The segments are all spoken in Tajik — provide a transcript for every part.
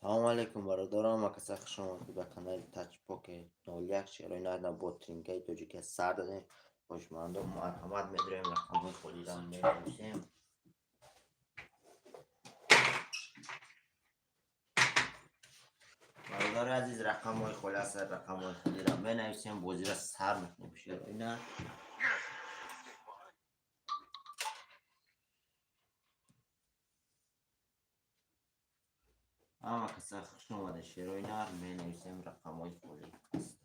Салому алейкум, бародарон, ма каса хуш омадед ба канали Таҷпоке 01. Шерои нарна бо тринкаи тоҷикия сар додем. Хушмандон, марҳамат, медорем, рақамҳои холиро менависем. Бародари азиз, рақамҳои холи аст, рақамҳои холиро менависем, бозиро сар мекунем. Шерои нар ҳама каса хуш омада. Шерои нар менависем, рақамҳои холӣ аст.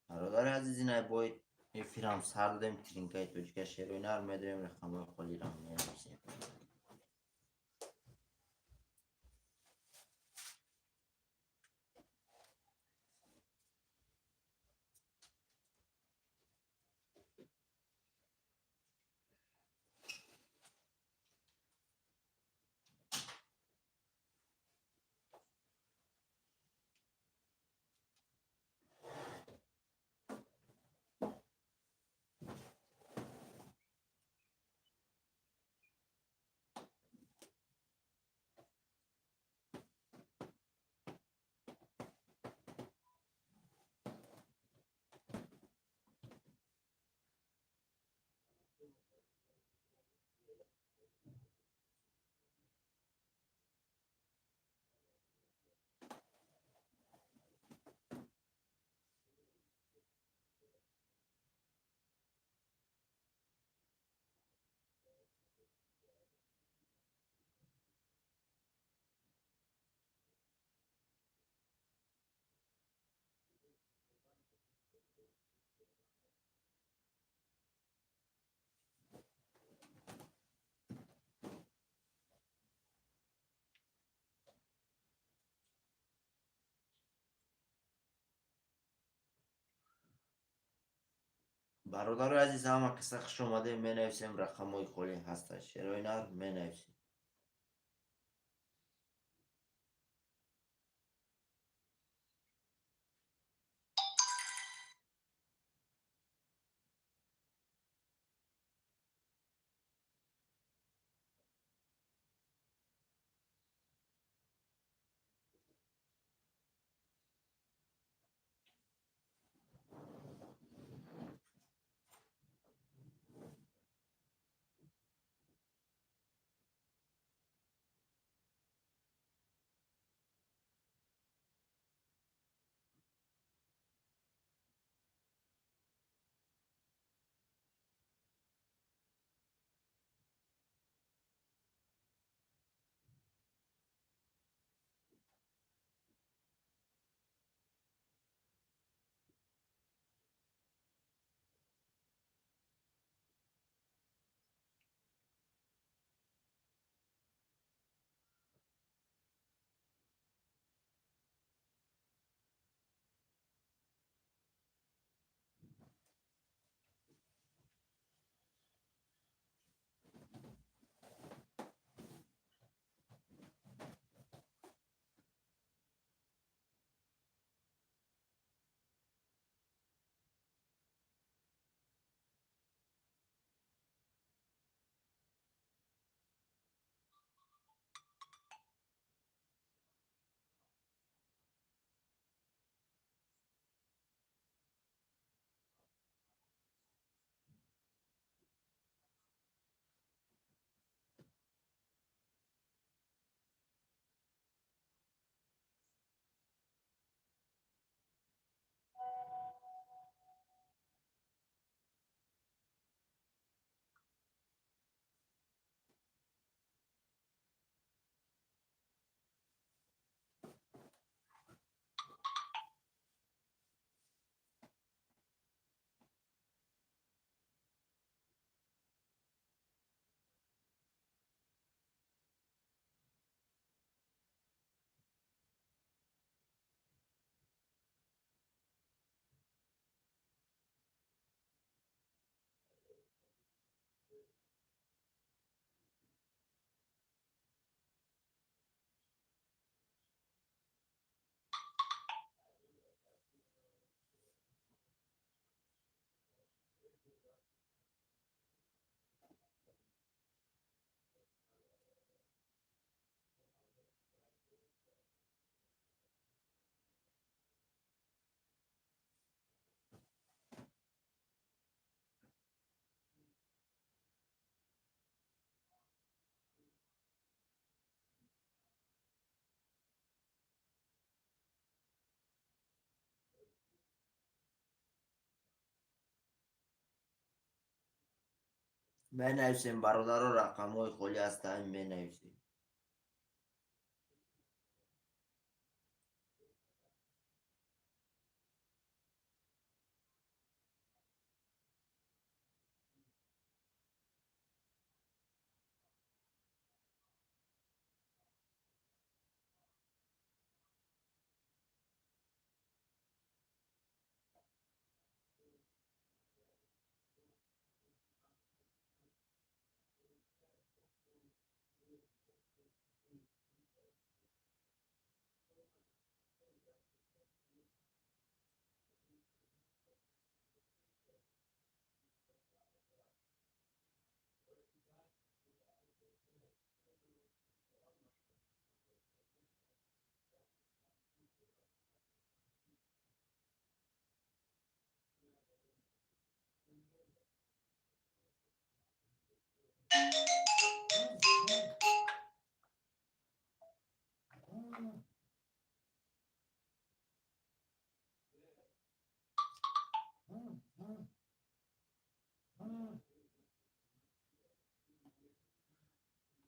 Бародари азиз, ина бо эфирам сар додем, тринкаи тоҷика, шерои нар медорем, рақамҳои холиро менависем. Бародари азиз, ҳама каса хуш омадем, менависем, рақамҳои холӣ ҳастанд, шерои нар менависем. Менависем, бародаро, рақамҳои холӣ ҳастанд, менависем.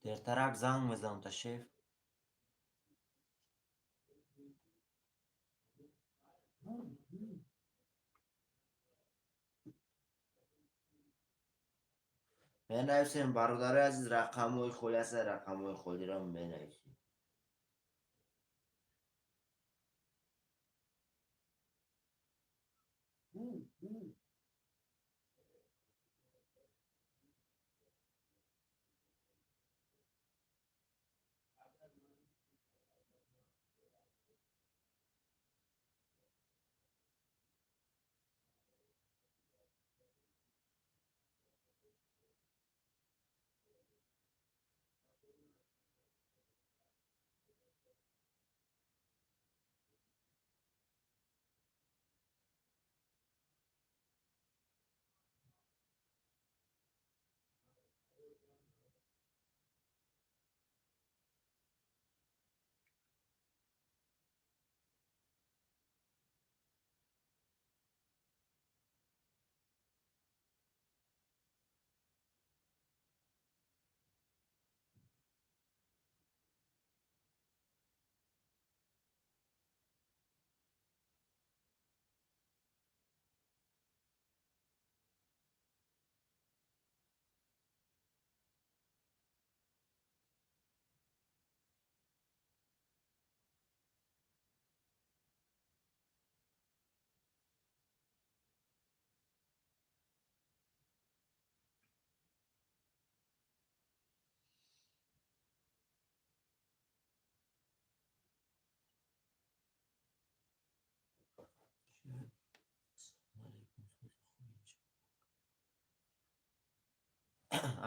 Дертарак занг мезанам та, шеф. Менависем, бародарои азиз, рақамҳои холӣ ҳастанд, рақамҳои холиро менависем.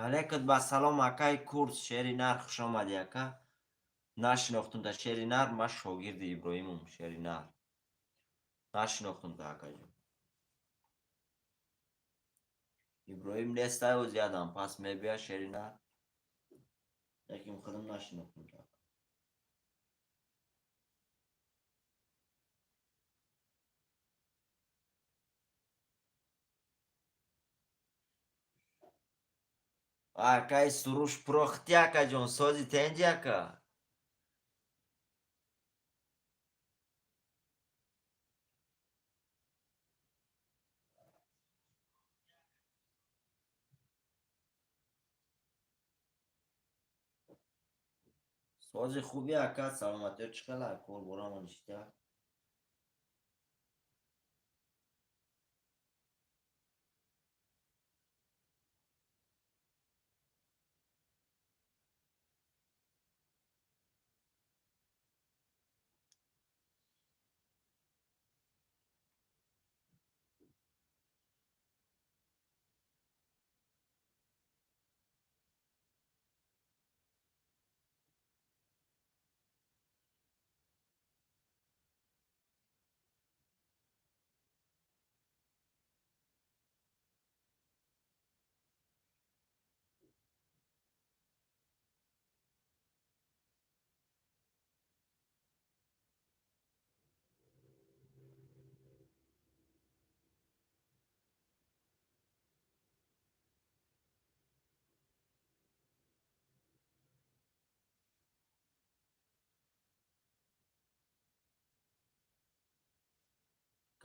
Алейкум ба салом, акай Курс, шери нар, хуш омадӣ, ака. Нашинохтум та, шери нар, ман шогирди Иброҳимум, шери нар. Нашинохтум та, акаҷон. Иброҳим нестай, оз ядам пас мебия шери нар. Лекин худам нашинохтум та. Акай Суруш прохти, акаҷон, сози тенҷи, ака. Сози хуби, ака, саломатиё чӣ хела, кор борамон ишта?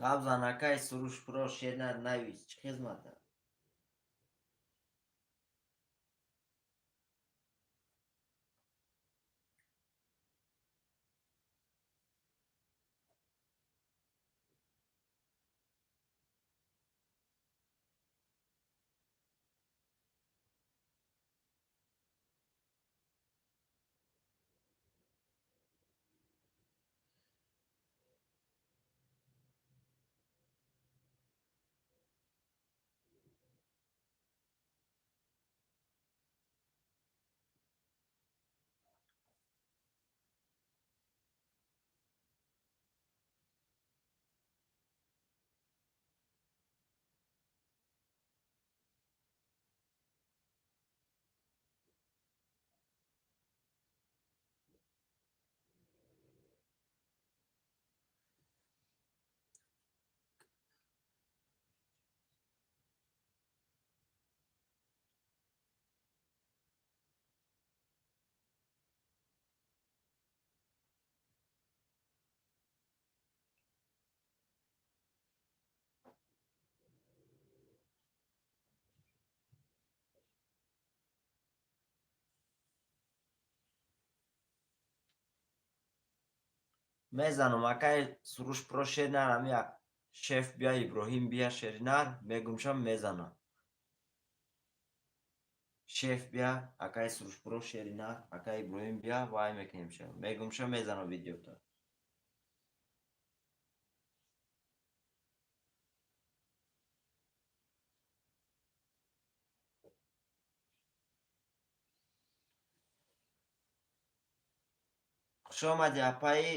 Гап зан, акай Сурушпуро, шернар навис, чӣ хизмата? Мезанам, акай Сурушпуро, шернар, ами шеф бия, Иброҳим бия, шернар, мегумшам, мезанам. Шеф бия, акай Сурушпуро, шеринар, акай Иброҳим бия, вай мекунем ша. Мегумша, мезанам видеота. Хуш омадӣ, апаи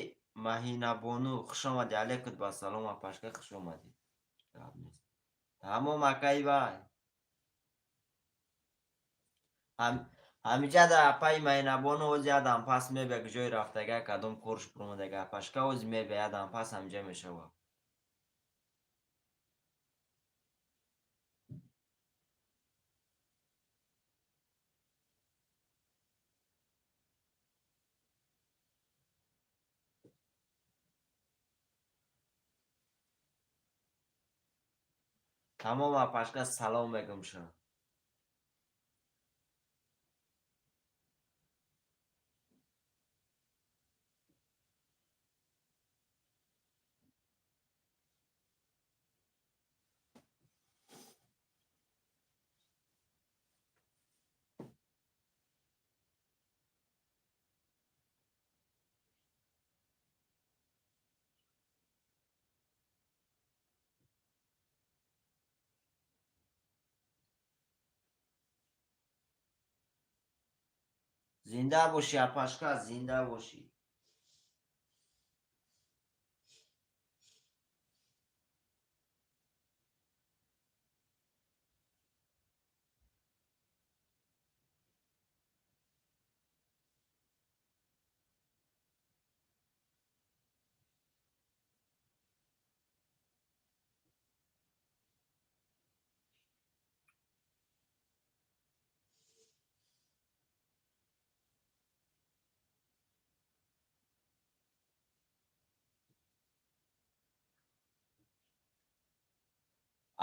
Маҳинабону, хуш омадӣ. Алейкум ба салом, апашка, хуш омадӣ. Гап нест. Тамом, акаи вай. Ҳамиҷада апаи Маҳинабону ози ядам пас мебия, ҷои рафтага, кадом корш пурмадага, апашка ози мебия, ядам пас ҳамиҷа мешава. Тамом, апашка, салом мегум ша. Зинда бошӣ, апашка, зинда бошӣ.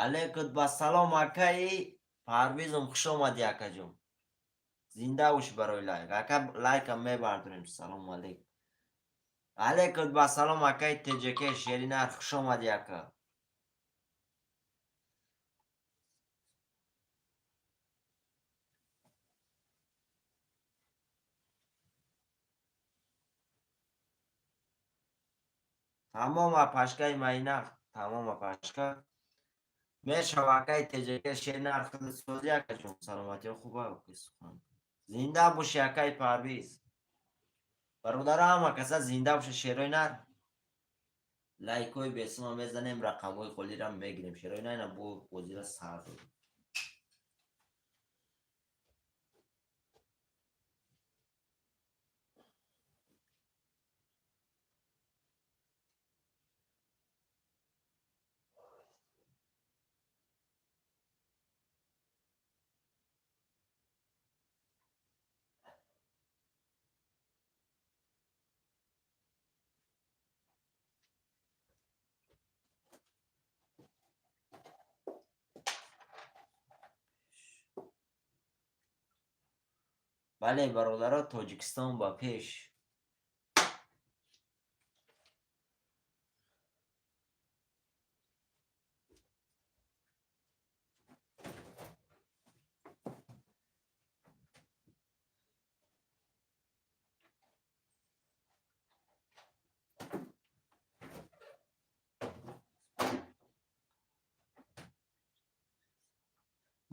Алейкум ба салом, акаи Парвизум, хуш омадӣ, акаҷон. Зинда бош. Барои лайк, ака, лайкам мебардорем. Салому алейкум. Алейкум ба салом, акаи ТJK, шеринар, хуш омадӣ, ака. Тамом, апашкаи майнақ, тамом, апашка. Мешава, акаи ТJK, шеринар, худсозӣ, акаҷон, саломатиҳо хуба? Зинда бошӣ, акаи Парвиз. Бародаро, ҳама каса зинда боша. Шерои нар, лайкҳои бесума мезанем, рақамҳои холиро мегирем. Шерои нар, ина бо бозира сар додем. Бале, бародаро, Тоҷикистон ба пеш.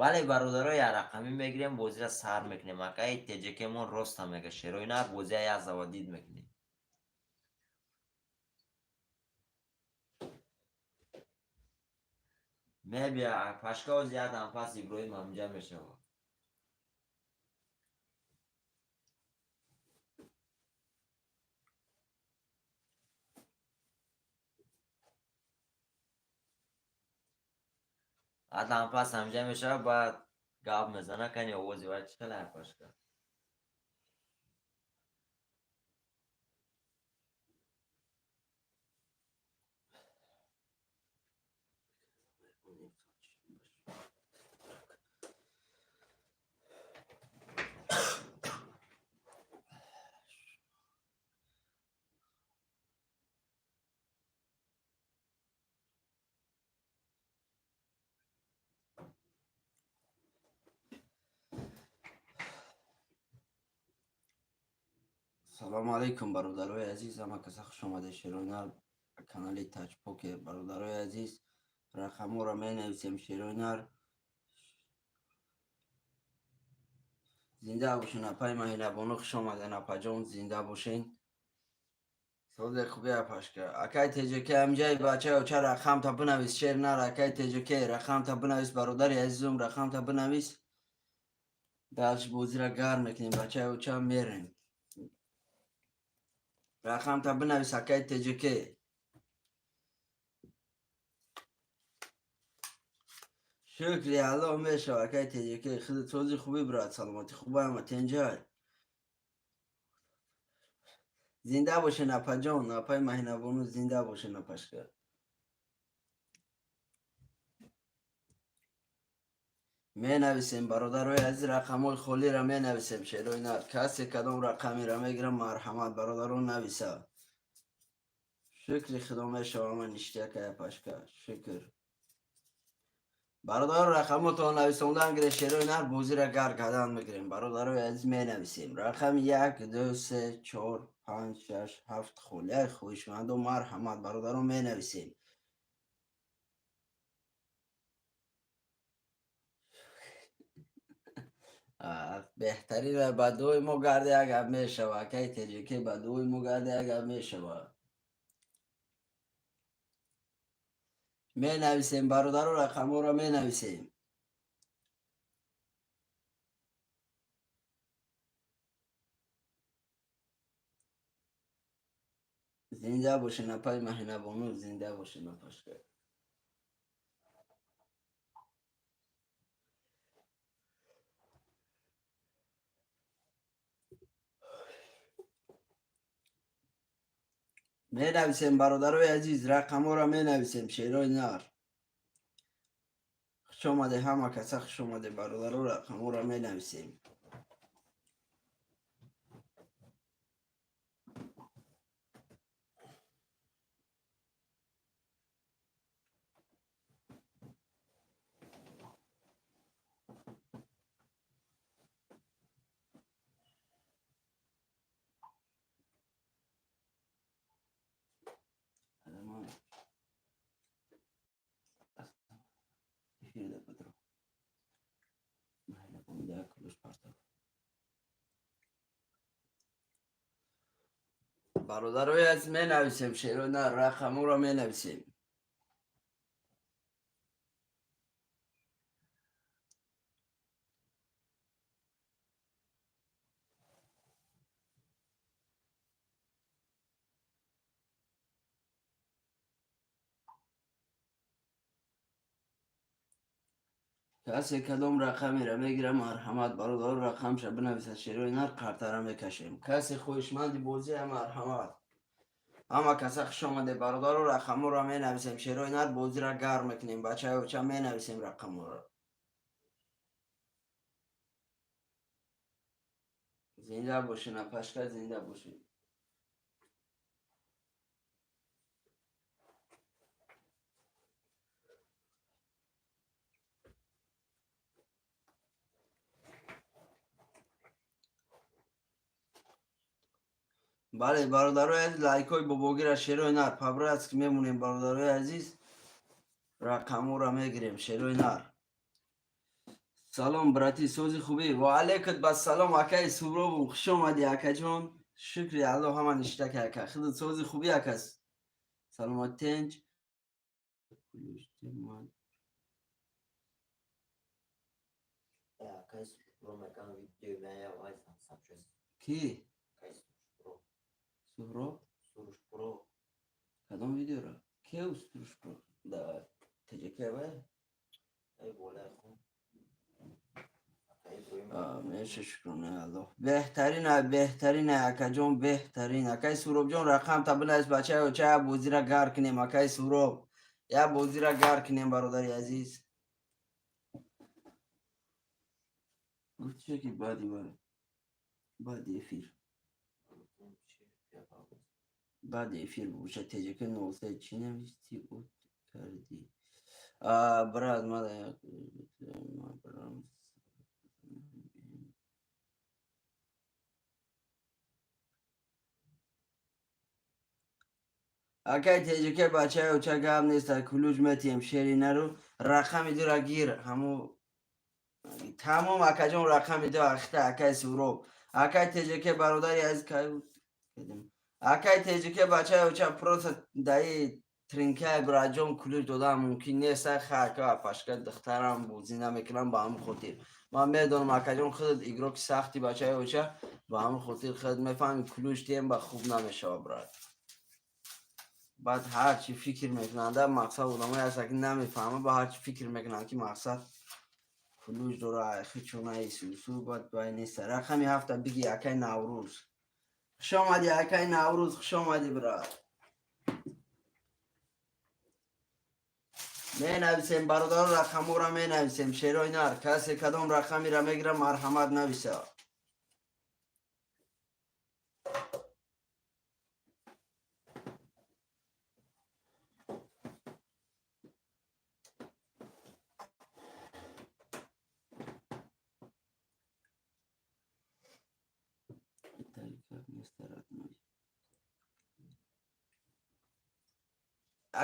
Бале, бародаро, якрақамӣ мегирем, бозира сар мекунем. Акаи теҷекемон роста мега, шерои нар бозия як заводид мекунем. Мебия пашка, ози якдам пас Иброҳим ҳамҷа мешавад. Адам пас ҳамҷа мешавад, баъд гап мезана. Кани, овози вай чӣ хеле, пашка? Салому алайкум, бародарои азиз, ҳама каса хуш омадед, шерои нар, канали Таҷпокер. Бародарои азиз, рақамҳоро менависем, шерои нар. Зинда бошен, апаи Маҳинабону, хуш омаден, апаҷон, зинда бошен. Созе хуби, апашка. Акай Теҷеке, ҳамҷаи бачаё, ча рақамта бинавис, шер нар, акай Теҷеке, рақамта бинавис, бародари азизум, рақамта бинавис. Дальше бозира гарм мекунем, бачаё, ча мерем. Рақамта бинавис, акай Теҷеке. Шукри Аллоҳ, мешава, акай Теҷеке. Худат сози, хуби, брат, саломатӣ хуба, ама тенҷай. Зинда бошен, апаҷон, апаи Маҳинабону, зинда бошен, апашка. Менависем, бародарои азиз, рақамҳои холиро менависем, шерои нар. Касе кадом рақамеро мегирам, марҳамат, бародарон, нависа. Шукри Худо, мешава, ама ништяк, апашка, шукр. Бародаро, рақамотон нависондан гире, шерои нар, бозира гар кардан мегирем. Бародарои азиз, менависем. Рақами як, ду, се, чор, панҷ, шаш, ҳафт холияи хоҳишмандо, марҳамат, бародарон, менависем. Беҳтарина, ба дуои мо гарда, як гап мешава, акаи Теҷеке, ба дуои мо гарда, як гап мешава. Менависем, бародаро, рақамҳоро менависем. Зинда бошен, апаи Маҳинабону, зинда бошен, апашка. Менависем, бародарои азиз, рақамҳоро менависем, шерои нар. Хуш омаде, ҳама каса хуш омаде, бародаро, рақамҳоро менависем. Эфирда бидро. Маҳинабону як кулуш партов. Бародарои азиз, менависем, шерои нар, рақамҳоро менависем. Касе кадом рақамеро мегирам, марҳамат, бародаро, рақамша бинависад, шерои нар, қартара мекашем. Касе хоҳишманди бозия, марҳамат. Ҳама каса хуш омаде, бародаро, рақамҳоро менависем, шерои нар, бозира гарм мекунем, бачаёча, менависем рақамҳоро. Зинда бошин, апашка, зинда бошин. Бале, бародарои азиз, лайкҳои бобогира, шерои нар, по-братски мемонем, бародарои азиз, рақаморо мегирем, шерои нар. Салом, брати, сози, хубӣ? Ва алейкум бассалом, акаи Субробум, хуш омадӣ, акаҷон. Шукри Аллоҳ, ҳама ништака, ака. Худат сози, хубӣ, акас? Саломат, тенҷ. Акай Субро мекан видеои мая вайсан сабчес. Ки? Акай Субро. Суҳроб? Сурушпро. Кадом видеоро? Кеу Сурушпро? Да теҷака вай? Ай болай хун. Акай Иброҳим. Меша, шукронаи Аллоҳ. Беҳтарин, беҳтарин, акаҷон, беҳтарин. Акаи Суробҷон, рақам та бинавис, бачаи оча, як бозира гар кунем, акаи Суроб. Як бозира гар кунем, бародари азиз. Гуфти ки баъди баъди эфир. Баъди эфир боша. Теҷака 03 чӣ нависти, от кардӣ? Брат, мада як барам. Акай теҷака, бачаи оча, гап нест, ключ метиҳем, шери нару, рақами дура гир, ҳамо тамом, акаҷон, рақами ду ахта, акай Суроб, акай теҷака, бародари азиз, кай акай теҷака, бачаи оча, просто даи тринкаи браҷон ключ додан мумкин нест, хака пашка духтарам бозӣ намекунам, ба ҳамин хотир ман медонам, акаҷон, худат игроки сахти, бачаи оча, ба ҳамин хотир худат мефаҳми, ключ диҳем ба хуб намешава, брат. Баъд ҳарчи фикр мекунанда, мақсад, одамое ҳастанд, ки намефаҳманд, ба ҳарчи фикр мекунанд, ки мақсад ключ дора, хичонаи сусу, баъд бай неста. Рақами ҳафта биги, акай Наврӯз. Хуш омадӣ, акай Наврӯз, хуш омадӣ, брат. Менависем, бародаро, рақамҳоро менависем, шерои нар. Касе кадом рақамеро мегирад, марҳамат, нависа. Родной.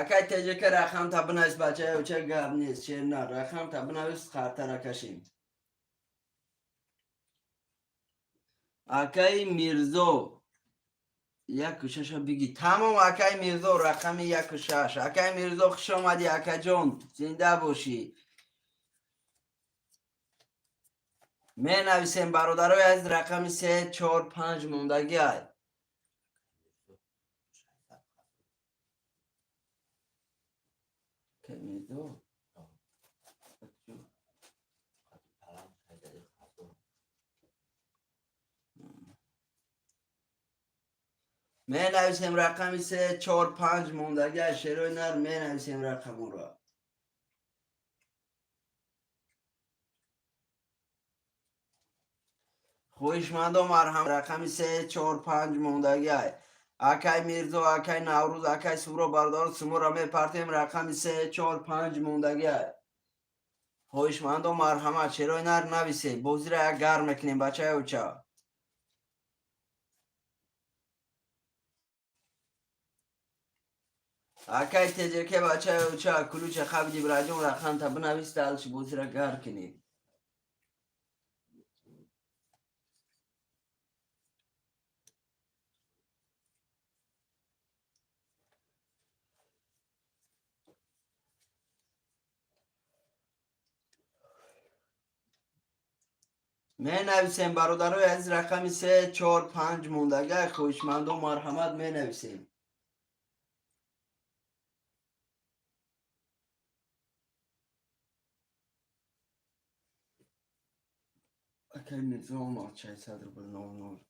Акай теҷака, рақам та бинавис, бачаи оча, гап нест, шер нар, рақам та бинавис, хартара кашем. Акаи Мирзо, яку шаша биги. Тамом, акаи Мирзо, рақами яку шаш. Акаи Мирзо, хуш омадӣ, акаҷон, зинда бошӣ. Менависем, бародарои азиз, рақами се, чор, панҷ мондагӣ ай. Акаи Мирзо. Палам шайзади хазор. Менависем, рақами се, чор, панҷ мондагӣ ай, шерои нар, менависем рақаморо. Хоҳишмандо, марҳам, рақами се, чор, панҷ мондагӣ ай. Акай Мирзо, акай Наврӯз, акай Суро, бародаро, суморо мепартем, рақами се, чор, панҷ мондагӣ ай. Хоҳишмандо, марҳамат, шерои нар, нависе, бозира як гарм мекунем, бачаи оча. Акай теҷаке, бачаи оча, ключа қабди, бираҷон, рақамта бинавис, дальше бозира гар кунем. Менависем, бародарои азиз, рақами се, чор, панҷ мондагӣ, хоҳишмандо, марҳамат, менависем. Акай Мирзо омад, 600 рубл 00.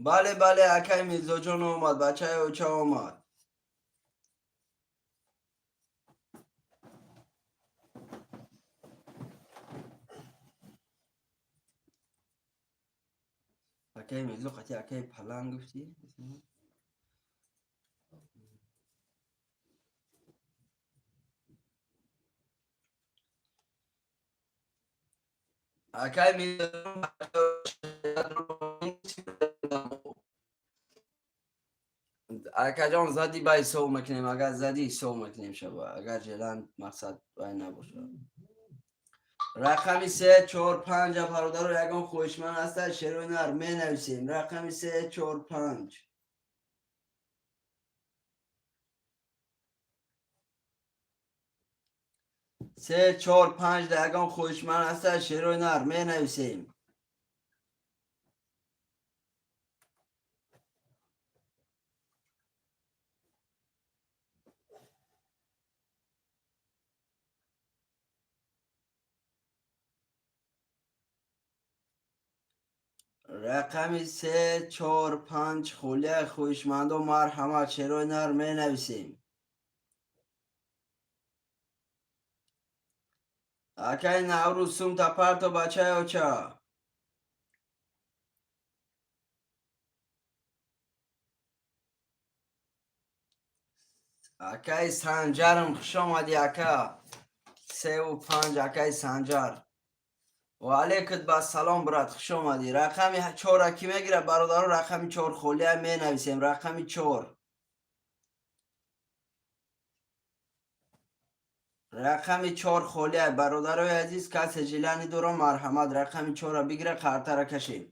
Бале, бале, акай Мирзоҷон омад, бачаи оча омад. Акаи Мирзо қати акаи Паланг гуфтӣ? Акаи Мирзо, акаҷон, задӣ, ба ҳисоб мекунем. Агар задӣ, ҳисоб мекунем шаба, агар желан мақсад вай набошад. Рақами се, чор, панҷа, бародаро, ягон хоҳишманд ҳаста, шерои нар менависем. Рақами се, чор, панҷ. Се, чор, панҷ да ягон хоҳишманд ҳаста, шерои нар менависем. Рақами се, чор, панҷ холия. Хоҳишмандо, марҳамат, шерои нар менависем. Акаи Наврӯз, сумта парто, бачаи оча. Акаи Санҷарам, хушомадӣ, ака. Севу панҷ, акаи Санҷар. Ва алейкум басалом, брат, хушомадӣ. Рақами чора кӣ мегирад, бародаро? Рақами чор холия, менависем. Рақами чор, рақами чор холия, бародарои азиз. Касе желание дорам, марҳамат, рақами чора бигира, қартара кашем.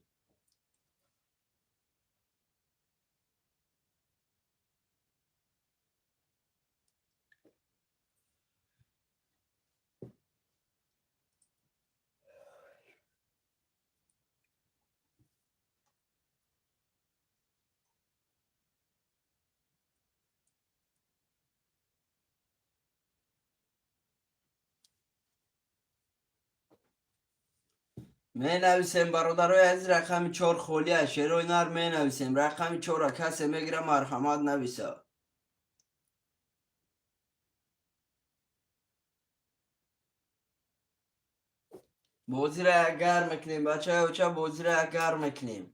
Менависем, бародарои азиз, рақами чор холия, шерои нар менависем. Рақами чора касе мегира, марҳамат, нависа. Бозира як гарм мекунем, бачаи оча, бозира як гарм мекунем.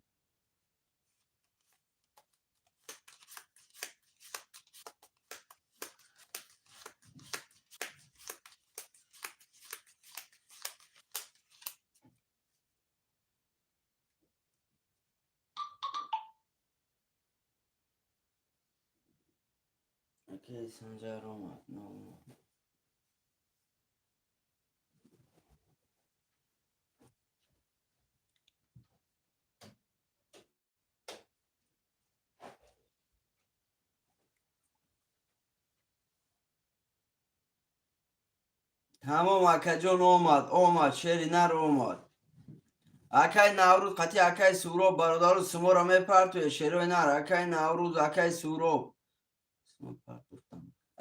Окей, Санҷар омад. Омад. Тамом, акаҷон, омад, омад, шери нар омад. Акай Наврӯз қати акай Суроб, бародару, суморо мепартуе, шерои нар. Акай Наврӯз, акай Суроб.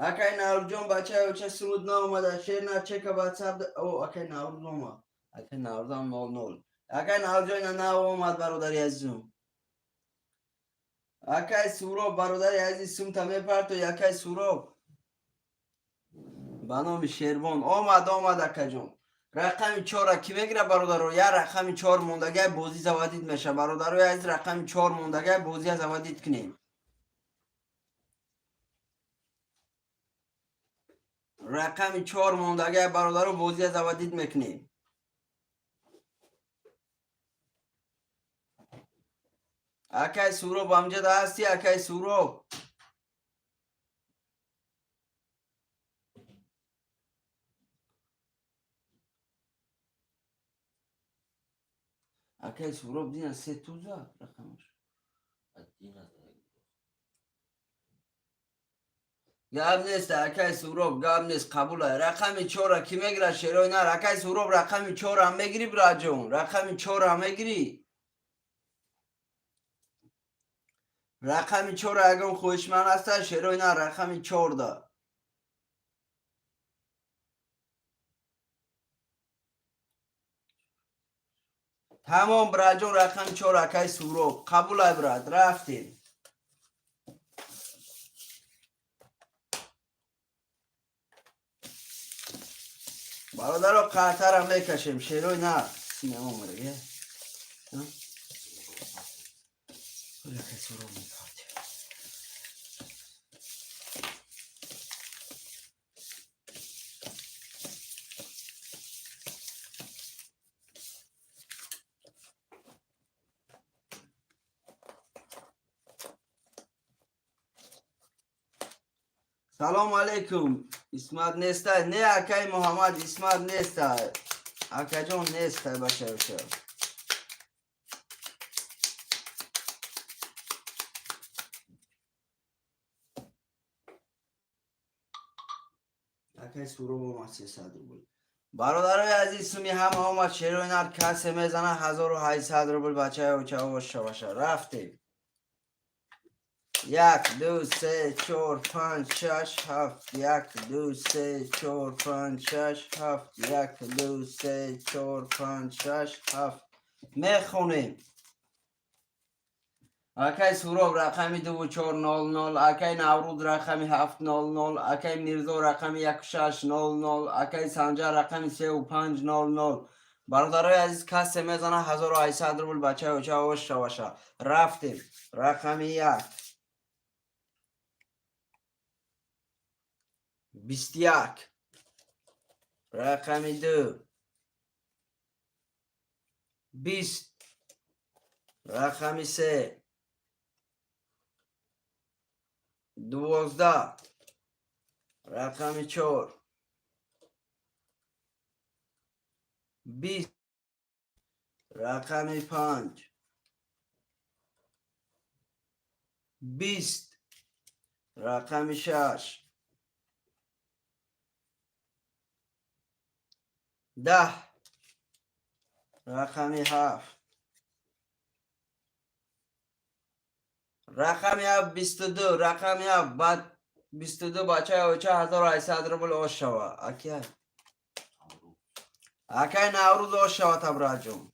Акай Наврӯзҷон, бачаи оча, суруд наомада, шер нар, чека ватсап. О, акай Наврӯз омад. Акай Наврӯзам нол нол. Акай Наврӯзҷон, ина нав омад, бародари азизум. Акай Суроб, бародари азиз, сумта мепартуе, акай Суроб. Ба номи Шербон омад, омад, акаҷон. Рақами чора кӣ мегира, бародаро? Я рақами чор мондагай, бозӣ заводить меша, бародарои азиз. Рақами чор мондагай, бозия заводить кунем. Рақами чор мондагай, бародаро, бозия заводить мекунем. Акай Суроб, амҷада ҳастӣ, акай Суроб? Акай Суроб, дина се туза рақамаш. Гап нест, акай Суроб, гап нест, қабула. Рақами чора кӣ мегирад, шерои нар? Акай Суроб, рақами чора мегирӣ, браҷон? Рақами чора мегирӣ? Рақами чора ягон хоҳишманд ҳаста, шерои нар, рақами чорда? Тамом, браҷон, рақами чор, акай Суроб, қабулай, брат, рафтем. Бародаро, қартара мекашем, шерои нар. Синема омадаги. Акай Суроб мепартем. Салом алейкум. Исмат нестай. Не, акай Муҳаммад, Исмат нестай. Акаҷон нестай, бачаюча. Акай Суроб омад, 300 рубл. Бародарои азиз, суми ҳама омад, шерои нар касе мезана 1800 рубл, бачаюча, овоз шаваша. Рафтем. 1, 2, 3, 4, 5, 6, 7, 1, 2, 3, 4, 5, 6, 7, 1, 2, 3, 4, 5, 6, 7. Мехонем. Акай Суроб рақами 2400, акай Наврӯз рақами 700, акай Мирзо рақами 1600, акай Санҷар рақами 3500. Бародарои азиз, касе мезана 1800 рубл, бачаюча, овоз шаваша. Рафтем. Рақами 1. 21. Рақами 2. 20. Рақами 3. 12. Рақами 4. 20. Рақами 5. 20. Рақами 6. 10. Рақами 7. Рақами 7, 22. Рақами 7, баъд 22, бачаи оча, 1800 рубл ош шава. Акай. Акай Наврӯз, ош шава, табраҷон.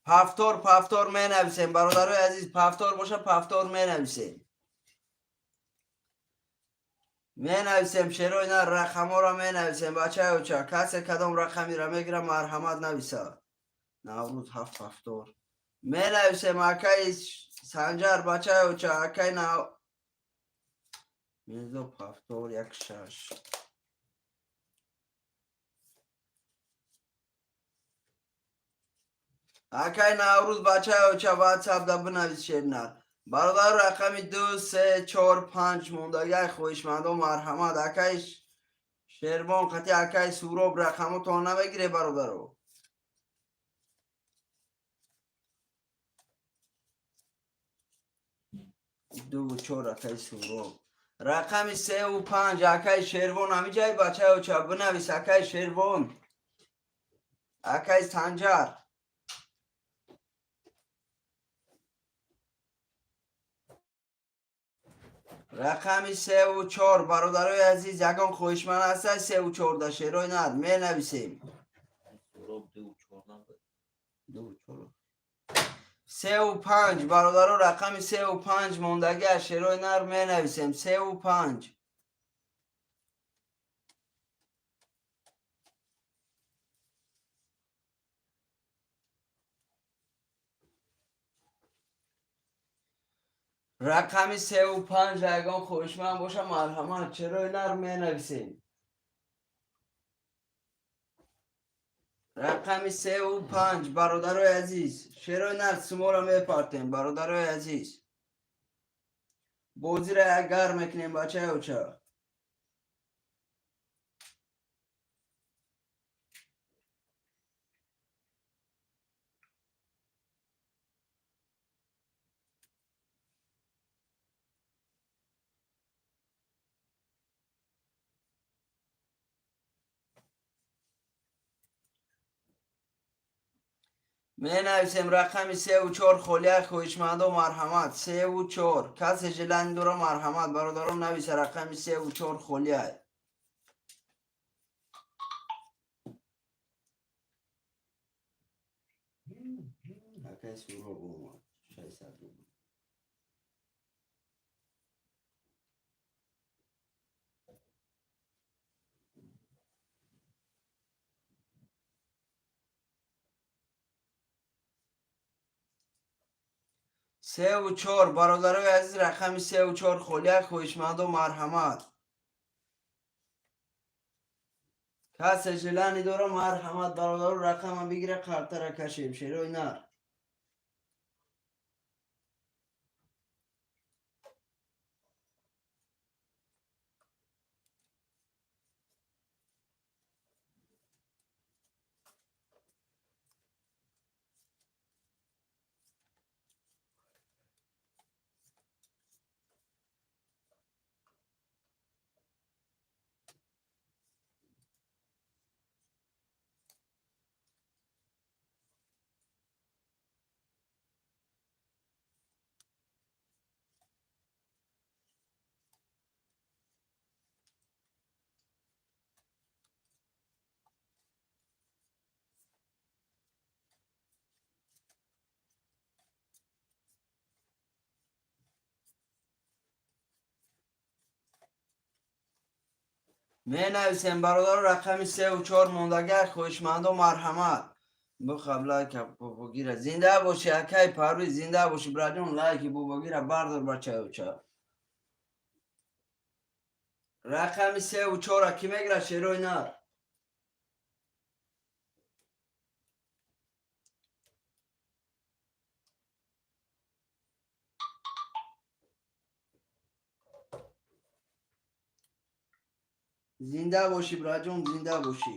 Повтор, повтор менависем, бародарои азиз, повтор боша, повтор менависем. Менависем, шерои на рақамҳоро менависем, бачаи оча. Касе кадом рақамиро мегира, марҳамат, нависа. Наврӯз ҳафт повтор. Менависем, акаи Санҷар, бачаи оча, акаи Нав Мирзо, повтор 1 6. Акаи Наврӯз, бачаи оча, ватсапда бинавис, шернар. Бародар, рақами 2, 3, 4, 5 мондагиай, хоҳишмандо, марҳамат. Акаи Шербон қати акаи Суроб рақамотон намегире, бародаро. Дуву чор, акаи Суроб. Рақами 3-ву 5, акаи Шервон, ҳамиҷаи, бачаи оча, бинавис, акаи Шервон. Акаи Санҷар. Рақами 3-ву 4, бародарои азиз, ягон хоҳишманд ҳаста 3-ву 4-да, шерои нар менависем. Суроб 2-4 набуд. 2-4. 3-ву 5, бародаро, рақами 3-ву 5 мондагӣ, аз шерои нар менависем. 3-ву 5. Рақами 3-ву 5, ягон хоҳишманд боша, марҳамат, шерои нар менависем. Рақами 3-ву 5, бародарои азиз, шерои нар суморо мепартем, бародарои азиз. Бозиро як гарм мекунем, бачаи оча. Менависем, рақами 3-ву 4 холия, хоҳишмандо, марҳамат, 3-ву 4. Касе желание дора, марҳамат, бародарон, нависа, рақами 3-ву 4 холия. Акай Суроб омад, 600 рубл. Севу чор, бародарои азиз, рақами севу чор холия, хоҳишмандо, марҳамат. Касе желание дора, марҳамат, бародаро, рақама бигира, қартара кашем, шерои нар. Менависем, бародаро, рақами севу чор мондагар, хоҳишмандо, марҳамат. Бухаб лайка бобогира. Зинда боши, акай Парвиз, зинда боши, браҷон, лайки бобогира бардор, бачаюча. Рақами севу чора кӣ мегирад, шерои нар? Зинда бошӣ, браҷон, зинда бошӣ.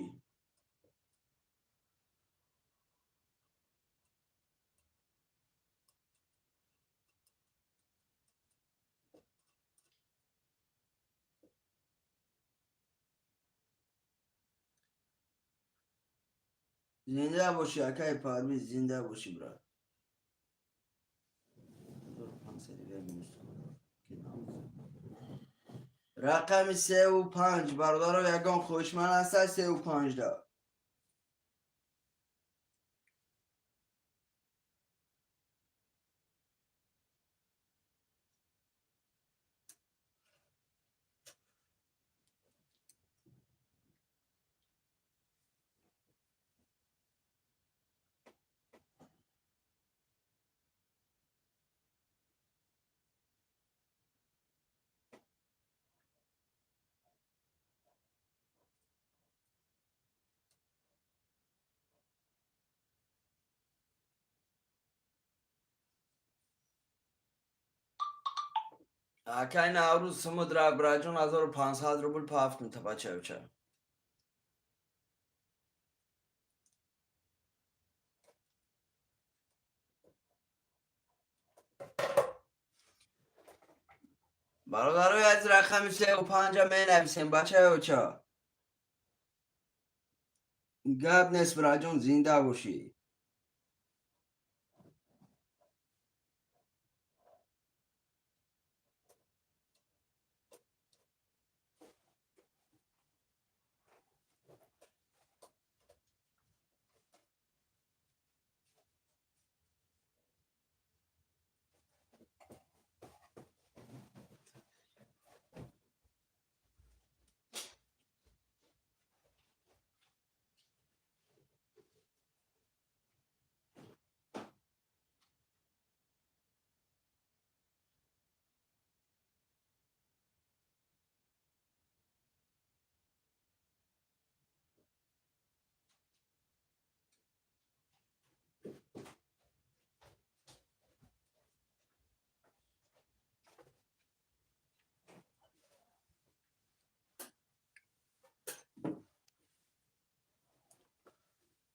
Зинда бошӣ, акай Парвиз, зинда бошӣ, брат. Рақами севу панҷ, бародаро, ягон хоҳишманд ҳаста севу панҷда? Акай Наврӯз, сумудра, браҷон, 1500 рубл пафт мета, бачаюча. Бародарои азиз, рақами севу панҷа менависем, бачаюча. Гап нест, браҷон, зинда бошӣ.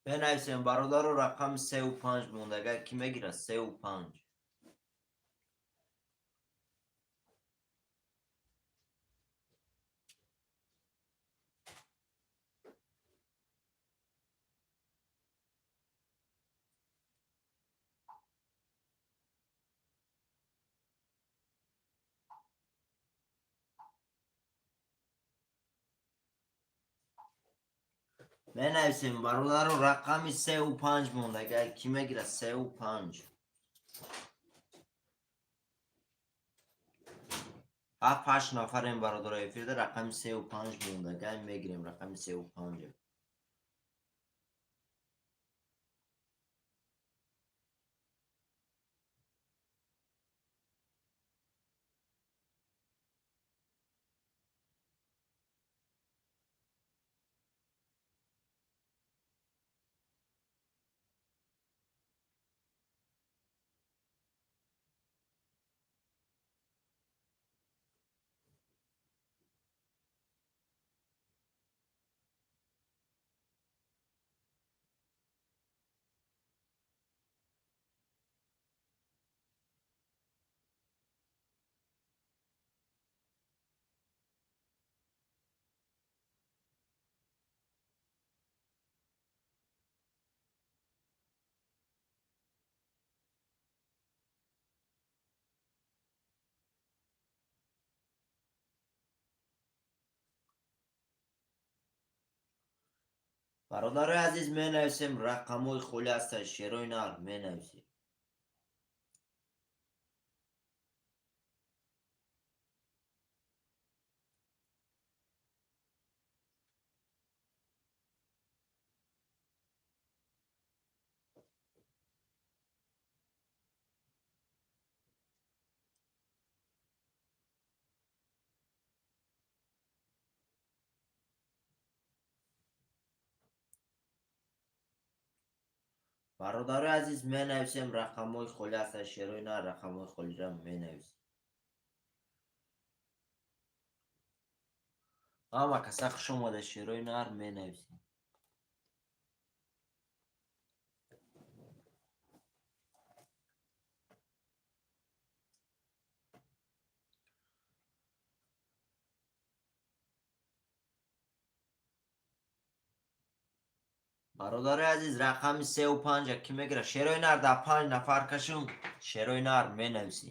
Бенависем, бародаро, рақами севу панҷ мондагар, кӣ мегирад севу панҷ? Менависем, бародаро, рақами севу панҷ мондагар, кӣ мегирад севу панҷ? Ҳафт ҳашт нафарем, бародаро, эфирда. Рақами севу панҷ мондагар, мегирем рақами севу панҷа. Бародарои азиз, менависем, рақамҳои холӣ ҳастанд, шерои нар менависем. Бародарои азиз, менависем, рақамҳои холӣ ҳастанд, шерои нар, рақамҳои холиро менависем. Ҳама каса хуш омада, шерои нар менависем. Бародарои азиз, рақами сеу панҷа кӣ мегирад? Шерои нар дар панҷ нафар кашум, шерои нар менависӣ.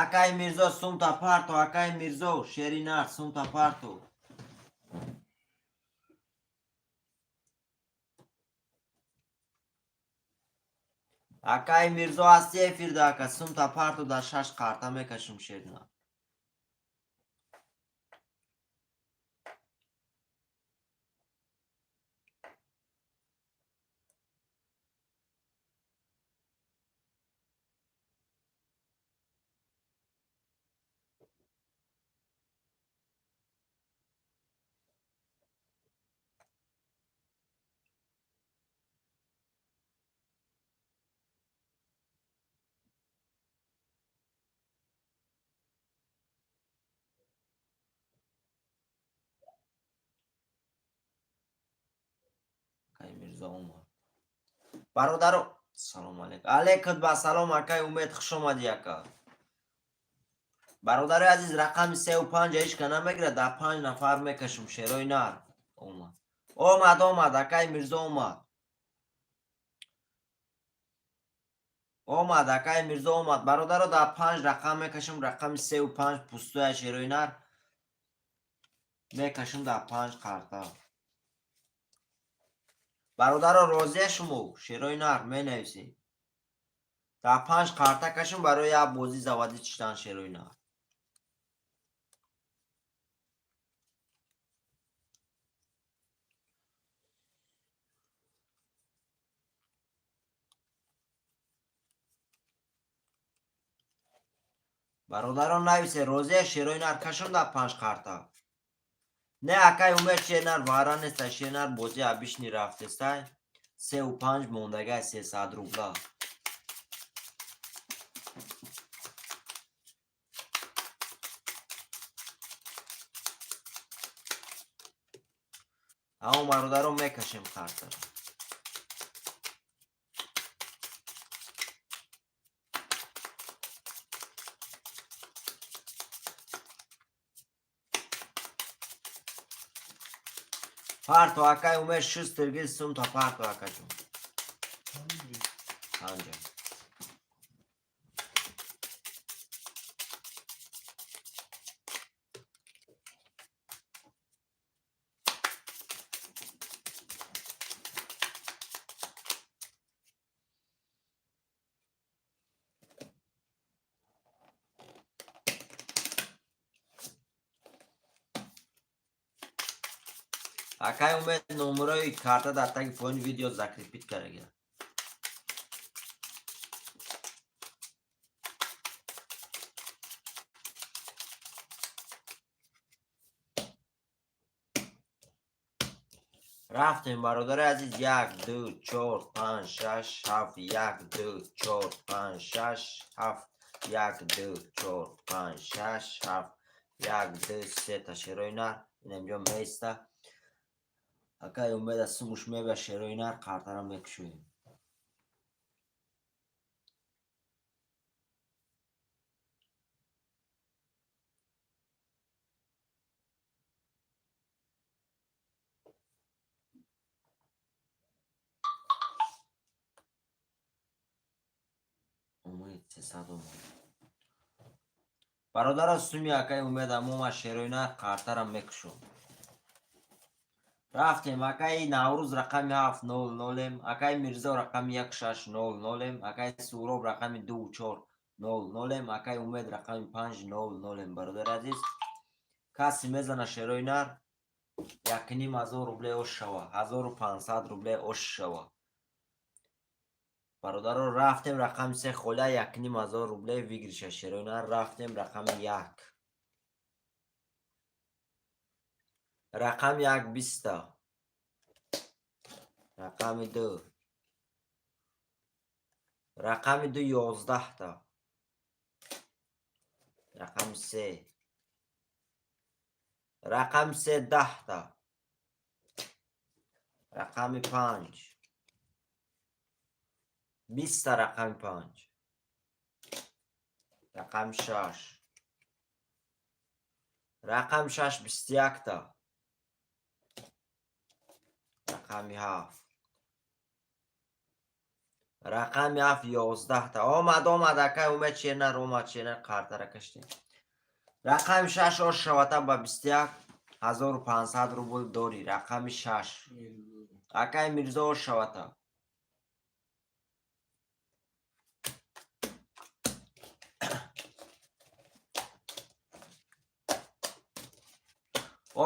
Акай Мирзо, сумта парто, акай Мирзо, шери нар, сумта парто. Акай Мирзо, ҳасти эфирда, ака, сумта парто, дар шаш қарта мекашум шери нар. Акай Мирзо омад. Бародаро, салом алейкум. Алейкум ба салом, акай Умед, хуш омадӣ, ака. Бародарои азиз, рақами сеу панҷа ҳеч ка намегирад, дар панҷ нафар мекашум, шерои нар. Омад. Омад, омад, акай Мирзо омад. Омад, акай Мирзо омад. Бародаро, дар панҷ рақам мекашум, рақами сеу панҷ пустоя, шерои нар. Мекашум дар панҷ қарта. Бародаро, розия шумо, шерои нар менависед. Дар панҷ қарта кашум барои як бозӣ заводӣ чиштан, шерои нар. Бародарон, нависе, розия, шерои нар кашум дар панҷ қарта. Не, акай Умед, шернар вара неста, шернар бозӣ абишни рафтестай. Сеу панҷ мондагай, 300 рубла. Амо бародарон, мекашем картаро. Парто, акай Умед, шустер гил, сумта парто, акаҷон. Панҷа. Акай Умед, номерои карта дар таги поёни видео закрепить карда. Рафтем, бародари азиз, як, ду, чор, панҷ, шаш, ҳафт, як, ду, чор, панҷ, шаш, ҳафт, як, ду, чор, панҷ, шаш, ҳафт, як, ду, сета шерои нар. Инамҷо меиста. Акай Умеда сумуш мебия, шерои нар, қартара мекушоем. Умед 300 омад. Бародаро, суми акаи Умед амома шерои нар қартарам мекушом. Рафтем, акаи Наврӯз рақами ҳафт нол нолем, акаи Мирзо рақами як шаш нол нолем, акаи Суҳроб рақами ду чор нол нолем, акаи Умед рақами панҷ нол нолем. Бародари азиз, касе мезана шерои нар, 1500 рубле ош шава, 1500 рубле ош шава. Бародаро, рафтем, рақами се холя, 1500 рубле выигрыш а шерои нар. Рафтем, рақами як, рақами як биста, рақами ду, рақами ду 11та, рақами се, рақами се 10та, рақами панҷ 20та, рақами панҷ, рақами шаш, рақами шаш 21та, рақами ҳафт, рақами ҳафт 11та. Омад, омад, акай Умед шернар омад, шернар қартара каштем. Рақами шаш ош шавата ба 21, 1500 рубл дорӣ. Рақами шаш, акай Мирзо, ош шавата.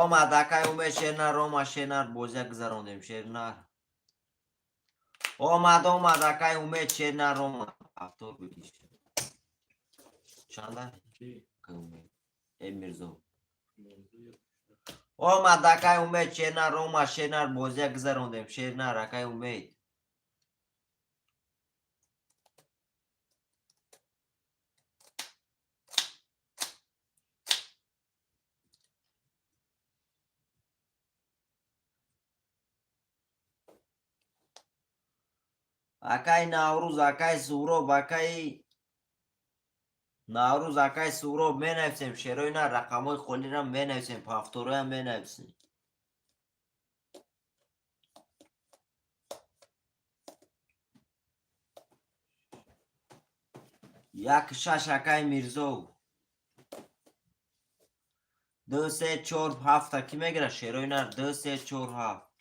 Омад, акай Умед шернар омад, шернар бозия гузарондем, шернар омад, омад, акай Умед шернар омад. Автор будиш чанда, акай Умед, э Мирзо омад, акай Умед шернар омад, шернар бозия гузарондем, шернар, акай Умед. Акай Наврӯз, акай Суҳроб, акаи Наврӯз, акаи Суҳроб, менависем шерои на, рақамҳои холиро менависем, повтор оям менависем. Як шаш, акаи Мирзо, ду се чор ҳафта кӣ мегирад шерои нар? Ду се чор ҳафт.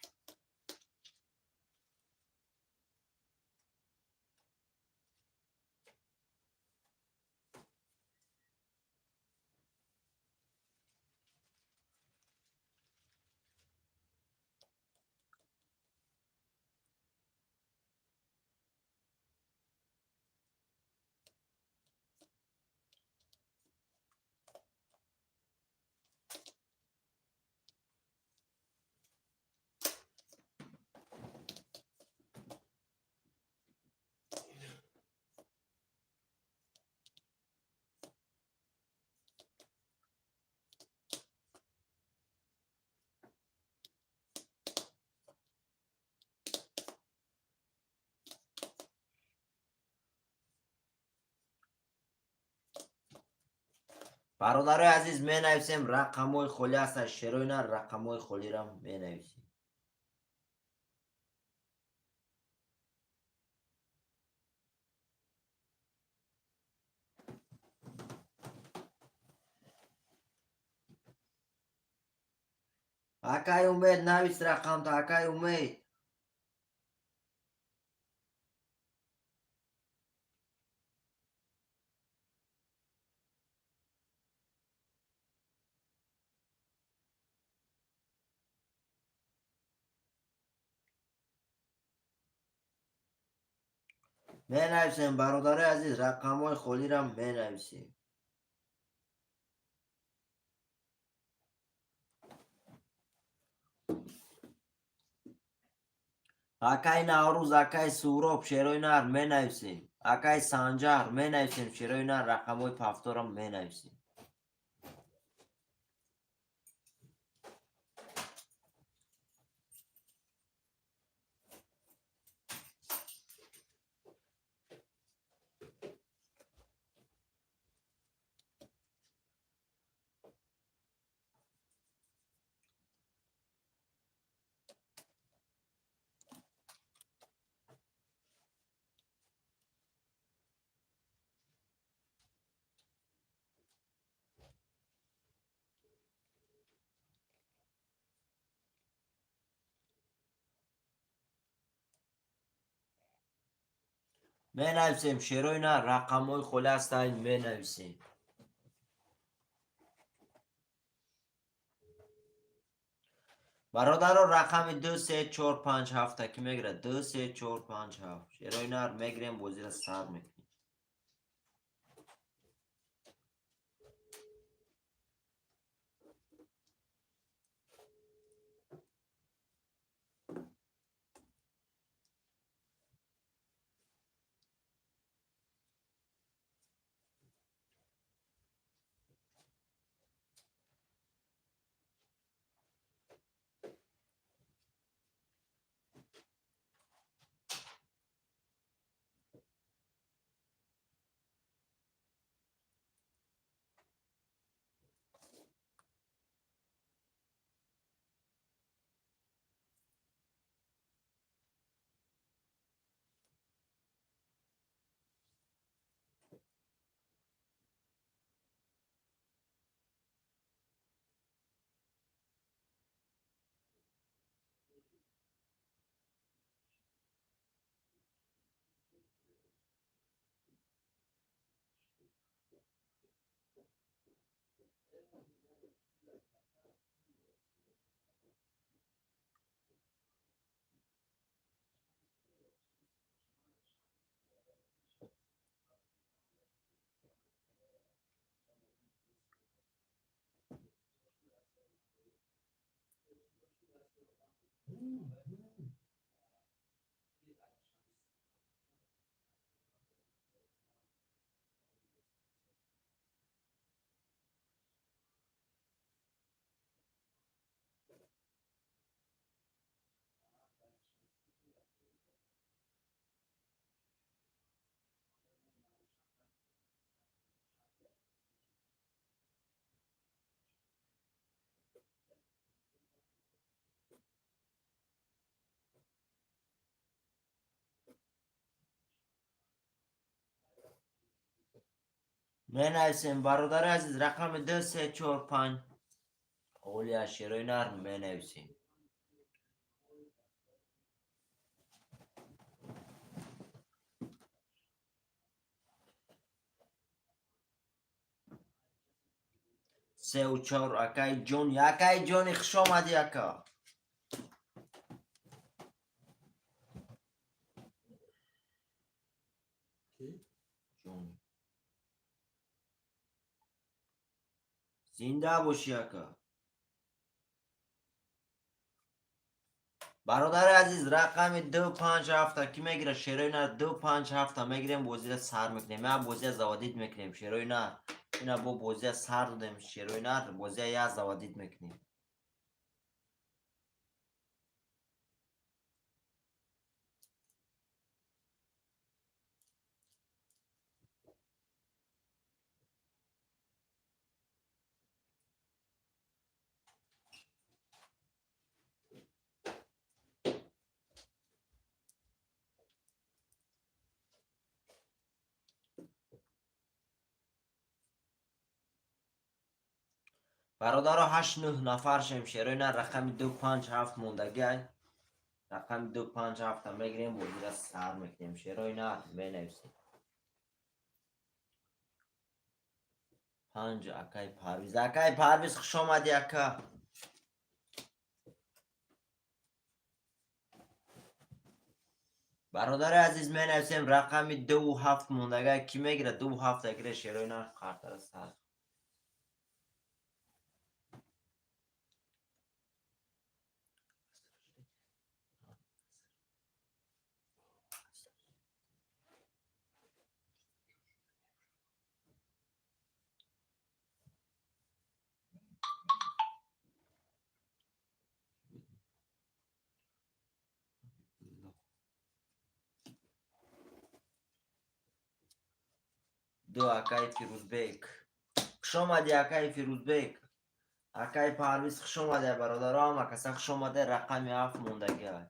Бародарои азиз, менависем, рақамҳои холӣ ҳастанд, шерои на, рақамҳои холиро менависем. Акай Умед, навис рақамта, акай Умед. Менависем, бародарои азиз, рақамҳои холиро менависем. Акай Наврӯз, акай Суҳроб, шерои нар менависем. Акай Санҷар, менависем, шерои нар, рақамҳои повтор ам менависем. Менависем, шерои нар, рақамҳои холи ҳастанд, менависем. Бародаро, рақами 2, 3, 4, 5, 7 ки мегирад? 2, 3, 4, 5, 7. Шерои нар мегирем, бозиро сар мекунем. Менависем, бародари азиз, рақами 2, 3, 4, 5 олия, шерои нар менависем. Сеу чор, акаи ҷони, акаи ҷони, хуш омадӣ, ака. Ҷони, зинда бошӣ, ака. Бародари азиз, рақами 2, 5, 7 ки мегирад? Шерои нар, 2, 5, 7 мегирем, бозиро сар мекунем. Я бозия заводить мекунем, шерои нар. Ина бо бозия сар додем, шерои нар, бозия я заводить мекунем. Бародаро, ҳашт нӯҳ нафар шем, шерои нар, рақами 2, 5, 7 мондагиай. Рақами 2, 5, 7 мегирем, бозиро сар мекунем. Шерои нар менависем. Панҷ, акай Парвиз, акай Парвиз, хуш омадӣ, ака. Бародари азиз, менависем, рақами 2 7 мондагиай, ки мегирад? 2 7 гире, шерои нар, қартара сар. 2, акаи Фирӯзбек, хуш омадӣ, акаи Фирӯзбек, акаи Парвиз, хуш омадӣ, бародаро, ҳама каса хуш омада. Рақами 7 мондагиай.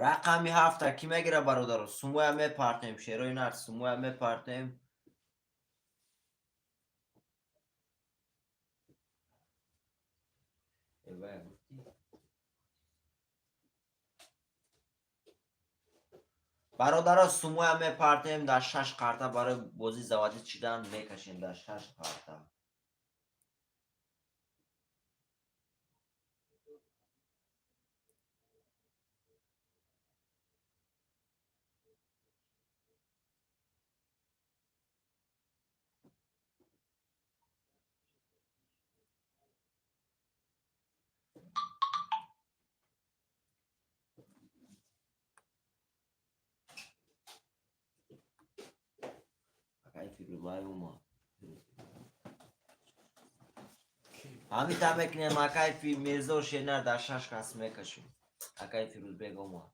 Рақами 7-а ки мегира, бародаро? Сумоя мепартем, шерои нар, сумоя мепартем. Вая гуфтӣ? Бародаро, сумоя мепартем дар шаш карта, барои бозӣ заводить шидан мекашем дар шаш карта. Акай Фирӯзбай омад. Ҳамита мекунем, акай Мирзо Шернар, дар шаш кас мекашем. Акай Фирӯзбек омад.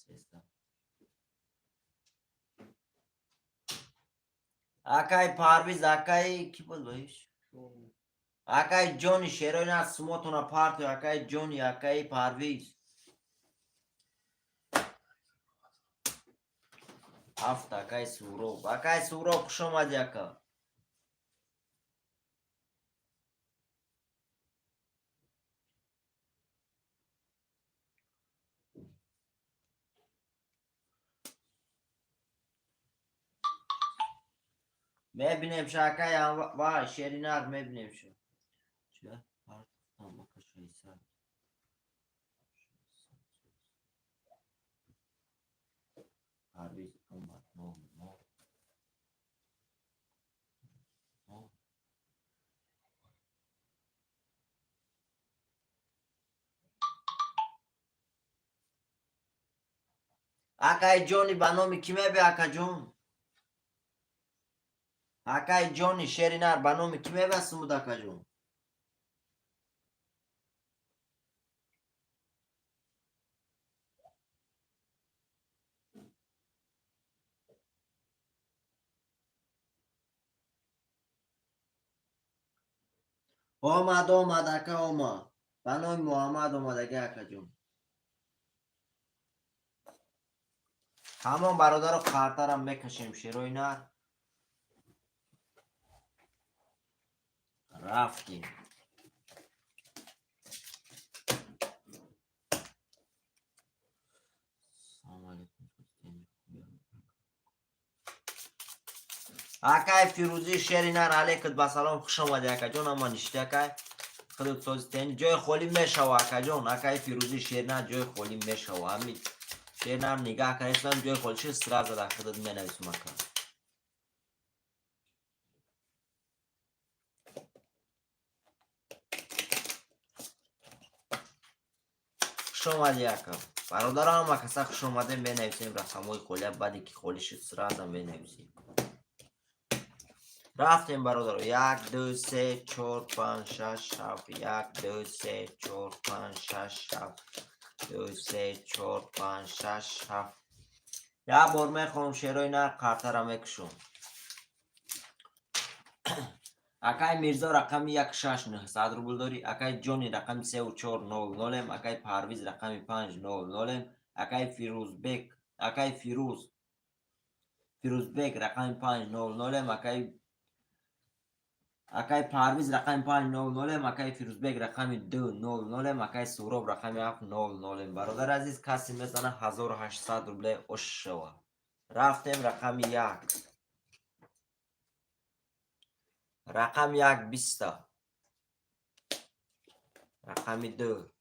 300. Акай Парвиз, акай ки буд баиш? Акай Ҷони, шерои на сумотона парту, акай Ҷони, акай Парвиз. Ҳафт, акай Суроб. Акай Суроб, хуш омадӣ, ака. Мебинем ша, акай вай шеринар, мебинем ша. Ча? Партам, ака, 600. Парвиз омад, нол, нол. Нол. Акай Ҷони, ба номи кӣ мебе, акаҷон? Акай Ҷони, шеринар, ба номи кӣ мебе сумуд, акаҷон? Омад, омад, ака, омад. Ба номи Муҳаммад омадаги, акаҷон. Ҳамон, бародаро, қартарам мекашем, шерои нар. Рафтем. Салому алейкум. Акай Фирӯзӣ, шери нар, алейкут ба салом, хуш омадӣ, акаҷон, ама ништи, акай. Худут созитен, ҷои холӣ мешава, акаҷон. Акай Фирӯзӣ, шеринар, ҷои холӣ мешава. Ҳами шеринар нигаҳ кардам, ҷои холӣ шуд, сразу дар худут менависум, ака. Хуш омадӣ, ака. Бародаро, ҳама каса хуш омадем, менависем рақамҳои холия, баъде ки холӣ шуд, сразу менависем. Рафтем, бародаро. Як, ду, се, чор, панҷ, шаш, ҳафт. Як, ду, се, чор, панҷ, шаш, ҳафт. Ду, се, чор, панҷ, шаш, ҳафт. Як бор мехонам, шерои нар, қартара мекушам. Акай Мирзо, рақами як, шаш, 900 рубл дорӣ. Акай Ҷони, рақами сеу чор, нол, нолем. Акай Парвиз, рақами панҷ, нол, нолем. Акай Фирӯзбек, акай Фирӯз, Фирӯзбек, рақами панҷ, нол, нолем. Акай Парвиз, рақами панҷ, нол, нолем. Акай Фирӯзбек, рақами ду, нол, нолем. Акай Суроб, рақами ҳафт, нол, нолем. Бародари азиз, касе мезана, 1800 рубле ош шава. Рафтем, рақами як. Рақами як 20-та. Рақами ду.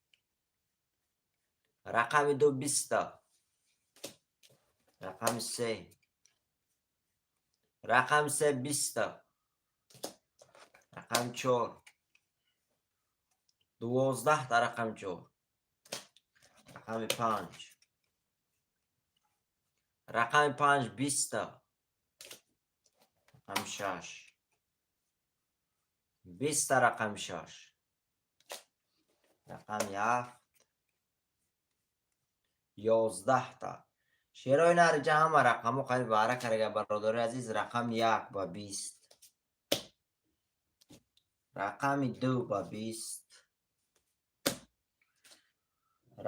Рақами ду 20-та. Рақами се. Рақами се 20-та. Рақами чор. 12-та рақами чор. Рақами панҷ. Рақами панҷ 20-та. Рақами шаш. 20-та рақами шаш. Рақами ҳафт. 11-та. Шерои нариҷа ҳама рақамҳо қариб баҳра карда, бародари азиз. Рақами як ба 20. Рақами ду ба 20.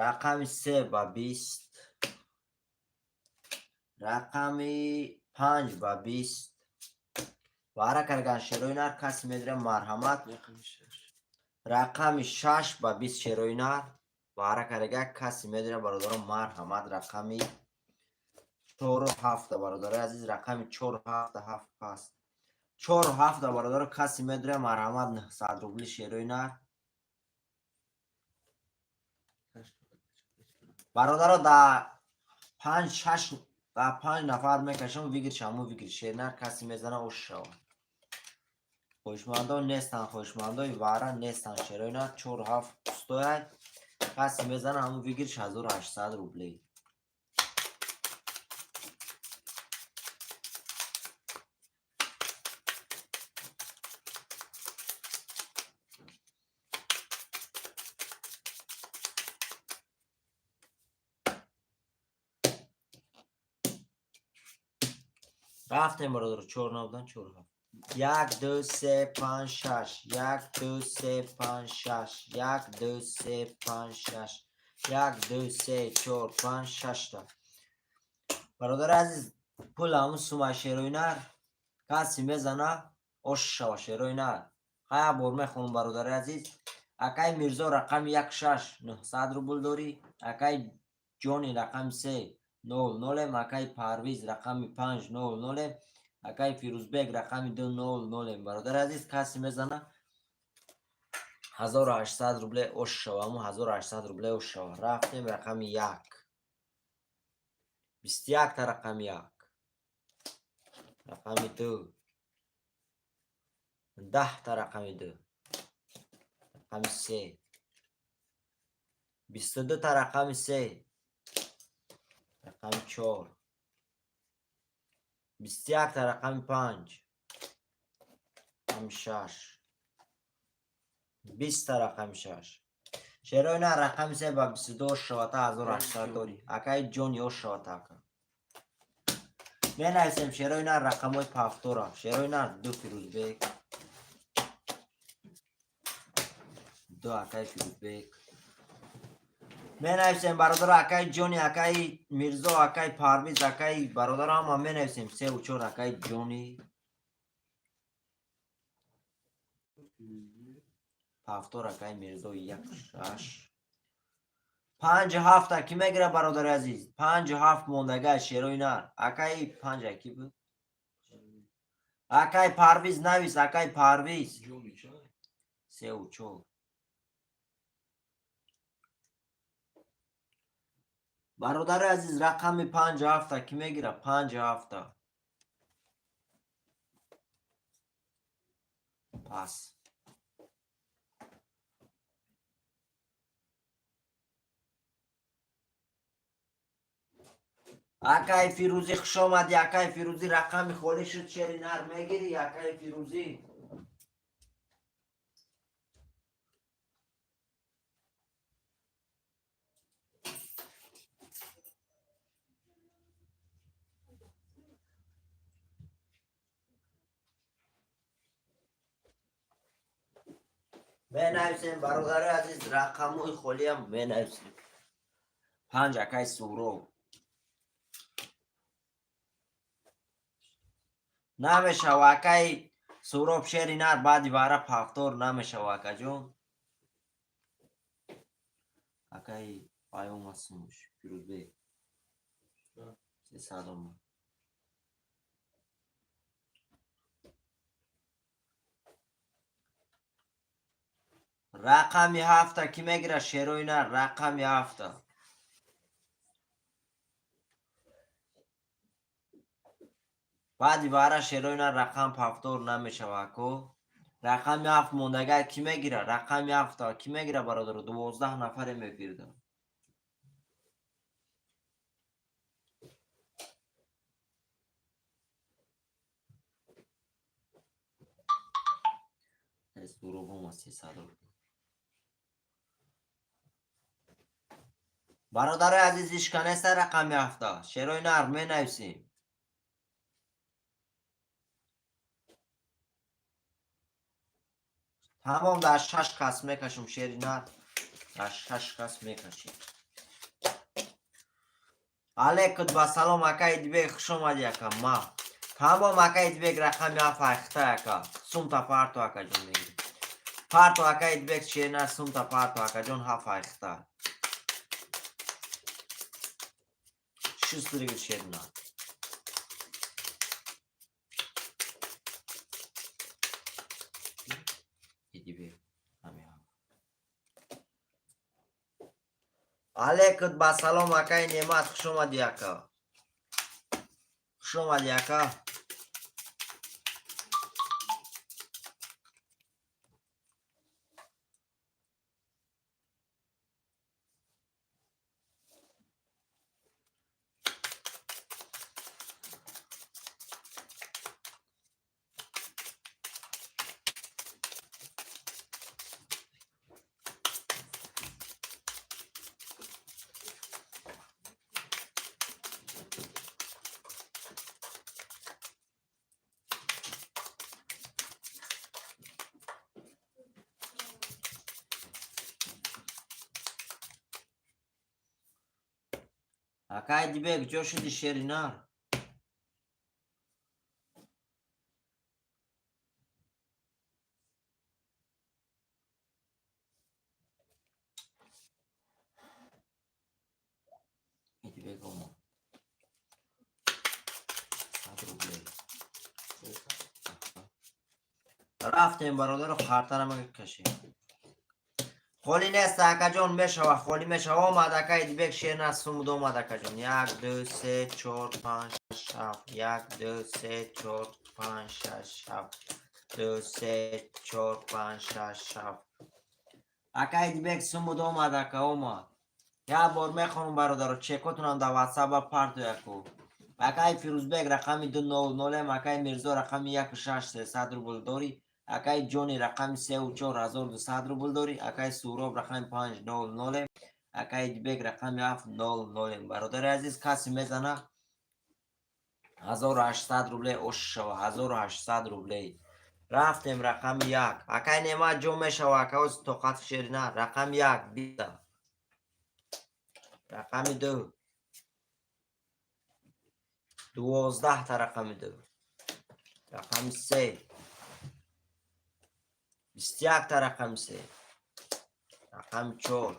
Рақами се ба 20. Рақами панҷ ба 20. Баҳра кардан, шерои нар, касе медира, марҳамат. Рақами шаш. Рақами шаш ба 20 шерои нар баҳра карага касе медонад, бародарон, марҳамат. Рақами чору ҳафта, бародарои азиз, рақами чору ҳафта, ҳафт пас чору ҳафта, бародаро, касе медонад, марҳамат, 900 рубли шерои нар. Бародаро, да панҷ, шаш, да панҷ нафар мекашам, выигрыш ҳамун выигрыш шернар касе мезана, ош шавад. Хоҳишмандон нестанд, хоҳишмандои ваъра нестанд. Шерои нар чору ҳафт пустояй, касе мезана, ҳамун выигрыш 1800 рублей. Рафтем, бародаро, чор набудан, чору ҳафт. Як, ду, се, панҷ, шаш. Як, ду, се, панҷ, шаш. Як, ду, се, панҷ, шаш. Як, ду, се, чор, панҷ, шашта. Бародари азиз, пул ҳамун сума шерои нар касе мезана, ош шава шерои нар. Хая бор мехонам, бародари азиз. Акаи Мирзо, рақами як, шаш, 900 рубл дорӣ. Акаи Ҷони, рақами се, нол нолем. Акаи Парвиз, рақами панҷ, нол нолем. Акаи Фирӯзбек, рақами ду, нол нолем. Бародари азиз, касе мезана, 1800 рубле ош шава, ҳамун 1800 рубле ош шава. Рафтем, рақами як, 21-та, рақами як, рақами ду, 10-та, рақами ду, рақами се, 22-та, рақами се, рақами чор, 21-та, рақами панҷ, рақами шаш, 20-та, рақами шаш. Шерои на рақами се ба 22 ош шавата, 1800 дорӣ. Акаи Ҷони, ош шавата, ака. Менависем, шерои нар, рақамҳои повтора. Шерои нар, ду, Фирӯзбек, ду, акаи Фирӯзбек. Менависем, бародаро, акаи Ҷони, акаи Мирзо, акаи Парвиз, акаи бародаро, ҳама менависем. Севу чор, акаи Ҷони. Повтор, акаи Мирзо, як, шаш. Панҷу ҳафта кӣ мегирад, бародари азиз? Панҷу ҳафт мондага, шерои нар. Акаи панҷа кӣ буд? Акаи Парвиз, навис, акаи Парвиз. Севу чор. Бародари азиз, рақами панҷу ҳафта кӣ мегирад? Панҷу ҳафта. Пас. Акаи Фирӯзӣ, хушомадӣ, акаи Фирӯзӣ, рақами холӣ шуд, шери нар мегирӣ, акаи Фирӯзӣ. Менависем, бародари азиз, рақамҳои холиам менависем. Панҷ, акаи Суҳроб. Намешава, акаи Суҳроб, шери нар баъди вара повтор намешава, акаҷон. Акаи паём ҳастмуш, Фирӯзбек. 300 омад. Рақами ҳафта кӣ мегирад, шерои нар, рақами ҳафта? Баъди вара, шерои нар, рақам повтор намешава, ако. Рақами ҳафт мондага кӣ мегирад? Рақами ҳафта кӣ мегирад, бародаро? 12 нафаре мефирда. Суҳроб омад, 300 рубл. Бародарои азиз, ишка неста рақами ҳафта. Шерои нар менависем. Тамом, дар шаш кас мекашем, шери нар. Дар шаш кас мекашем. Алейкум ба салом, акаи Дибек, хуш омадӣ, ака. Ма. Тамом, акаи Дибек, рақами ҳафт айхта, ака. Сумта парту, акаҷон, мегирем. Парто, акай Идбек, шерина сумта парто, акаҷон, ҳафт айхта. Шустригир, шерина. Идибек. Алейкум ба салом, акай Неъмат, хуш омадӣ, ака. Хуш омадӣ, ака. Акай Дибек, ҷо шуди, шери нар? Идибек омад. 100 рублей. Рафтем, бародаро, хартара кашем. Холӣ нест, акаҷон, мешава, холӣ мешава. Омад, ака Идибек, шер сумуд омад, акаҷон. Як, ду, се, чор, панҷ, шаш, ҳафт. Як, ду, се, чор, панҷ, шаш, ҳафт. Ду, се, чор, панҷ, шаш, ҳафт. Ака Идибек сумуд омад, ака, омад. Як бор мехонам, бародаро, чекотунам дар ватсап парту яку. Акаи Фирӯзбек рақами ду нол нолем, акаи Мирзо рақами яку шаш 300 рубл дорӣ, акаи Ҷони рақами сеу чор 1200 рубл дорӣ, акаи Суҳроб рақами панҷ нол нолем, акаи Идибек рақами ҳафт нол нолем. Бародари азиз, касе мезана, 1800 рублей ош шава, 1800 рублей. Рафтем, рақами як. Акаи Неъмат, ҷо мешава, акаоз тоқат шерина. Рақами як бита. Рақами ду 12-та, рақами ду. Рақами се 21-та, рақами се. Рақами чор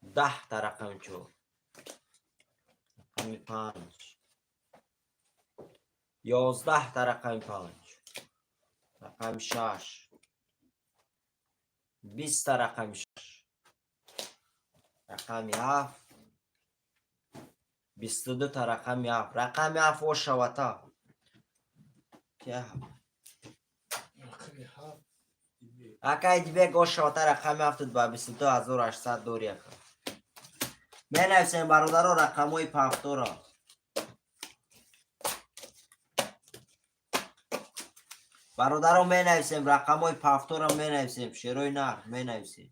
10-та, рақами чор. Рақами панҷ 11-та, рақами панҷ. Рақами шаш 20-та, рақами шаш. Рақами ҳафт 22-та, рақами ҳафт. Рақами ҳафт ошавата. Ки ҳафт? Рақами ҳафт. Идибек. Ака Идибек, ошавата, рақами ҳафтуд ба 22 800 дори, ака. Менависем, бародаро, рақамҳои пафторо. Бародаро, менависем рақамҳои пафторо, менависем шерои нар менависем.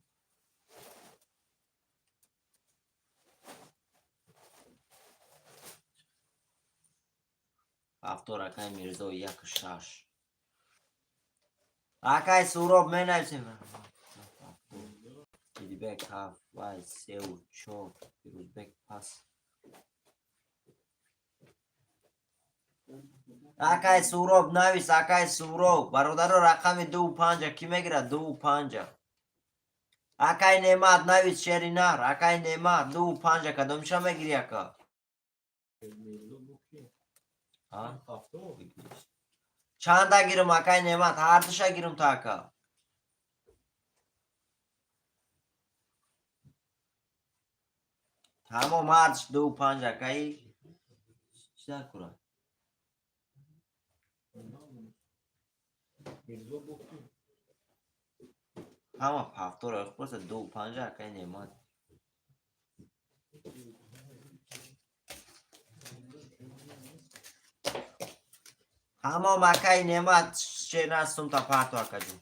Пафтор, акаи Мирзо, яку шаш. Акаи Суҳроб, менависем. Идибек ҳафт, вай сеу чор, Фирӯзбек пас. Акаи Суҳроб, навис, акаи Суҳроб. Бародаро, рақами дуву панҷа кӣ мегирад? Дуву панҷа. Акаи Неъмат, навис, шери нар. Акаи Неъмат, дуву панҷа кадомиша мегирӣ, ака? Мирзо бо ки? А? Ҳафто. Чанда гирам, акаи Неъмат? Ҳардуша гирам то, ака. Тамом, ҳардуш дуву панҷ, акаи. Чӣ дар кура? Мирзо бо ки? Ҳама пафторо просто дуву панҷа, акаи Неъмат. Тамом, акаи Неъмат, шер сумта парто, акаҷон.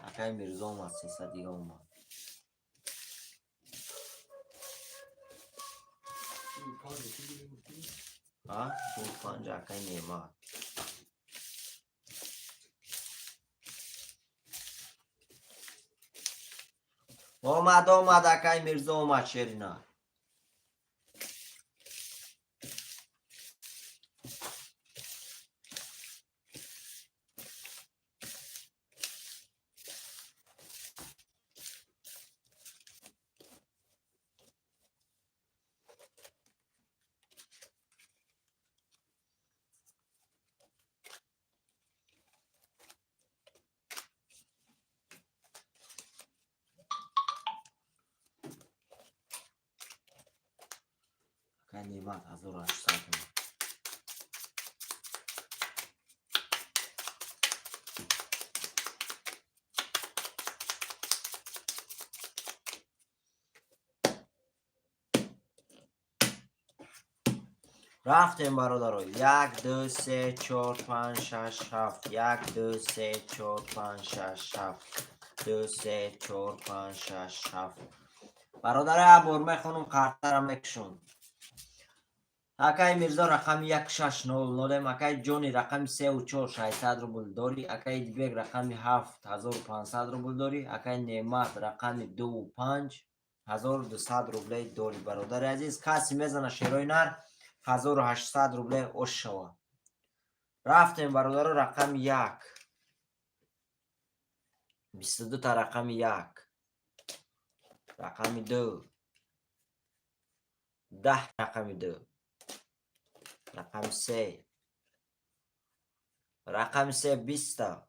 Акаи Мирзо омад, 300 дига омад. Панҷа ки гирем гуфтӣ? А? Дуву панҷа, акаи Неъмат. Омад, омад, акай Мирзо омад, шерина. Акай Неъмат 1800 рубл. Рафтем, бародаро. Як, ду, се, чор, панҷ, шаш, ҳафт. Як, ду, се, чор, панҷ, шаш, ҳафт. Ду, се, чор, панҷ, шаш, ҳафт. Бародаро, як бор мехонум, қартара мекушум. Акай Мирзо рақами 1600, акай Ҷони рақами сеу чор 600 рубл дорӣ, акай Идибек рақами ҳафт 1500 рубл дорӣ, акай Неъмат рақами дуву панҷ 1200 рублей дорӣ. Бародари азиз, касе мезана шерои нар 1800 рублей ош шава. Рафтем, бародаро, рақами як. 22 та рақами як. Рақами ду. 10 рақами ду. Рақами се. Рақами се 20 та.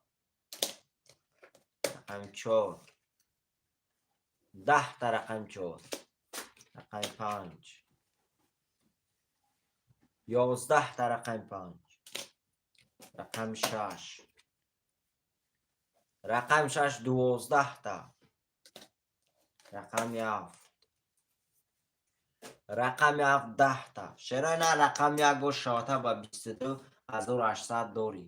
Рақами чор. 10 та рақами чор. Рақами панҷ. 11 та рақами панҷ. Рақами шаш. Рақами шаш 12 та. Рақами ҳафт. Рақами ҳафт 10 та. Шерои на рақами як ош шавата ба 22 800 дорӣ.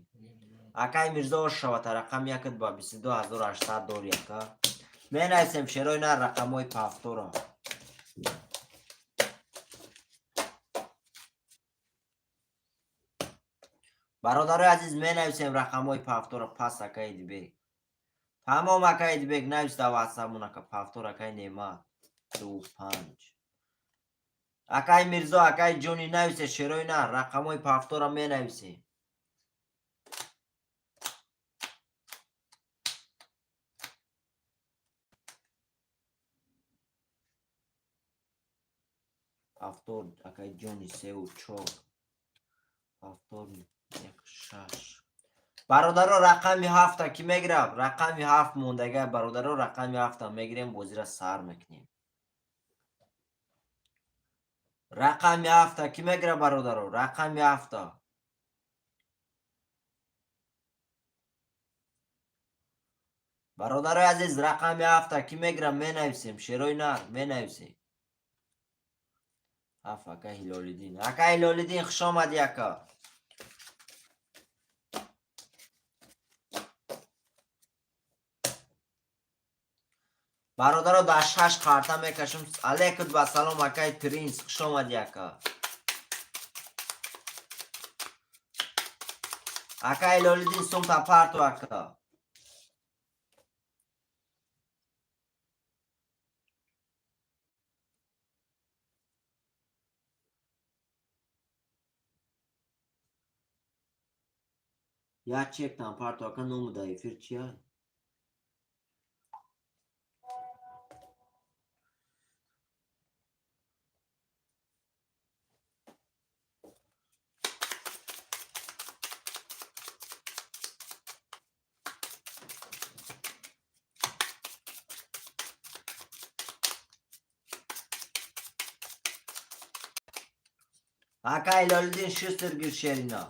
Акай Мирзо ош шавата рақами якат ба 22 800 дорӣ, ака. Менависем шерои на рақамҳои пафтора. Бародарои азиз, менависем рақамҳои пафтора пас, акай Идибек. Тамом, акай Идибек, навис дар ватсапмон, ака, пафтор, акай Неъмат ду панҷ. Акай Мирзо, акай Ҷони, нависе шерои на рақамҳои пафтора менависем. Пафтор, акай Ҷони, сеу чор. Пафтор як шаш. Бародаро, рақами ҳафта кӣ мегирад? Рақами ҳафт мондага, бародаро, рақами ҳафта мегирем, бозира сар мекунем. Рақами ҳафта кӣ мегирад, бародаро? Рақами ҳафта. Бародарои азиз, рақами ҳафта кӣ мегирад, менависем. Шерои нар менависем. Ҳафт, ака Ҳилолиддин. Ака Ҳилолиддин, хуш омадӣ, ака. Бародаро, дар шаш қарта мекашам. Алейкум ба салом, акай Принс, хуш омадӣ, ака. Ака Ҳилолиддин, сумта парту, ака. Як чектам парту, ака, ному дар эфир чия? Ака Ҳилолиддин, шустер гир шерина.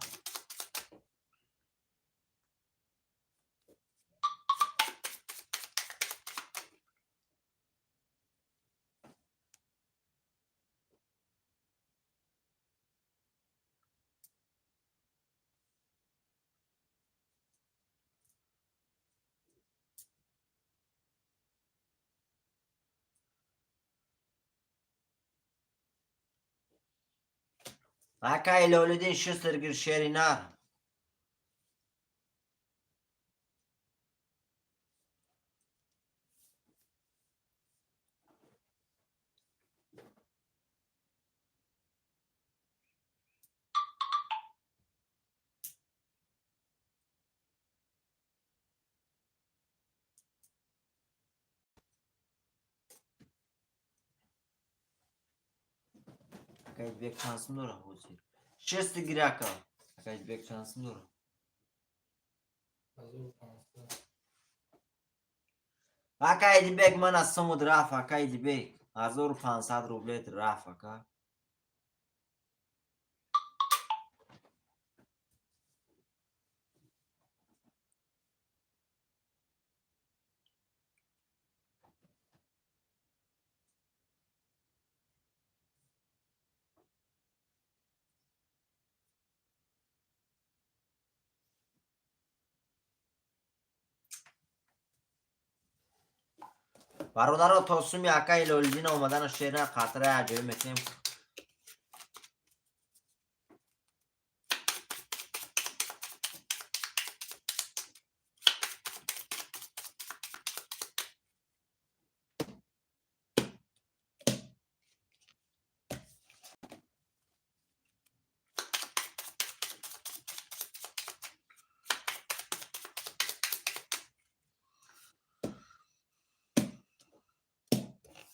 Ака Ҳилолиддин, шустер гир шери нар. Акай Идибек чанд сум дора ҳозир? Шест гири, ака. Акай Идибек чанд сум дора? 1500. Ака Идибек, мана сумуд рафт, ака Идибек. 1500 рублет рафт, ака. Бародаро, то суми ака Ҳилолиддин омадана шера қатра аҷоиб мекунем.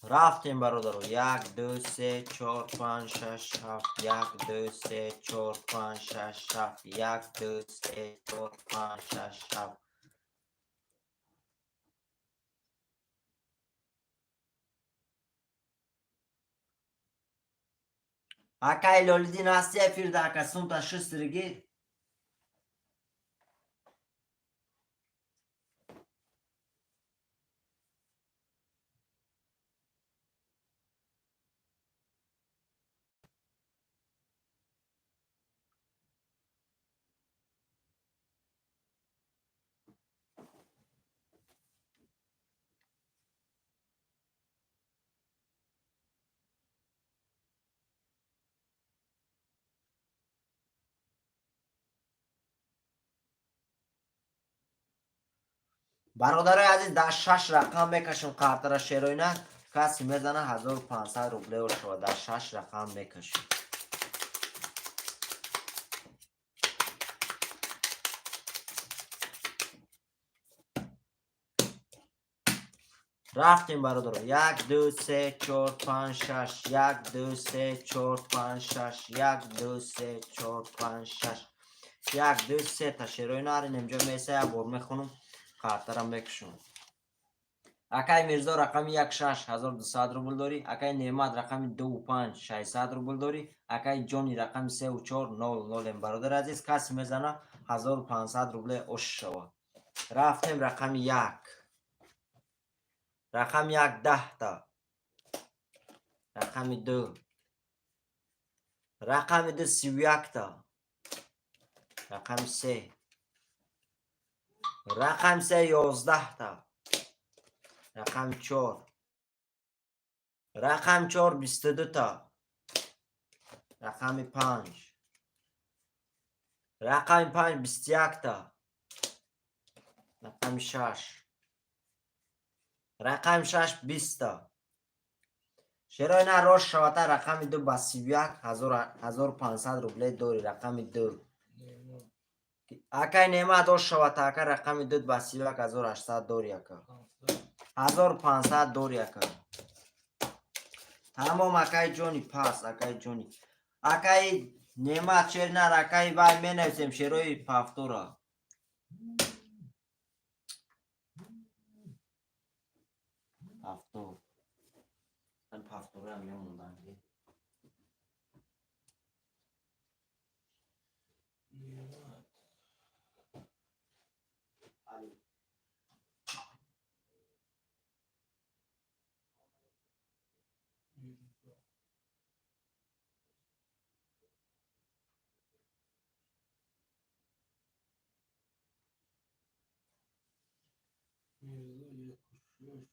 Рафтем, бародаро. Як, ду, се, чор, панҷ, шаш, ҳафт. Як, ду, се, чор, панҷ, шаш, ҳафт. Як, ду, се, чор, панҷ, шаш, ҳафт. Ака Ҳилолиддин, ҳасти эфирда, ака? Сумта шустриги. Бародарои азиз, дар шаш рақам мекашем қартара шероина. Касе мезана, 1500 рублео шава. Дар шаш рақам мекашем. Рафтем, бародаро. Як, ду, се, чор, панҷ, шаш. Як, ду, се, чор, панҷ, шаш. Як, ду, се, чор, панҷ, шаш. Як, ду, се та шероина аринем ҷо меса, як бор мехонам, қартара мекушам. Акай Мирзо, рақами як, шаш, 1200 рубл дорӣ. Акай Неъмат, рақами дуву панҷ, 600 рубл дорӣ. Акай Ҷони, рақами севу чор, нол нолем. Бародари азиз, касе мезана, 1500 рубле ош шава. Рафтем, рақами як. Рақами як 10 та. Рақами ду. Рақами ду 31 та. Рақами се. Рақами се 11 та. Рақами чор. Рақами чор 22 та. Рақами панҷ. Рақами панҷ 21 та. Рақами шаш. Рақами шаш 20 та. Шерои на рост шавата, рақами ду ба 31 1500 рубле дорӣ, рақами ду. Неъмат. Акай Неъмат, ош шавата, ака, рақами ду ба 31 1800 дорӣ, ака. 500. 1500 дорӣ, ака. Тамом, акаи ҷони, пас, акаи ҷони. Акаи Неъмат, шер нар, акаи вай менависем шерои пафтора. Пафтор. Ман пафтораам мемондам. Неъмат. Али. Мирзо. Мирзо яку шаш.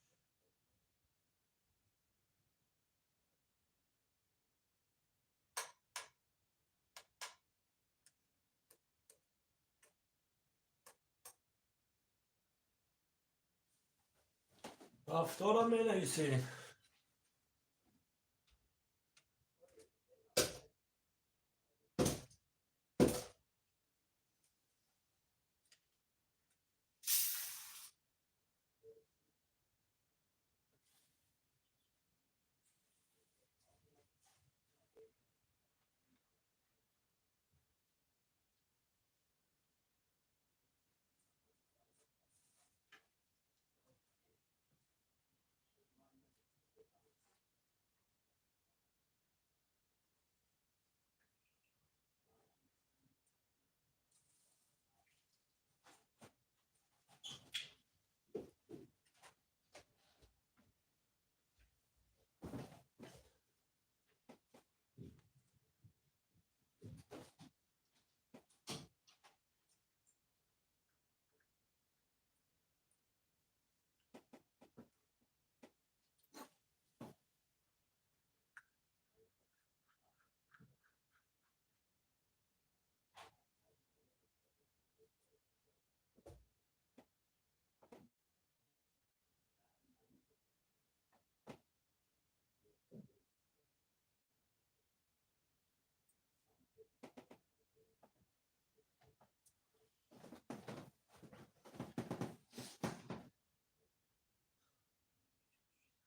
Ҳафтора менависем.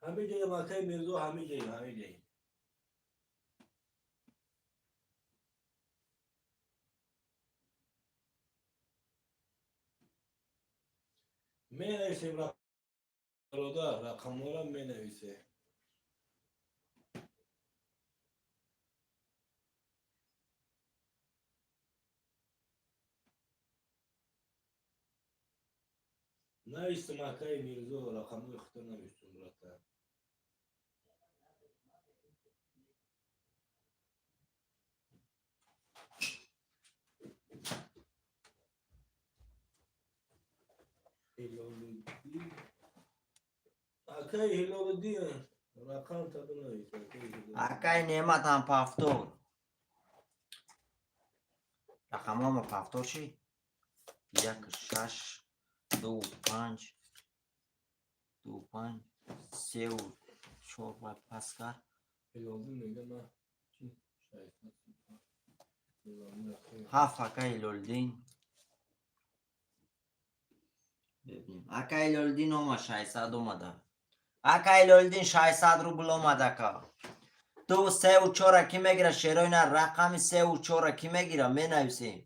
Ҳамиҷаем, акай Мирзо, ҳамиҷаем, ҳамиҷаем. Менависем, бародар, рақамҳоро менависем. Навистам, акаи Мирзо, рақамҳои худро навистум, братан. Ҳилолиддин, акаи Ҳилолиддин, рақамта бинавис, акаи Ҳилолиддин. Акай Неъмат ҳам повтор. Рақамҳома повтор ши? Як, шаш, ду, панҷ, ду, панҷ, севу чор ва паскар. Ҳилолиддин мега ман чи 635. Ҳилолиддин акаи. Ҳафт, акай Ҳилолиддин. Бибинем. Акай Ҳилолиддин омад, 600 омада. Акай Ҳилолиддин, 600 рубл омад, ака. Ду, севу чора кӣ мегира, шерои нар? Рақами севу чора кӣ мегира? Менависем.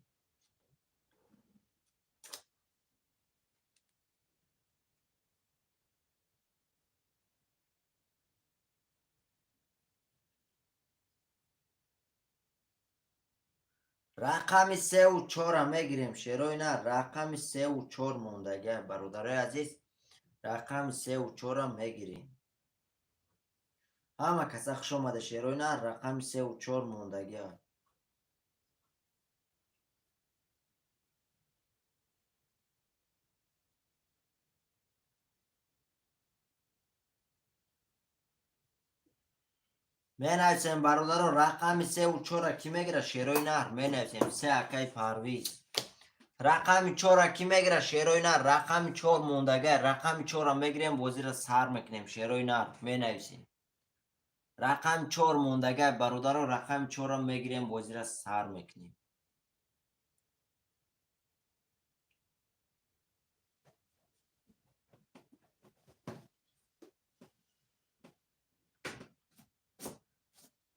Рақами севу чора мегирем, шерои нар. Рақами севу чор мондагиа, бародарои азиз. Рақами севу чора мегирем. Ҳама каса хуш омада, шерои нар. Рақами севу чор мондагиа. Менависем, бародаро, рақами севу чора кӣ мегира, шерои нар? Менависем. Се, акай Парвиз. Рақами чора кӣ мегира, шерои нар? Рақами чор мондагиа. Рақами чора мегирем, бозиро сар мекунем, шерои нар. Менависем. Рақами чор мондагиа, бародаро, рақами чора мегирем, бозиро сар мекунем.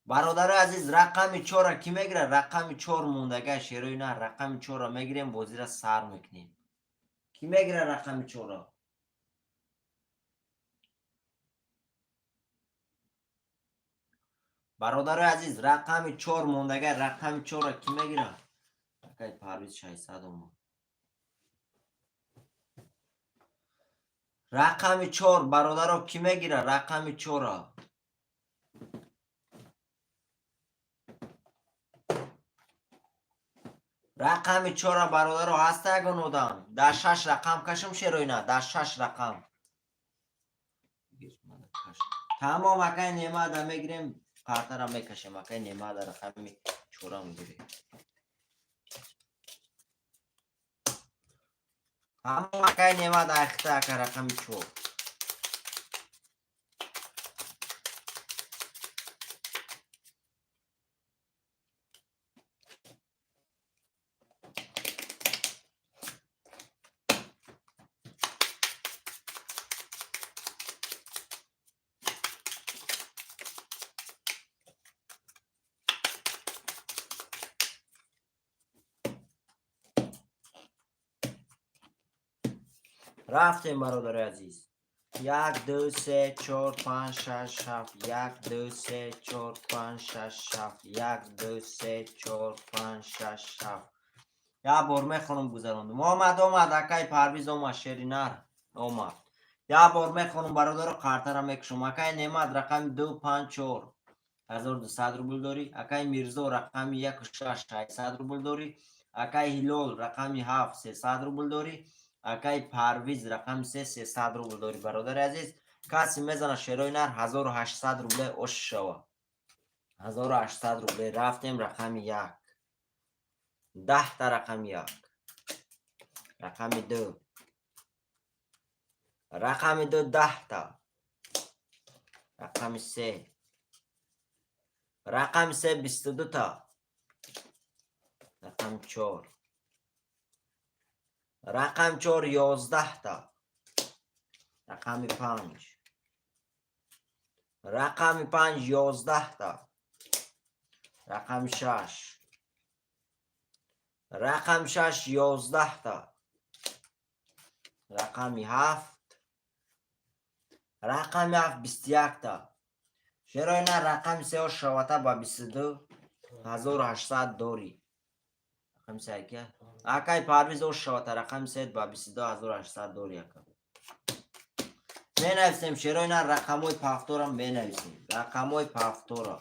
Бародарои азиз, рақами чора кӣ мегирад? Рақами чор мондагиа, шерои нар. Рақами чора мегирем, бозиро сар мекунем. Кӣ мегирад рақами чора? Бародарои азиз, рақами чор мондагиа. Рақами чора кӣ мегирад? Акай Парвиз, 600 омад. Рақами чор, бародаро, кӣ мегирад рақами чора? Рақами чора, бародаро, ҳаста ягон одам? Дар шаш рақам кашам, шерои нар, дар шаш рақам. Тамом, акай Немада мегирем, картара мекашем, акай Немада, рақами чора мегирем. Тамом, акай Немада, айхта, ака, рақами чор. Рафтем, бародарои азиз. Як, ду, се, чор, панҷ, шаш, ҳафт. Як, ду, се, чор, панҷ, шаш, ҳафт. Як, ду, се, чор, панҷ, шаш, ҳафт. Як бор мехонам, гузарондум. Омад, омад, акай Парвиз омад, шери нар омад. Як бор мехонам, бародаро, қартара мекушам. Акай Немат, рақами ду, панҷ, чор, 1200 рубл дорӣ. Акай Мирзо, рақами яку шаш, 600 рубл дорӣ. Акай Ҳилол, рақами ҳафт, 300 рубл дорӣ. Акай Парвиз, рақами се, 300 рубл дорӣ. Бародари азиз, касе мезана, шерои нар, 1800 рубле ош шава. 1800 рубле. Рафтем, рақами як. 10-та рақами як. Рақами ду. Рақами ду 10-та. Рақами се. Рақами се 22-та. Рақами чор. Рақами чор 11-та. Рақами панҷ. Рақами панҷ 11-та. Рақами шаш. Рақами шаш 11-та. Рақами ҳафт. Рақами ҳафт 21-та. Шерои нар, рақами сео шавата ба 22 800 дорӣ. Рақами се ака? Акай Парвиз, ош шавата, рақами се ба 22 800 дорӣ, ака. Менависем, шерои нар, рақамҳои повторам менависем. Рақамҳои повтора.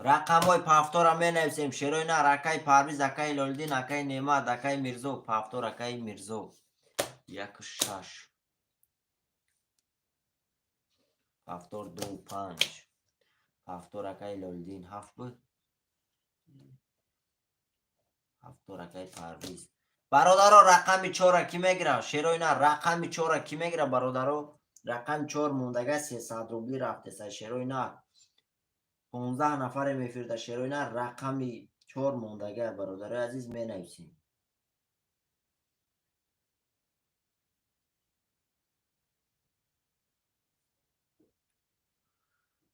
Рақамҳои повтора менависем, шерои нар, акай Парвиз, акай Лолиддин, акай Неъмат, акай Мирзо, повтор, акай Мирзо. Яку шаш. Повтор ду панҷ. Повтор, акай Лолиддин, ҳафт буд. Повтор, акай Парвиз. Бародаро, рақами чора кӣ мегира? Шерои нар, рақами чора кӣ мегира, бародаро? Рақами чор мондага 300 рубли рафтеса, шерои нар. 15 нафаре мефирда, шерои нар, рақами чор мондага, бародарои азиз, менависем.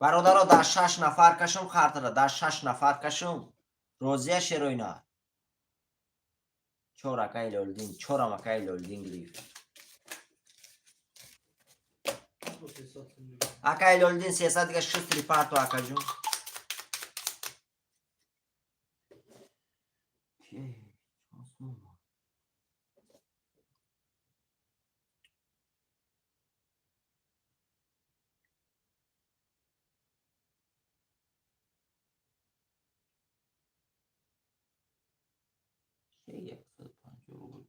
Бародаро, дар шаш нафар кашум хартара, дар шаш нафар кашум. Розия, шерои нар? Чор акаи Лолиддин, чорам акаи Лолиддин гирифт. Акаи Лолиддин, 300 дига шустри парту, акаҷун. 150 рубл.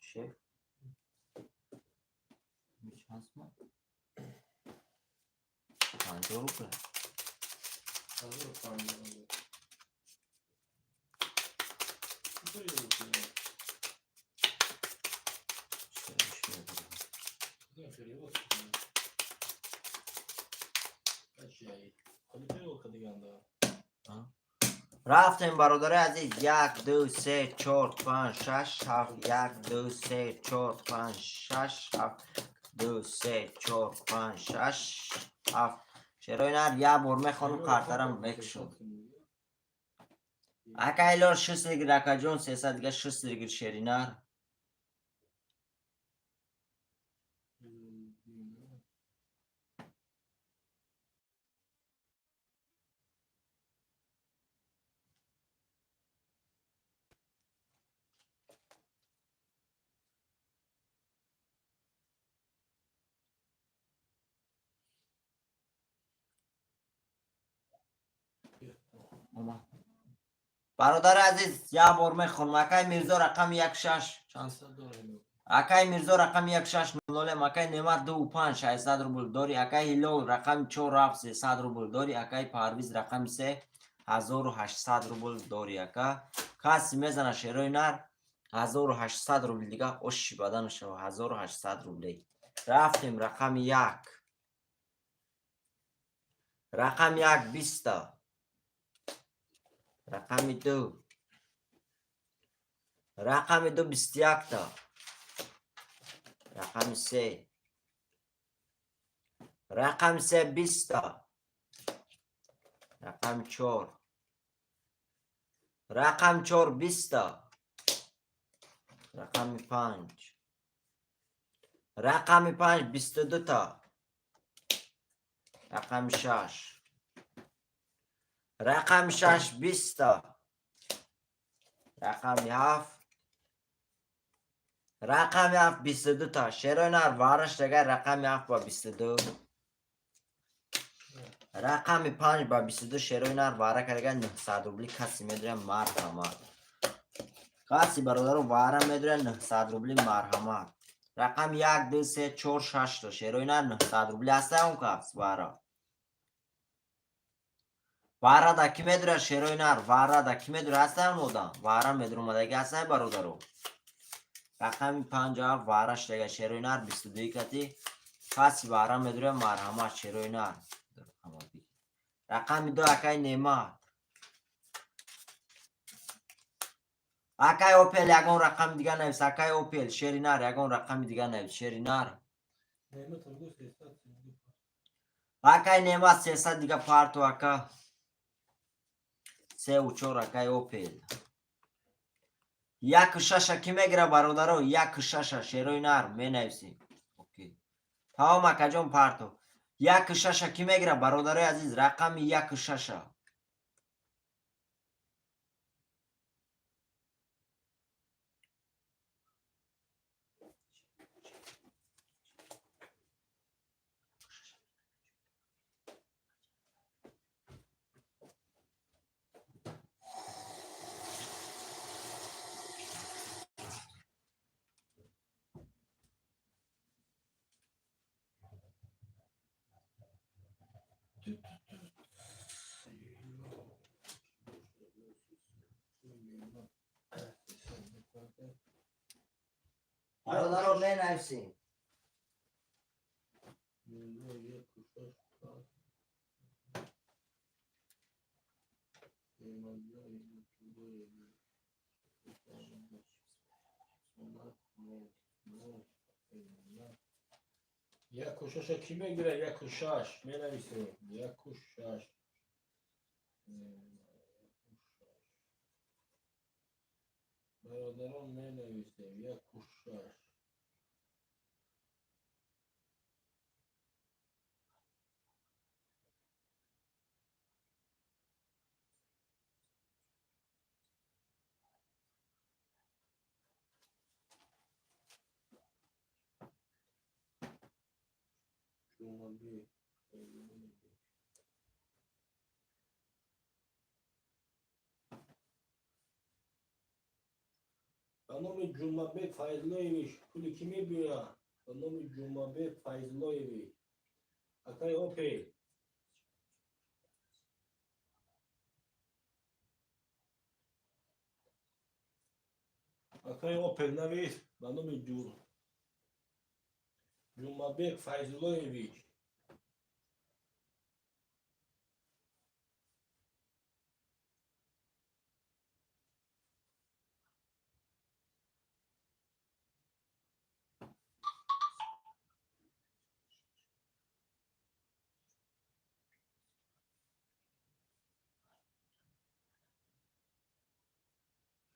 Шеф. Чанд сумон? 50 рубл. 1050 рубл. Чӣ мебарам? Перевод. Ҳоли перевод кардиганда. Рафтем, бародари азиз: як, ду, се, чор, панҷ, шаш, ҳафт. Як, ду, се, чор, панҷ, шаш, ҳафт. Ду, се, чор, панҷ, шаш, ҳафт. Шерои нар, як бор мехонам, картарам мекушам. Ака Ҳилол, шуст гир, акаҷон, 300 дига шуст гир, шеринар. Омад, бародари азиз, як бор мехонам. Акай Мирзо, рақами як шаш чанд? Акай Мирзо, рақами як шаш нолем. Акай Немат, ду панҷ, 600 рубл дори. Акай Ҳилол, рақами чор ҳафт, 300 рубл дори. Акай Парвиз, рақами се, 1800 рубл дори. Ака, каси мезана, шерои нар, 1800 рубл дига оши бадан шава. 1800 рубле рафтем. Рақами як, рақами як 20-та. Рақами ду, рақами ду 21-та. Рақами се, рақами се 20-та. Рақами чор, рақами чор 20-та. Рақами панҷ, рақами панҷ 22-та. Рақами шаш, рақами шаш 20-та. Рақами ҳафт, рақами ҳафт 22-та. Шерои нар, вараш дагар, рақами ҳафт ба 22, рақами панҷ ба 22. Шерои нар, вара кардагар, 900 рубли каси медорям, марҳамат. Каси, бародаро, вара медорям, 900 рубли, марҳамат. Рақами як, ду, се, чор, шашта, шерои нар, 900 рубли ҳаста он кас вара. Варада ки медура, шерои нар? Варада ки медура? Ҳастаям одам вара медуромадаги ҳастай, бародаро. Рақами 57 вара шудага, шерои нар, 22 кати. Каси вара медура, марҳамат, шерои нар. Рақами 2, акай Немат. Акай Опел, ягон рақами дига навис. Акай Опел, шери нар, ягон рақами дига навис, шери нар. Неъмат гу 300. Акай Немат, 300 дига парту, ака. Сеу чор, акай Опел. Яку шаша ки мегира, бародаро? Яку шаша, шерои нар, менависӣ. Окей, тамом, акаҷон, парту. Яку шаша ки мегира, бародарои азиз? Рақами яку шаша. Бародаро, менависӣ. Мирзо, яку шаш пас. Неъматҷон Ҳикматуллоевич. Сомат нол. Яку шаша кӣ мегира? Яку шаш менависем. Яку шаш. Яку шаш. Бародарон, менависем. Яку шаш. Ҷумабек. Файзуллоевич. Ба номи Ҷумабек Файзуллоевич пули кӣ мебиёяд? Ба номи Ҷумабек Файзуллоевич. Акай Опел. Акай Опел, навис ба номи Ҷумабек Файзуллоевич.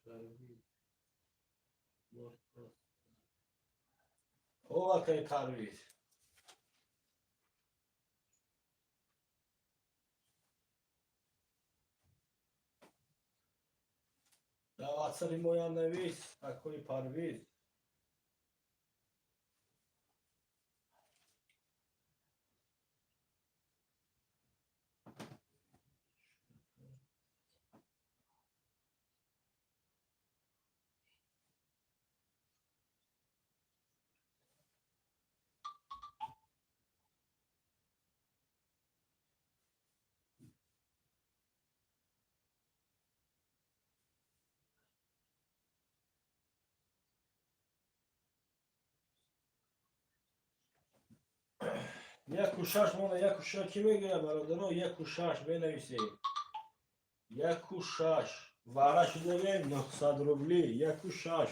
Парвиз. О, акай Парвиз. Дар ватсари моям навис, акои Парвиз. Яку шаш мона, яку шаш кӣ мегирад, бародаро? Яку шаш менависем. Яку шаш. Вара шудагем 900 рубли. Яку шаш.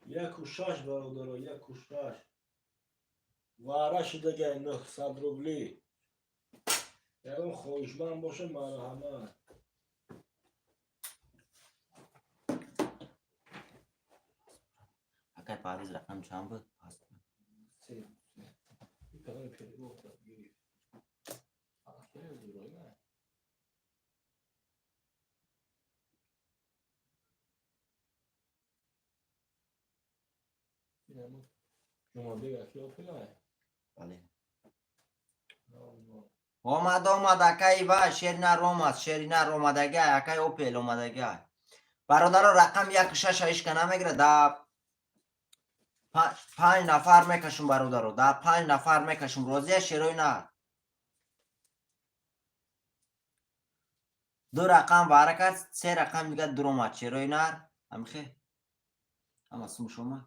Яку шаш, бародаро, яку шаш. Вара шудагем 900 рубли. Ягон хоҳишманд боша, марҳамат. Акай Парвиз, рақам чанд буд? Се. Се. Кадоми перевод гирифт. Аллакай зурой на. Инаму Ҷумабек аки опилай. Бале. Омад, омад, акай ва шеринар омад, шеринар омадагай, акай Опел омадагай. Бародаро, рақам яку шаша ишка намегира да. Панҷ нафар мекашум, бародаро, дар панҷ нафар мекашум. Розия, шерои нар. Ду рақам вара кард, се рақам дига дуромад. Шерои нар. Амихе. Ама сумш омад.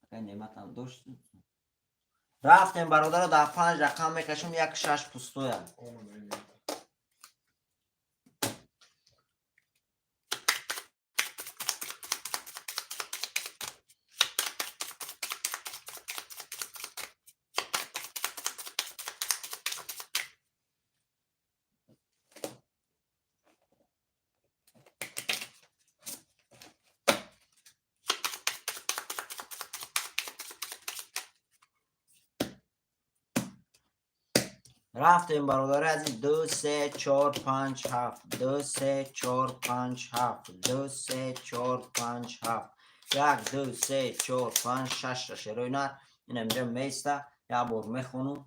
Акай неъматам дошт. Рафтем, бародаро, дар панҷ рақам мекашум, як шаш пустоя. Рафтем, бародари азиз, ду, се, чор, панҷ, ҳафт, ду, се, чор, панҷ, ҳафт, ду, се, чор, панҷ, ҳафт, як, ду, се, чор, панҷ, шаш. Шерои нар ина инҷа меиста, як бор мехонум.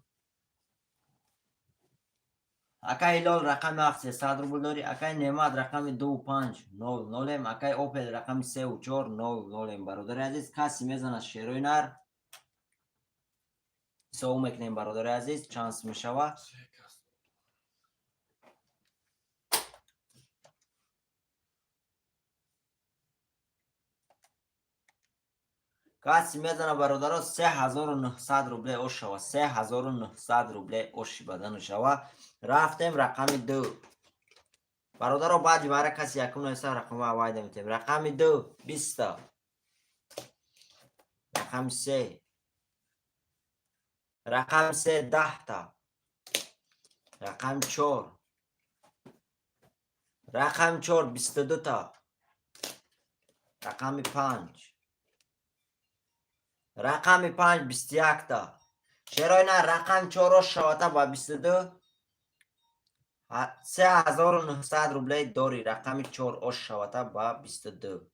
Акай Ҳилол, рақами ҳафт, 300 рубл дорӣ. Акай Неъмат, рақами ду, панҷ, нол, нолем. Акай Опел, рақами сеу чор, нол, нолем. Бародари азиз, касе мезанад, шерои нар, ҳисоб мекунем, бародари азиз, чанд сум мешавад. Касе мезана, бародаро, 3900 рубле ош шава, 3900 рубле оши бадану шава. Рафтем, рақами ду, бародаро. Баъди вара каси якум нависа, рақами аввайда метем. Рақами ду 20-та, рақами се, рақами се 10-та, рақами чор, рақами чор 22-та, рақами панҷ, рақами панҷ 21-та. Шерои на, рақами чорро шавата ба 22, 3900 рубле дорӣ. Рақами чор ош шавата ба 22.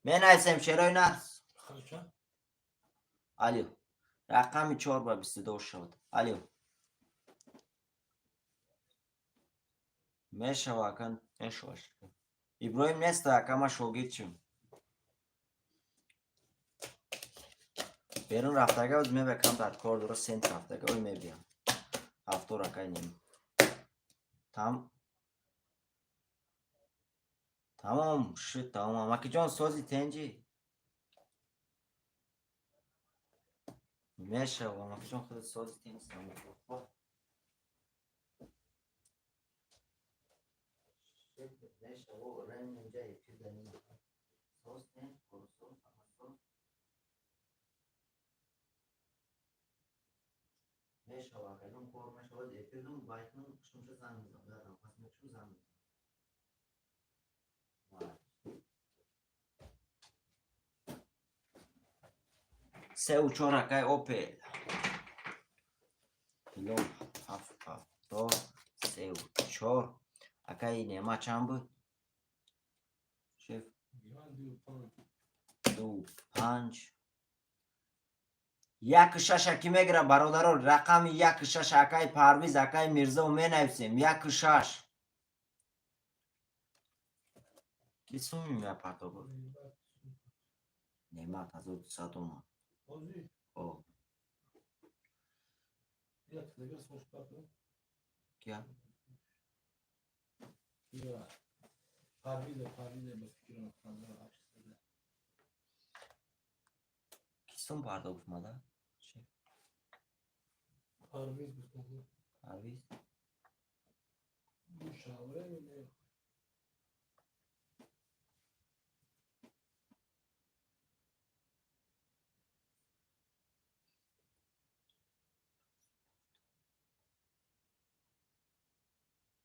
Менависем, шерои на. Алё, рақами чор ба 22 ош шавата. Алё, мешава, ака, мешава. Иброҳим неста, ака, ма шогирд шум. Берун рафтага оз мебия, кам дар кор дора, сент рафтага, ой, мебиям ҳафтор, акай нем. Там тамом шуд, тамом. Амакиҷон, сози, тенҷи, мешава. Амакиҷон, худат сози, тенҷи, тамом. Мешава, рем инҷа эфир дарем. Соз, тенҷ, корсоз, ҳама соз. Мешава, акаҷон, кор мешавад. Эфирдум байкунам, шумша занг мезанам, баъдам пас мекушам, занг мезанам. Сеу чор, акай Опел. Ҳилол, ҳафт, ҳафтод, сеу чор. Акай Нема, чанд буд, шеф? Ду, панҷ, яку шаша ки мегира, бародаро? Рақами яку шаш, акай Парвиз, акай Мирзо, менависем яку шаш. Ки суми мепарто буд? Немат 1200 омад. О. Як дигар сумаш папа. Кия? Я. Парвиза, Парвиза, ба фикрам 1800. Ки сум пардохт мада? Парвиз гуфтам. Парвиз? Мушавре не.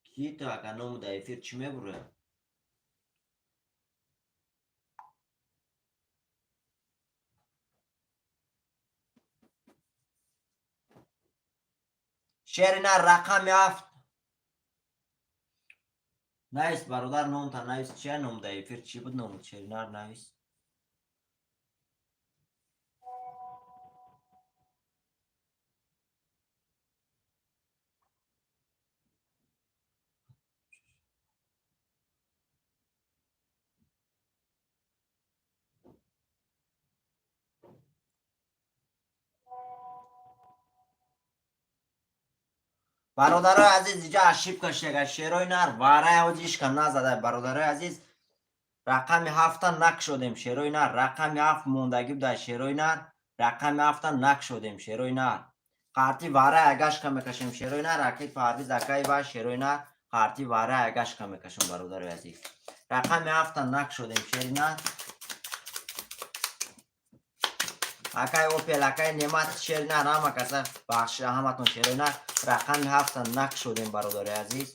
Ки ту, ака, ному дар эфир чӣ мебурӯяд? Шерина, рақами ҳафт навис, бародар, номта навис. Чия ном дар эфир чӣ буд ному? Шеринар навис. Бародарои азиз, иҷа ошибка шега, шерои нар вараи ҳози ишка назада. Бародарои азиз, рақами ҳафта накшодем, шерои нар. Рақами ҳафт мондагӣ буда, шерои нар. Рақами ҳафта накшодем, шерои нар. Қарти вараи агашка мекашем, шерои нар. Аки Парвиз акаи ва шерои нар, қарти вараи агашка мекашем, бародарои азиз. Рақами ҳафта накшодем, шери нар. Акай Опел, акай Немат, шери нар, ҳама каса бахшида ҳаматон, шерои нар. Рақами ҳафта накшодем, бародарои азиз.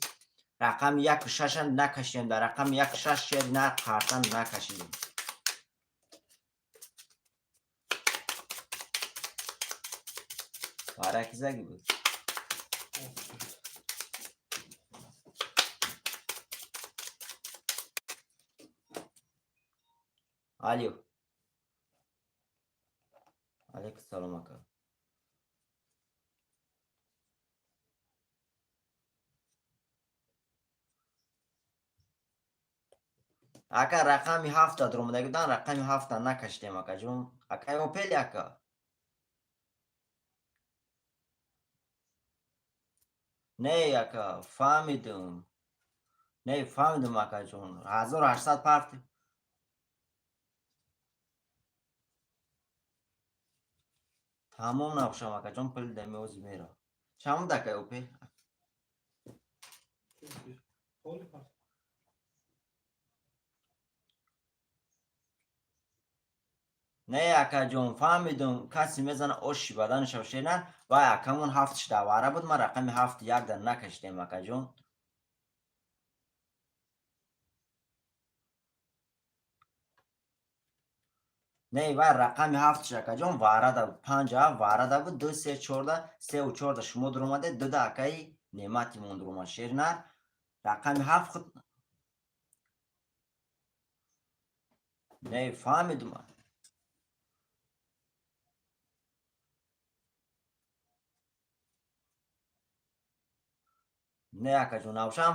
Рақами яку шаша накашидем. Дар рақами яку шаш, шери нар, қарта накашидем. Вараки заги буд. Алё, алейкум салом, ака. Ака, рақами ҳафта дуромадаги будан, рақами ҳафта накашидем, акаҷон. Акай Опели, ака. Не, ака, фаҳмидум. Не, фаҳмидум, акаҷон. 1800 парти. Тамом набошам, акаҷон, пули дамиози мера. Чанд буд, акай Опел? Холи пас. Не, акаҷон, фаҳмидум. Касе мезана оши баданашав, шена. Вай акамон ҳафт шидавара буд, ман рақами ҳафт якда накашидем, акаҷон. Не, вай рақами ҳафтш, акаҷон, варада буд. Панҷ ҳафт варада буд, ду се чорда, сеу чорда шумо дуромаде, дуда акаи Нематимон дуромад, шернар. Рақами ҳафт худ. Не, фаҳмидум. Не, акаҷон, навшам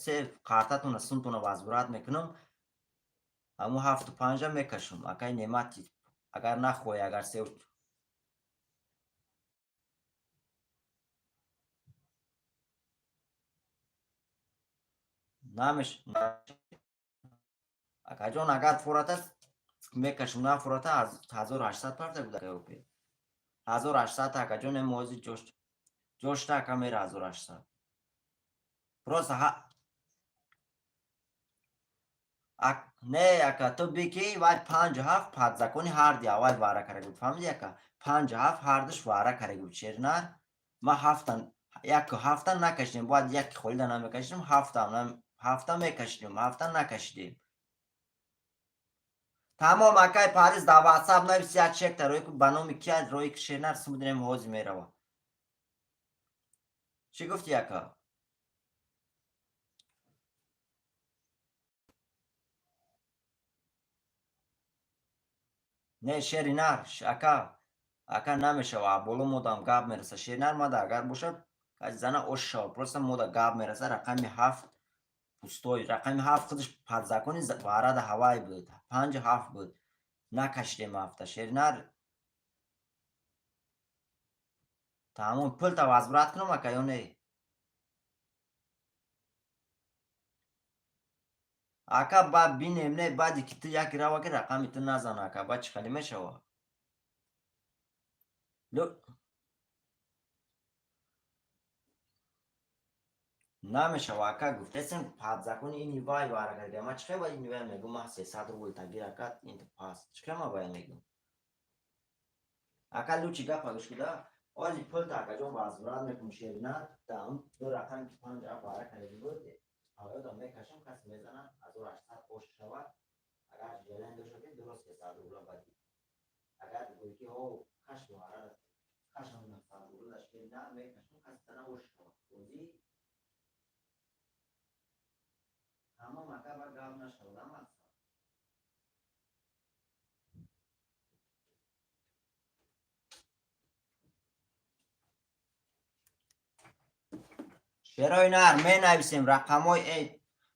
се қартатона сумтона возврат мекунам. Ҳамун ҳафту панҷа мекашам. Акаи Немати, агар нахоҳӣ, агар се намеш. Акаҷон, агар фурата мекашам, на фурата, 1800 парта буд, акаи Опел. 1800, акаҷон, эмози ҷош ҷошта, ака, мера 1800. Просто не, ака, ту бики, вай панҷу ҳафт падзакони ҳарди аввал вара карда буд. Фаҳмиди, ака? Панҷу ҳафт ҳардуш вара карда буд, шернар. Ма ҳафта, яку ҳафта накашидем, бояд яки холида намекашидем, ҳафта ҳафта мекашидем, ҳафта накашидем. Тамом, акай Париз, дар ватсап навис, як чекта рӯй ку, ба номи кия рӯи шернар сумудинем, ҳози мерава. Чӣ гуфти, ака? Не, шери нар, ака, ака, намешава, боло модам гап мераса. Шери нар мада агар бошад, каси зана ош шава, просто мода гап мераса. Рақами ҳафт пустой, рақами ҳафт худаш падзакони варада ҳавай буд, панҷу ҳафт буд. Накашидем ҳафта, шери нар. Тамом, пулта возврат кунам, ака, ё не? Ака, ба бинем, не, баъде ки ту яке рава ки рақами ту назана, ака, баъд чӣ хеле мешава? Намешава, ака, гуфтесем, падзакони ини вай вара карда. Ма чӣ хел ба ини вай мегӯм, ма 300 рубл тагир, ака, ин пас. Чӣ хел ма вай мегӯм? Ака, лучи гапа гӯш кида. Ози пулта, акаҷон, возврат мекунем, шерина, да он ду рақами ки панҷ ҳафт вара карда буд. Ҳавоёдам мекашам, касе мезана, 1800 ош шавад. Агар желание дошта ки дуруст 300 рубла бадӣ. Агар гӯӣ ки ҳо каш вара кашам 900 рубла шерина мекашам, касе зана ош шавад. Бозӣ тамом, ака, ба гап нашавад, мақсад. Шерои нар, менависем рақамҳои э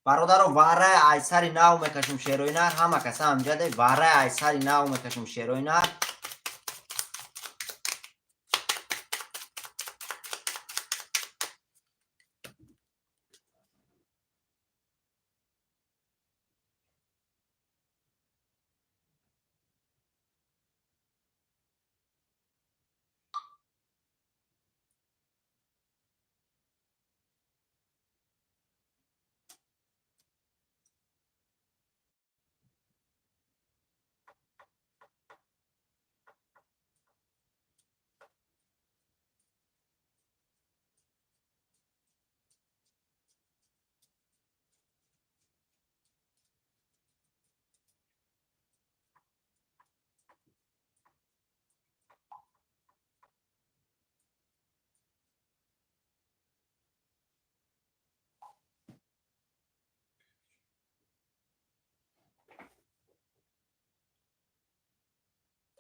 бародаро, вараи айсари нав мекашем, шерои нар, ҳама каса ҳамҷаде, вараи айсари нав мекашем, шерои нар.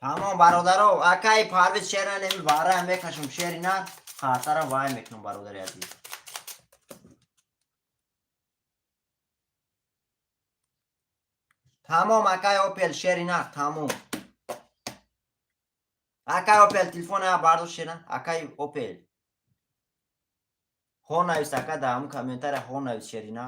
Тамом, бародаро, акаи Парвиз, шера неми вара мекашам, шери на хатара вай мекунам, бародари азиз. Тамом, акаи Опел, шери на тамом. Акаи Опел, телефона бардош, шера. Акаи Опел, ҳо навис, ака, дар ҳамун комментария ҳо навис, шери на.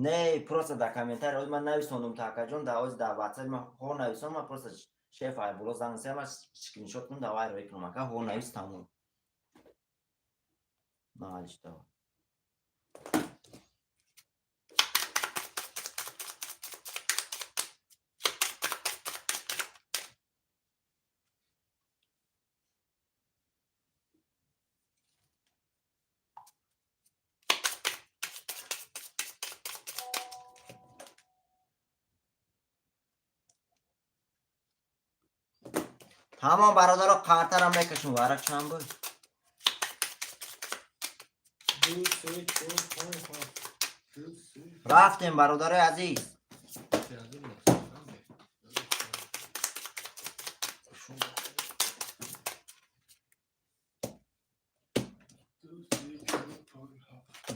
Не, просто дар комментария оз ман нависондум та, акаҷон, дар оз дар ватсап ман ҳо нависон. Ман просто шеф айболо занг зад, ман скриншот кунам, давай рӯй кунам. Ака, ҳо навис, тамом. Маалиш, давай. Тамом, бародаро, қартарам мекашем. Варақ чанд буд? Ду, се, чор, панҷ, ҳафт. Ду, се. Рафтем, бародарои азиз. 3900.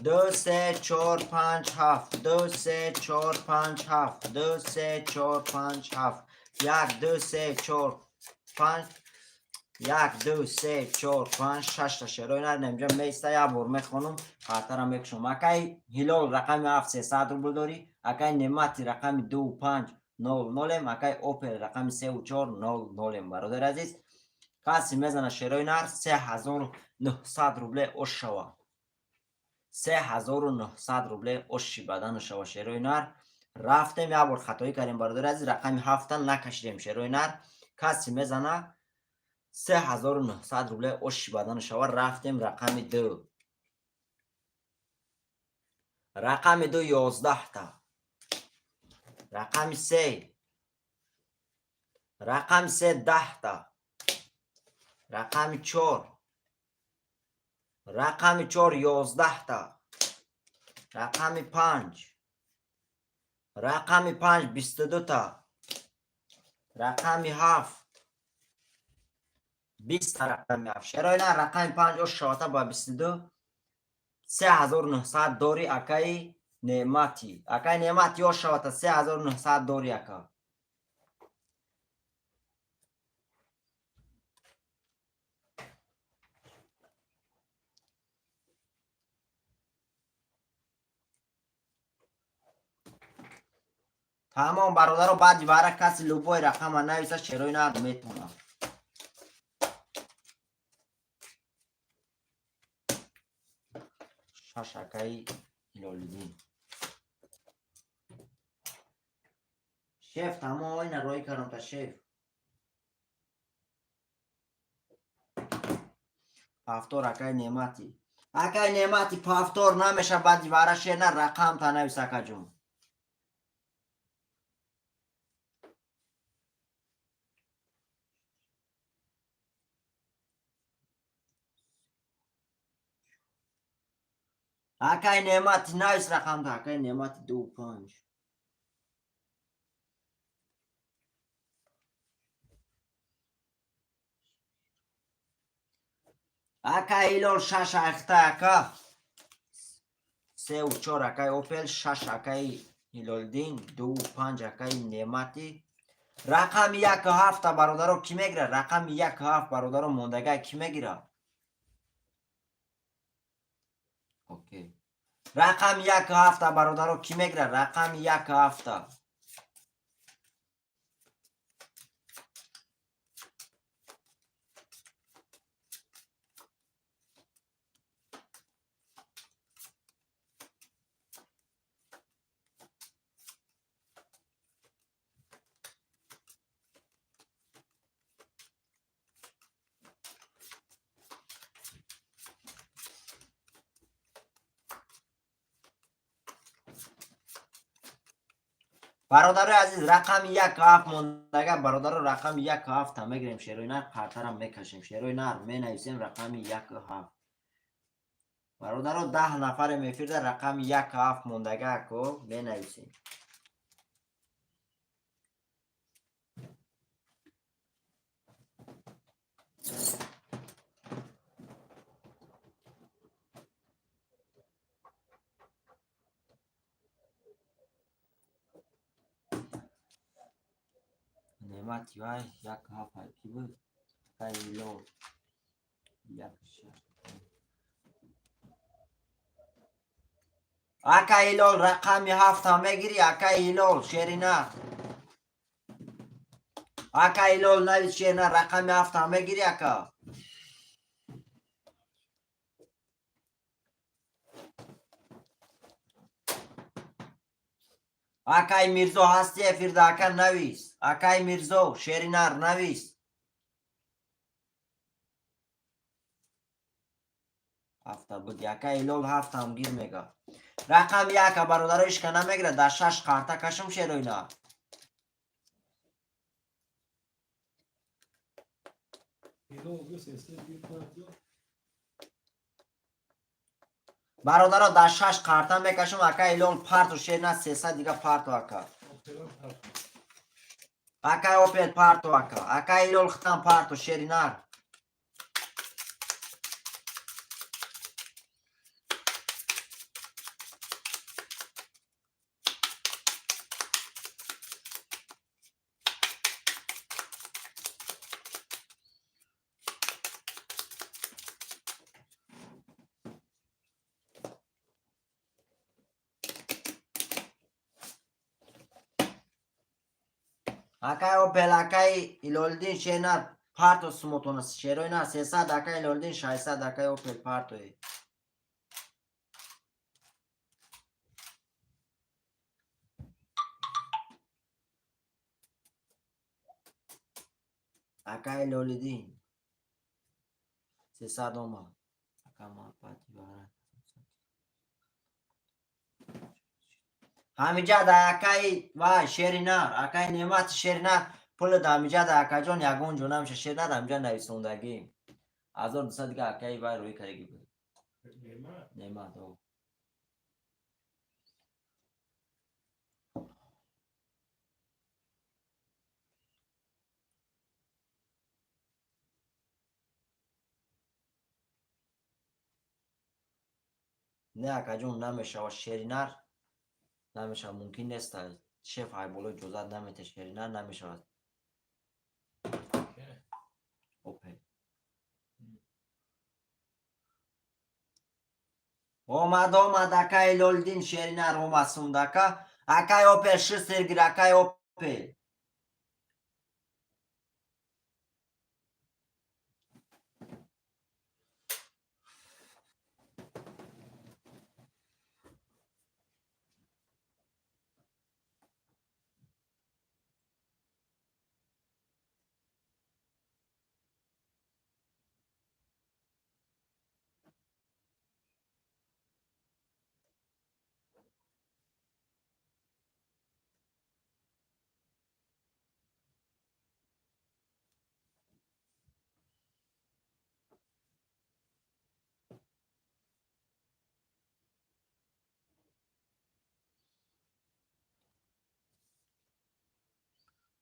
Ду, се, чор, панҷ, ҳафт. Ду, се, чор, панҷ, ҳафт. Ду, се, чор, панҷ, ҳафт. Ду, се, чор, панҷ, ҳафт. Як, ду, се, чор, панҷ. Як, ду, се, чор, панҷ, шашта шерои нар инҷа меиста. Як бор мехонум, хатарам мекушам. Акаи Ҳилол, рақами ҳафт, 300 рубл дорӣ. Акаи Немати, рақами ду, панҷ, нол, нолем. Акаи Опел, рақами сеу чор, нол, нолем. Бародари азиз, касе мезана шерои нар, 3900 рубле ош шава. 3900 рубле оши бадану шава, шерои нар. Рафтем. Як бор хатоӣ кардем, бародари азиз, рақами ҳафта накашидем. Шерои нар, касе мезана, 3900 рубле оши бадану шава. Рафтем, рақами ду. Рақами ду 11-та. Рақами се. Рақами се 10-та. Рақами чор. Рақами чор 11-та. Рақами панҷ. Рақами панҷ 22-та. Рақами ҳафт 20-та. Рақами ҳафт, шерои на, рақами панҷ ош шавата ба 22. 3900 дори, акаи Неъмати. Акаи Неъмати, ош шавата, 3900 дори, ака. Тамом, бародаро, баъди вара каси любой рақама нависа, шерои нар метонад. Шаш, акаи Ҳилолиддин. Шеф, тамом, оина роӣ кардам та, шеф. Повтор, акаи Неъмати. Акаи Неъмати, повтор намеша баъди вара, шер на, рақам та навис, акаҷон. Акаи Неъмати, навис рақамта. Акаи Неъмати, ду, панҷ. Акаи Ҳилол, шаш ахта, ака. Сеу чор, акаи Опел. Шаш, акаи Ҳилолиддин. Ду, панҷ, акаи Неъмати. Рақами яку ҳафта, бародаро, кӣ мегирад? Рақами яку ҳафт, бародаро, мондагай, кӣ мегирад? Окей, рақами яку ҳафта, бародаро, кӣ мегирад? Рақами яку ҳафта. Бародарои азиз, рақами як ҳафт мондага, бародаро, рақами як ҳафта мегирем, шерои нар, қартарам мекашем. Шерои нар, менависем рақами як ҳафт. Бародаро, 10 нафаре мефирда, рақами як ҳафт мондага, ко, менависем. Неъмати вай як ҳафт ки буд? Акаи Ҳилол як шаш. Акаи Ҳилол, рақами ҳафтам мегирӣ, акаи Ҳилол, шерина. Акаи Ҳилол, навис, шерина, рақами ҳафтам мегирӣ, ака. Акаи Мирзо, ҳасти эфирда, ака, навис. Акаи Мирзо, шеринар, навис. Ҳафта буди, акаи Ҳилол, ҳафтам гир мега. Рақами яка, бародаро, ишка намегирад, дар шаш қарта кашум, шероина. Ҳилол гу сесад гир партиё. Бародаро, дар шаш қарта мекашум, акаи Ҳилол, парту, шерина, 300 дига парту, ака. Опелам парту. Акаи Опел, парту, ака. Акаи Ҳилол, хитам парту, шеринар. Акаи Опел, акаи Ҳилолиддин, шеринар, парту сумотона, шероина, 300, акаи Ҳилолиддин, 600, акаи Опел, партуи. Акаи Ҳилолиддин 300 омад. Ака, муҳаббати вара. Ҳамиҷа да акаи вай, шеринар, акаи Неъмати, шеринар, пули да ҳамиҷа да, акаҷон, ягон ҷо намеша, шеринар, ҳамиҷа нависондагӣ. 1200 дига акаи вай рӯӣ кардаги буд. Неъмат. Неъмат, о. Не, акаҷон, намешава, шеринар, намешава, мумкин нест, шеф ҳайболо иҷозат намета, шеринар, намешавад. Опел. Омад, омад, акаи Ҳилолиддин, шеринар, омад сумдака. Акаи Опел, шистер гир, акаи Опел.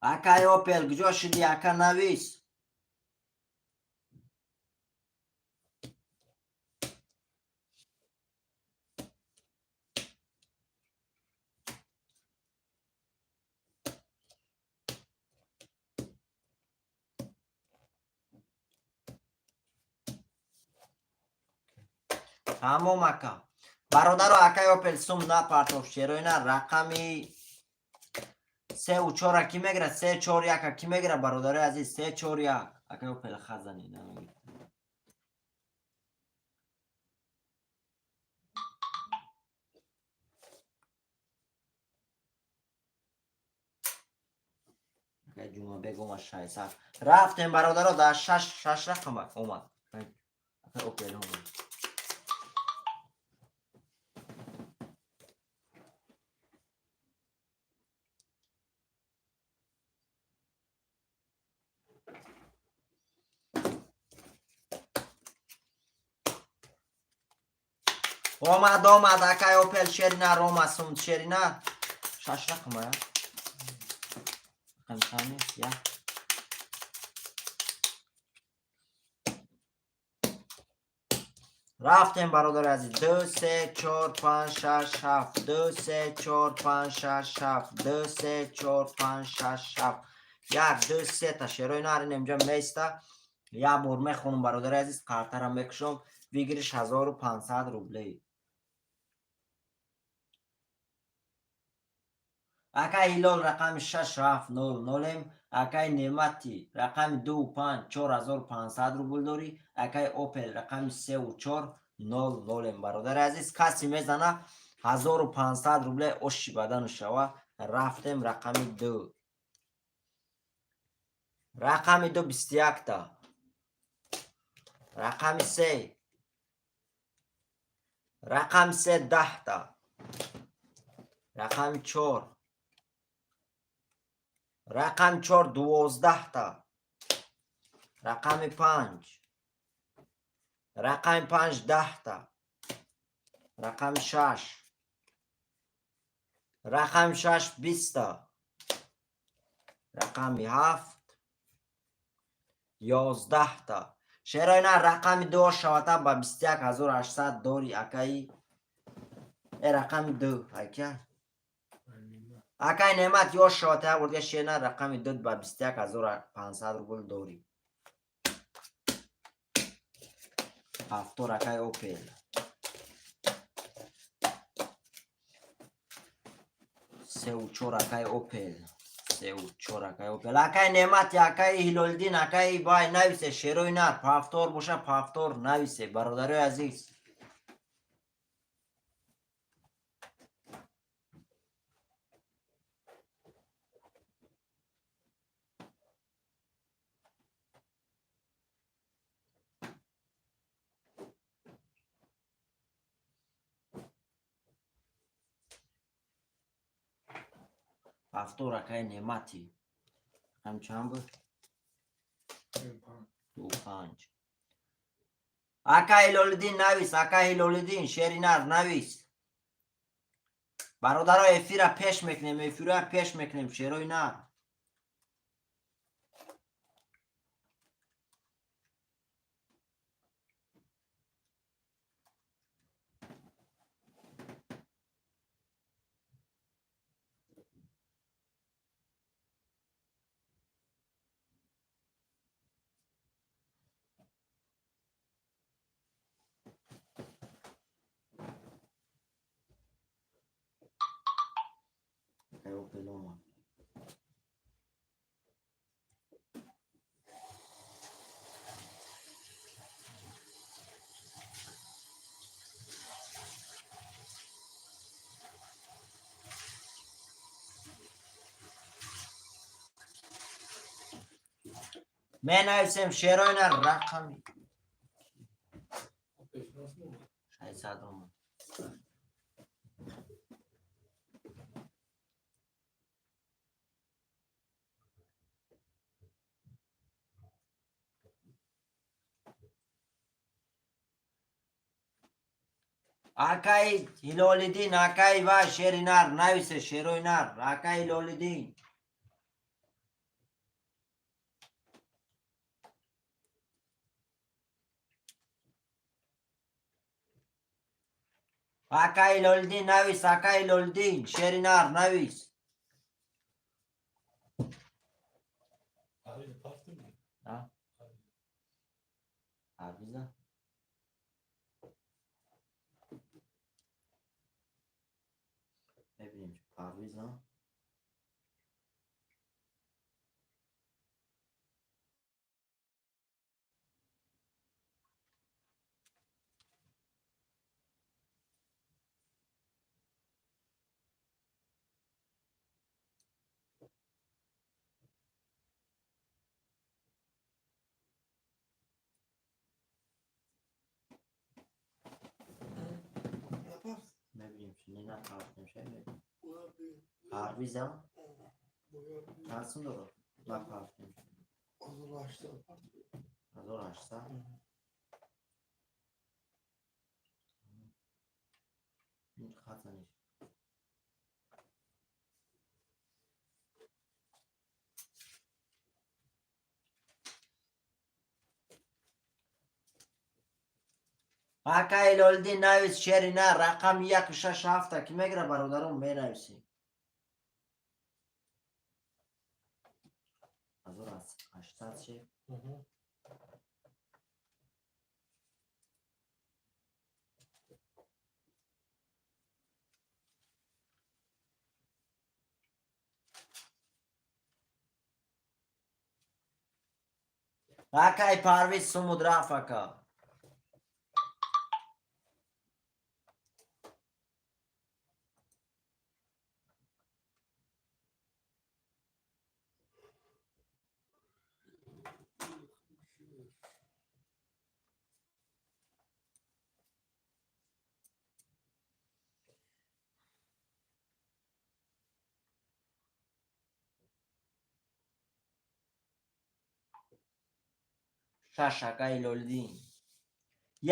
Акаи Опел, куҷо шудӣ, ака, навис. Тамом, ака. Бародаро, акаи Опел сум напартоф, шероина, рақами сеу чора ки мегирад? Се чор яка ки мегирад, бародарои азиз? Се чор як. Акаи Опел хазани намегирад. Акаи Ҷумъабек омад, 600. Рафтем, бародаро, дар шаш шаш рақам омад. Акаи Опел омад. Омад, омад, акаи Опел, шеринар, омад сум, шеринар. Шаш рақама я? Рақами чанд нест? Як. Рафтем, бародари азиз. Ду, се, чор, панҷ, шаш, ҳафт. Ду, се, чор, панҷ, шаш, ҳафт. Ду, се, чор, панҷ, шаш, ҳафт. Як, ду, сета шерои нарин инҷа места. Як бор мехонам, бародари азиз, қартара мекушом. Выигрыш 1500 рублей. Акай Ҳилол, рақами шаш ҳафт нол нолем. Акай Неъмати, рақами ду панҷ, 4500 рубл дорӣ. Акай Опел, рақами сеу чор нол нолем. Бародари азиз, касе мезана, 1500 рубле оши бадану шава. Рафтем, рақами ду. Рақами ду 21-та. Рақами се. Рақами се 10-та. Рақами чор. Рақами чор 12-та. Рақами панҷ. Рақами панҷ 10-та. Рақами шаш. Рақами шаш 20-та. Рақами ҳафт 11-та. Шерои нар, рақами ду шавата ба 21 800 дори, акаи рақами ду ака. Акай Неъмат, ёш шавата, як бор дига шер нар, рақами ду ба 21 500 рубл дорӣ. Ҳафтор, акай Опел. Сеу чор, акай Опел. Сеу чор, акай Опел. Акай Неъмати, акаи Ҳилолиддин, акаи бай, нависе шерои нар, повтор боша, повтор нависе, бародарои азиз. Повтор, акаи Неъмати. Рақами чанд буд? Ду панҷ. Акай Ҳилолиддин, навис, акай Ҳилолиддин, шери нар навис. Бародаро, эфира пеш мекунем, эфира пеш мекунем, шерои нар. Акай Опел омад. Менависем шерои нар, рақами 600 омад. Акаи Ҳилолиддин, акаи вай, шери нар нависе, шерои нар, акаи Ҳилолиддин. Акаи Ҳилолиддин навис, акаи Ҳилолиддин, шери нар навис. А? Парвиза? Мебинем, Парвиза. Мебинем, не напартем, ше мебинем. Парвиза? Чанд сум дорад? Напартем. 1800. Хатаниш. Ака Ҳилолиддин, навис, шери на, рақами яку шаш ҳафта ки мегира, бародарон, менависӣ. 1800 шеф. Акай Парвиз, сумуд рафт, ака. Шаш, ака Ҳилолиддин.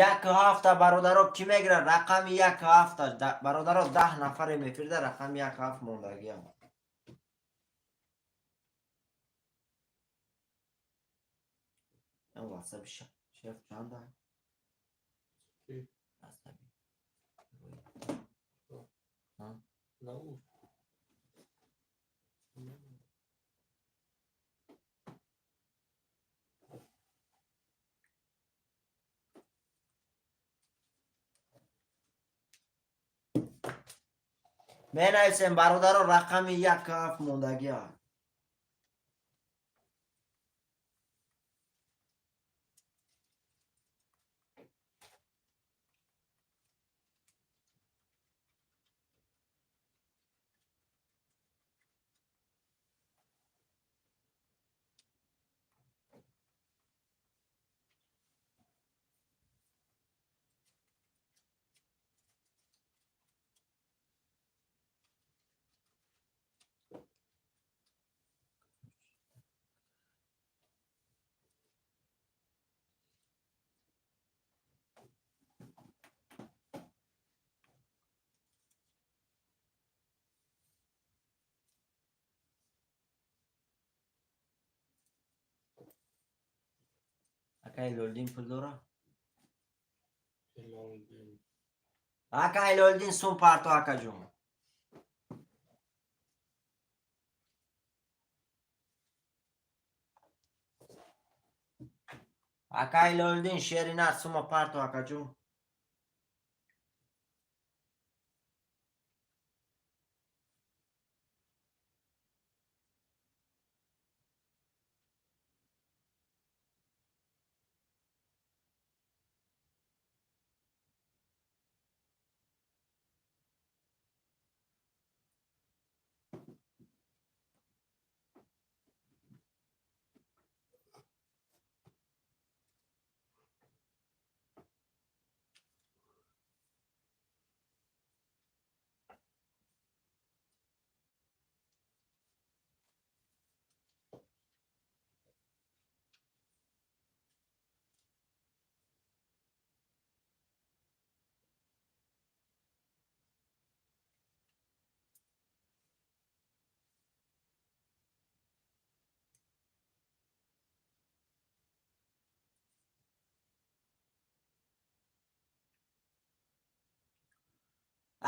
Яку ҳафта, бародаро, кӣ мегирад рақами яку ҳафта? Бародаро, 10 нафаре мефирда, рақами яку ҳафт мондагиам. Ватсаби шеф чанда? Ки? Ватсаби. На Менависем, бародаро, рақами яку ҳафт мондагиам. Ака Ҳилолиддин пул дора? Ҳилолиддин. Ака Ҳилолиддин, сум парто, акаҷон. Ака Ҳилолиддин, шери нар, сума парто, акаҷон.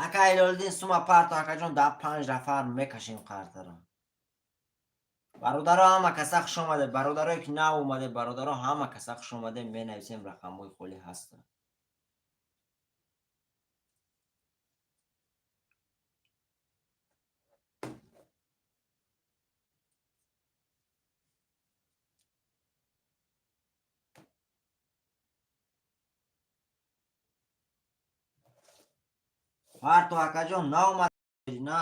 Ака Ҳилолиддин, сума парто, акаҷон, да панҷ нафар мекашем қартара. Бародаро, ҳама каса хуш омаде. Бародарое ки нав омаде, бародаро, ҳама каса хуш омаде. Менависем, рақамҳои холӣ ҳастанд. Парто, акаҷон, наомад на.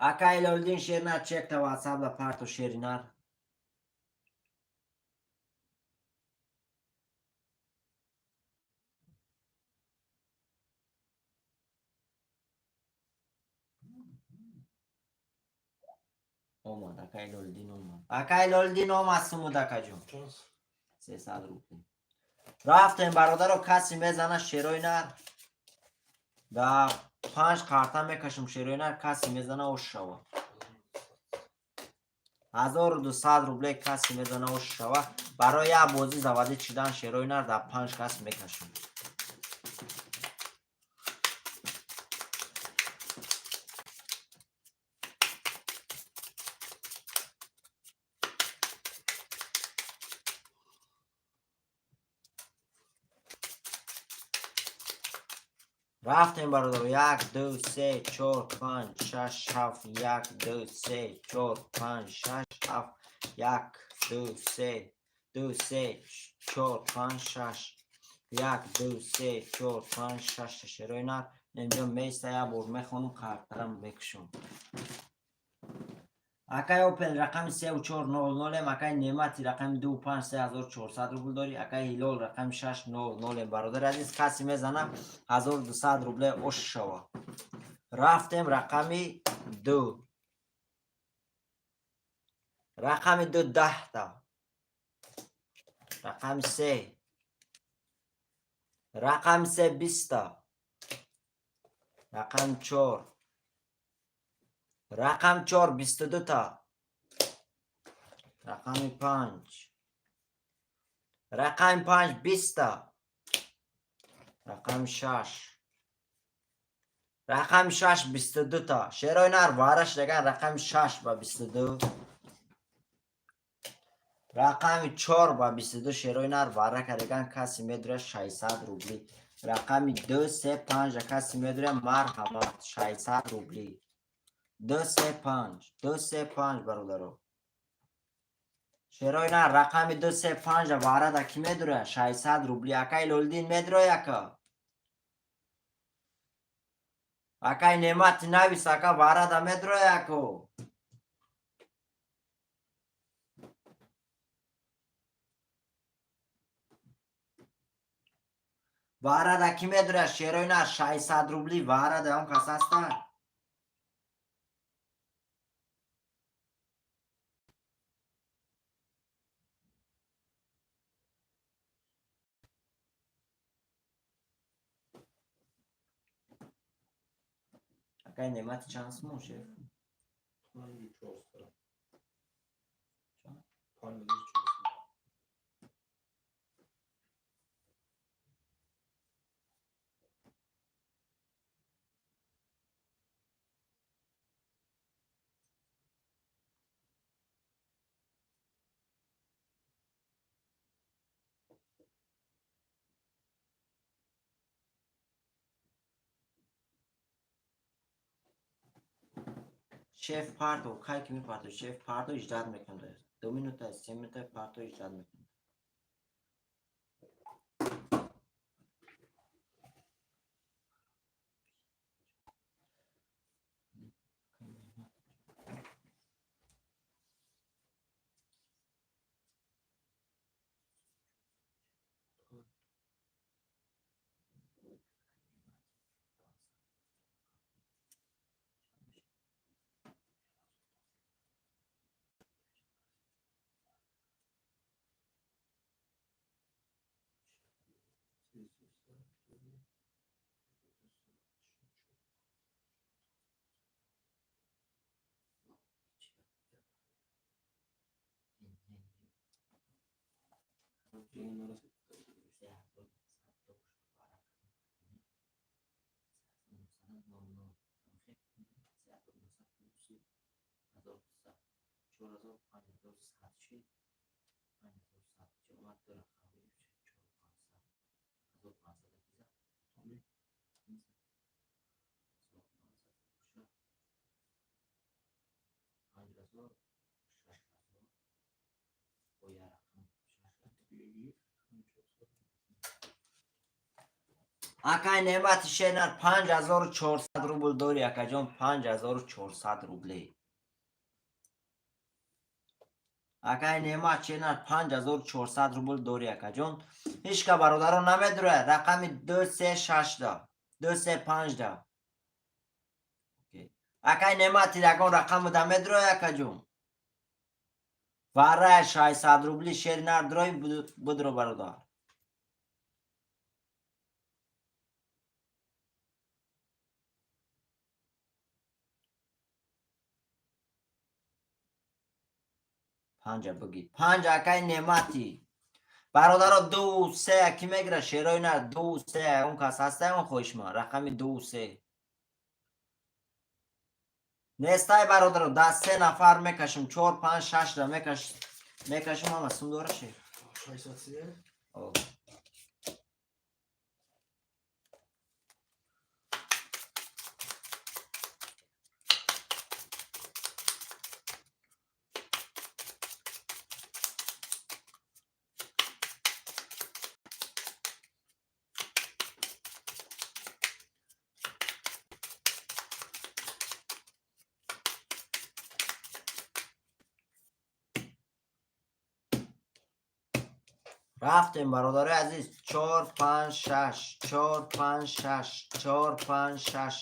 Ака Ҳилолиддин, шеринар, чекта ватсапда парто, шеринар. Омад, ака Ҳилолиддин, омад. Ака Ҳилолиддин, омад сумуд, акаҷон. Чанд? 300 рубли. Рафтем, бародаро, касе мезана, шерои нар. Да панҷ карта мекашем, шерои нар, касе мезана, ош шава. 1200 рубле касе мезана, ош шава. Барои як бозӣ заводить шидан, шерои нар, дар панҷ кас мекашем. Рафтем, бародаро. Як, ду, се, чор, панҷ, шаш, ҳафт. Як, ду, се, чор, панҷ, шаш, ҳафт. Як, ду, се, ду, се, чор, панҷ, шаш. Як, ду, се, чор, панҷ, шаш. Шерои нар инҷо меиста, як бор мехонам, картарам мекушам. Акай Опел, рақами сеу чор нол нолем. Акай Неъмати, рақами ду панҷ, 3400 рубл дорӣ. Акай Ҳилол, рақами шаш нол нолем. Бародари азиз, касе мезана, 1200 рубле ош шава. Рафтем, рақами ду. Рақами ду 10-та. Рақами се, рақами се 20-та. Рақами чор, рақам чор 22-та. Рақами панҷ, рақами панҷ 20-та. Рақами шаш, рақами шаш 22-та. Шерои нар вараш даган рақами шаш ба 22, рақами чор ба 22. Шерои нар вара кардаган, касе медурад, 600 рубли. Рақами ду, се, панҷа касе медурад, марҳамат, 600 рубли. Ду, се, панҷ, ду, се, панҷ. Бародаро, шерои нар, рақами ду, се, панҷа варада кӣ медурад, 600 рубли. Акай Лолиддин медурои, ака? Акай Неъмати, навис, ака, варада медурои, ако? Варада кӣ медурад, шерои нар, 600 рубли варада он кас ҳаста? Акай Неъмати, чанд сумон, шеф? 5400. Чанд? 5400. Шеф, парто кай ки мепарто, шеф, парто ждать мекунад. 2 минута, 3 минута парто ждать мекунад. Акай Неъмати, шенар, 5400 рубл дори, акаҷон, 5400 рубле. Акай Неъмат, шенар, 5400 рубл дори, акаҷон. Ҳичка, бародарон, намедурад рақами ду, се, шашда, ду, се, панҷда? Акай Неъмати, ягон рақаму да медурои, акаҷон? Варая 600 рубли, шери нар, дурой, будро, бародар. Панҷа бигӣ. Панҷ акай Неъмати. Бародаро, ду се ки мегира шерои нар, ду се он кас ҳаста, он хоҳишман рақами ду се нестай, бародаро, да се нафар мекашем, чор, панҷ, шашра мекашем, ама сум дора шер. 603. О. Рафтем, бародарои азиз, чор, панҷ, шаш, чор, панҷ, шаш, чор, панҷ, шаш,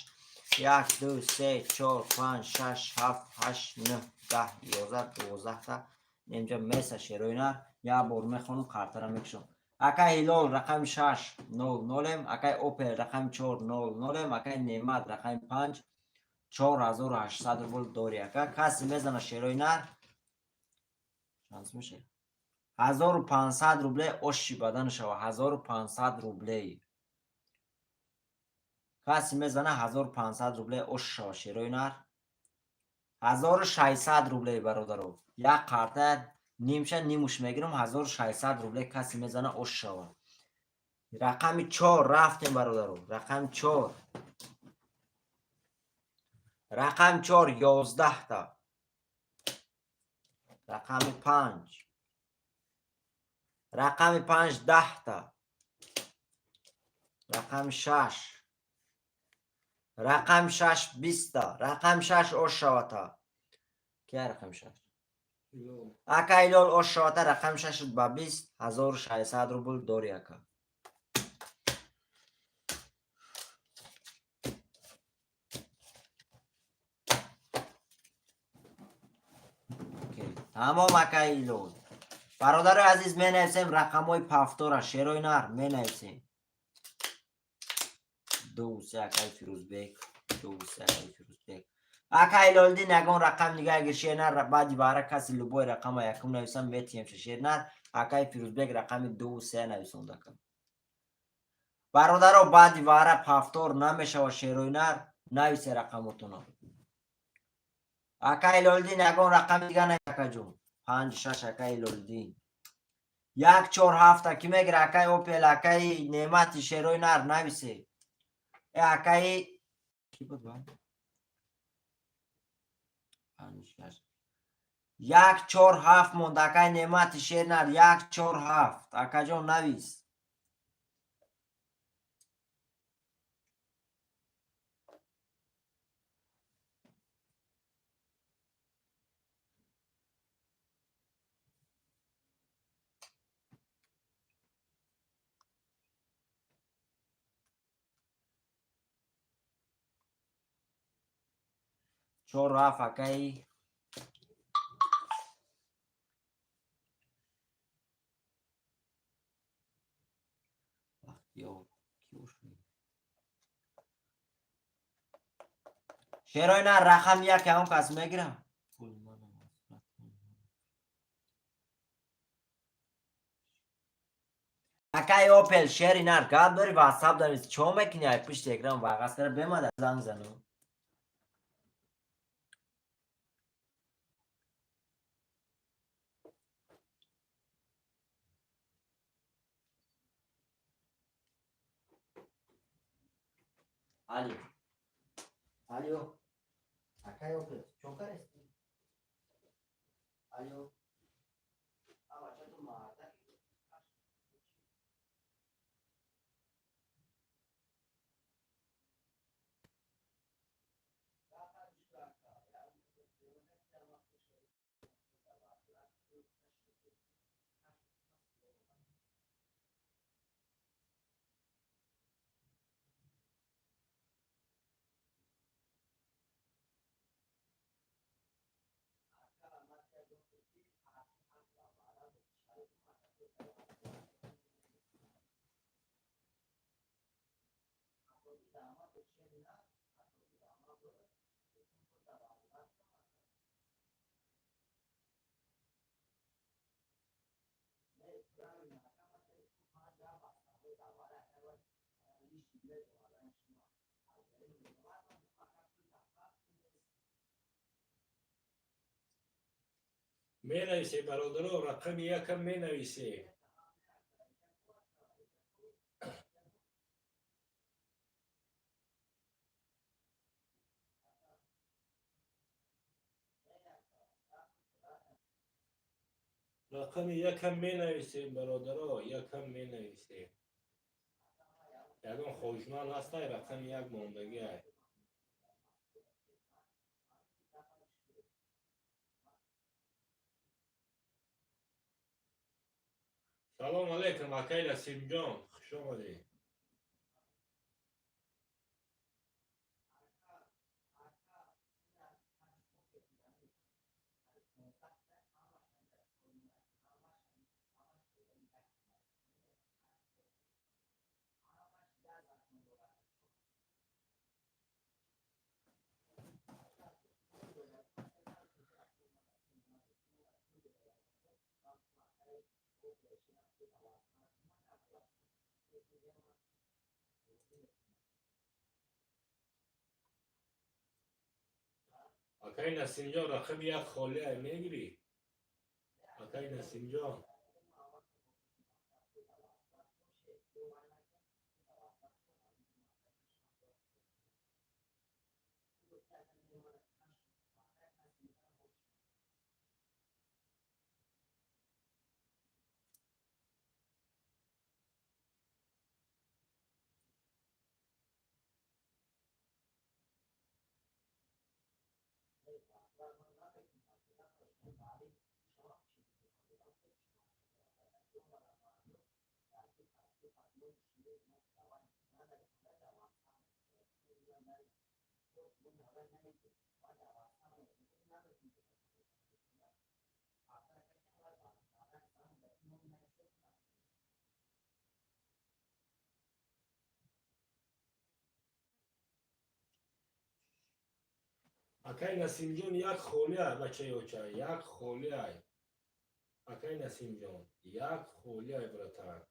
як, ду, се, чор, панҷ, шаш, ҳафт, ҳашт, нӯҳ, 10, 11, 12-та инҷа меса шерои нар. Як бор мехонам, қартара мекушам. Акай Ҳилол, рақами шаш, нол нолем, акай Опел, рақами чор, нол нолем, акай Неъмат, рақами панҷ, 4800 рубл дори, ака. Касе мезана шерои нар, шанс мешавад 1500 рубле, оши бадан шава, 1500 рубле. Касе мезана, 1500 рубле ош шава шерои нар. 1600 рубле, бародаро, як қарта нимша нимуш мегирам, 1600 рубле. Касе мезана, ош шава. Рақами чор рафтем, бародаро, рақами чор, рақами чор 11-та, рақами панҷ, рақами панҷ 10-та, рақами шаш, рақами шаш 20-та, рақами шаш ош шавата. Кия рақами шаш? Ҳилол. Ака Ҳилол, ош шавата, рақами шаш ба 20, 1600 рубл дори, ака. Окей. Тамом, ака Ҳилол. Бародарои азиз, менависем рақамҳои повтора шерои нар, менависем. Ду се, акаи Фирӯзбек, ду се, акаи Фирӯзбек. Ака Ҳилолиддин, ягон рақам нигаҳ гир, шернар. Баъди баъра каси любой рақама якум нависам, метиҳемша шернар. Акаи Фирӯзбек рақами ду се нависонд, ака. Бародаро, баъди ваъра повтор намешава шерои нар, нависе рақамотона. Ака Ҳилолиддин, ягон рақами дига навис, акаҷон. Панҷ, шаш, акаи Ҳилолиддин. Як, чор, ҳафта ки мегира, акаи Опел, акаи Неъмати, шерои нар нависе. Э, акаи ки буд ба? Панҷ, шаш. Як, чор, ҳафт монд, акаи Неъмати, шернар, як, чор, ҳафт. Акаҷон, навис. Чор, ҳафт, акаи Бахтиёр. Ки бошад? Шерои нар, рақам як ҳамон кас мегирам. Пул манам аст. Акаи Опел, шери нар, гап дори, ватсап дори, чо мекунӣ ай пушти экран вағаз кара бемада занг зану. Алё. Алё. Акаи Опел, чо карести? Алё. А бача ту марда. Менависе, бародаро, рақами якам менависе. Рақами якам менависем, бародаро, якам менависем. Ягон хоҳишманд ҳастай, рақами як мондагиай. Салом алейкум, акай Насимҷон, хуш омадед. Акай Насимҷон, рақами як холиай, мегирӣ? Акай Насимҷон. Акай Насимҷон, як холиай, бачаи оча, як холиай. Акай Насимҷон, як холиай, братан.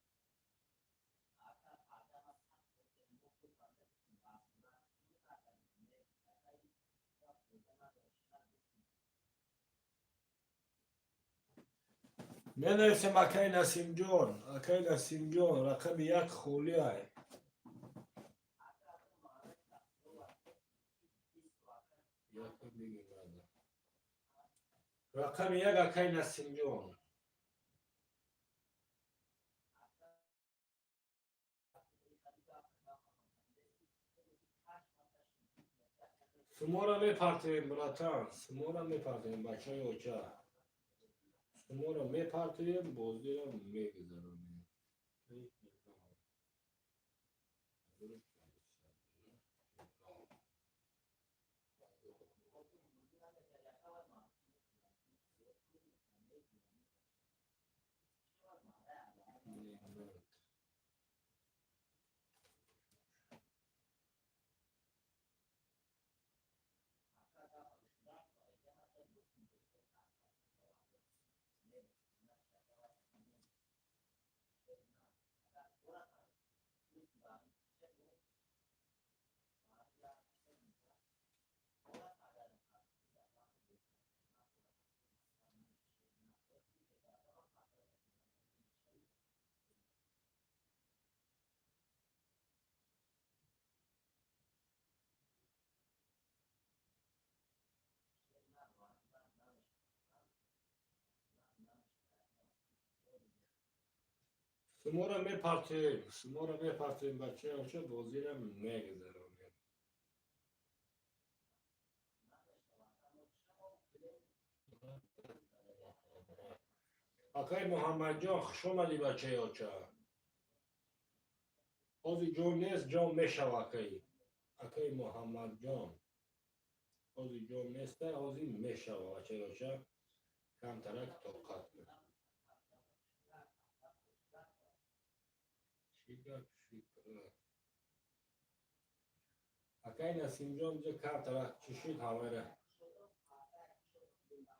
Менависем, акай Насимҷон, акай Насимҷон, рақами як холиай. Яка бигир надо. Рақами як, акай Насимҷон. Сумора мепартоем, братан, сумора мепартоем, бачаи оча. Сумора мепартоем, бозиро мегузаронем. Сумора мепартоем, сумора мепартоем, бачаи оча, бозиро мегузаронем. Акай Муҳаммадҷон, хуш омадӣ, бачаи оча. Ҳозир ҷон нест, ҷон мешава, акай. Акай Муҳаммадҷон. Ҳозир ҷон неста, ҳозир мешава, бачаи оча. Камтарак тоқат кун. Чӣ гап шуд? Акай Насимҷон, биҷа камтарак чӣ шуд, ҳамаро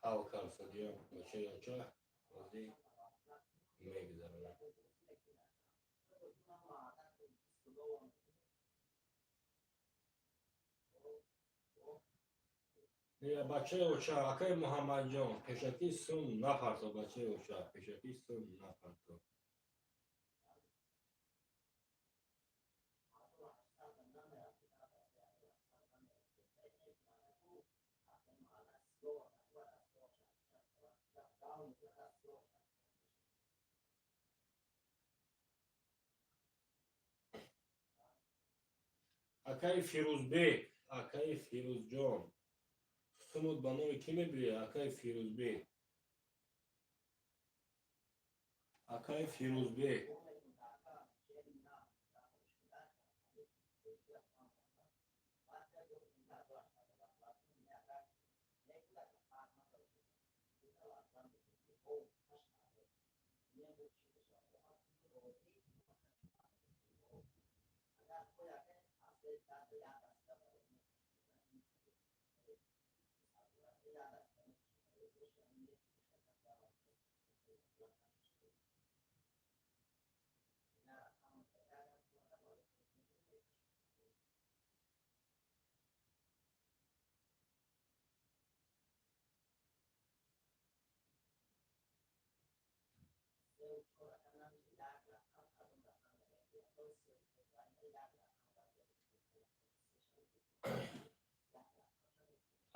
ҳал карсадиям, бачаи оча, ҳозир мегузаронам. Бачаи оча, акаи Муҳаммадҷон, пешакӣ сум напарто, бачаи оча, пешакӣ сум напарто. Акаи Фирӯзбек, акаи Фирӯзҷон, сумут ба номи кӣ мебиёяд, акаи Фирӯзбек? Акаи Фирӯзбек.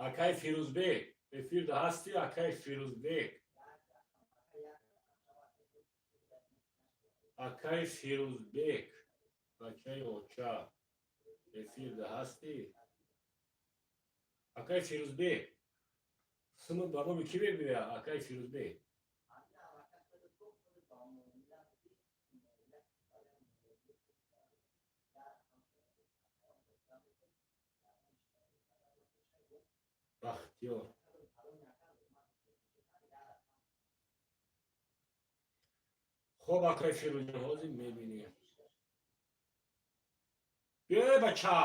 Акаи Фирӯзбек, эфирда ҳастӣ, акаи Фирӯзбек? Акаи Фирӯзбек, бачаи оча, эфирда ҳастӣ? Акаи Фирӯзбек, сумут ба номи кӣ мебиёяд, акаи Фирӯзбек? Бахтиёр. Хоб, акаи Фирӯзҷон, ҳозир мебинем. Биёй, бача.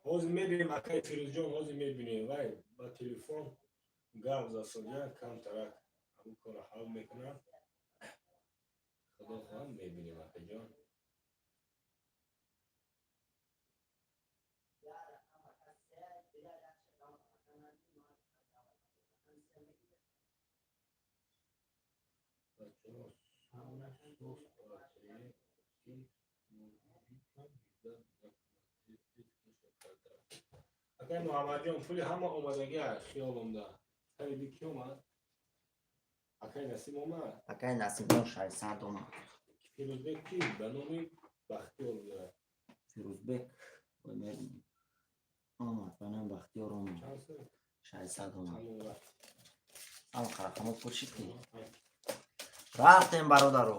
Ҳозир мебинем, акаи Фирӯзҷон, ҳозир мебинем. Вай ба телефон гап засодия, камтарак ҳамин корро ҳал мекунад. Худо хоҳад, мебинем, акаҷон. Бачаҳо, сус партоед, ки муҳитам ждать накунад, тез тез каша карда. Акаи Муҳаммадҷон, пули ҳама омадагӣ хиёломда. Ҳамиди ки омад? Акаи Насим омад? Акаи Насимҷон, 600 омад. Фирӯзбек ки ба номи Бахтиёр буда? Фирӯзбек, ой, мебинем. Омад, ба номи Бахтиёр омад. Чанд сум? 600 омад. Тамом, рафт. Ҳама рақамо пур шид ки. Рафтем, бародаро.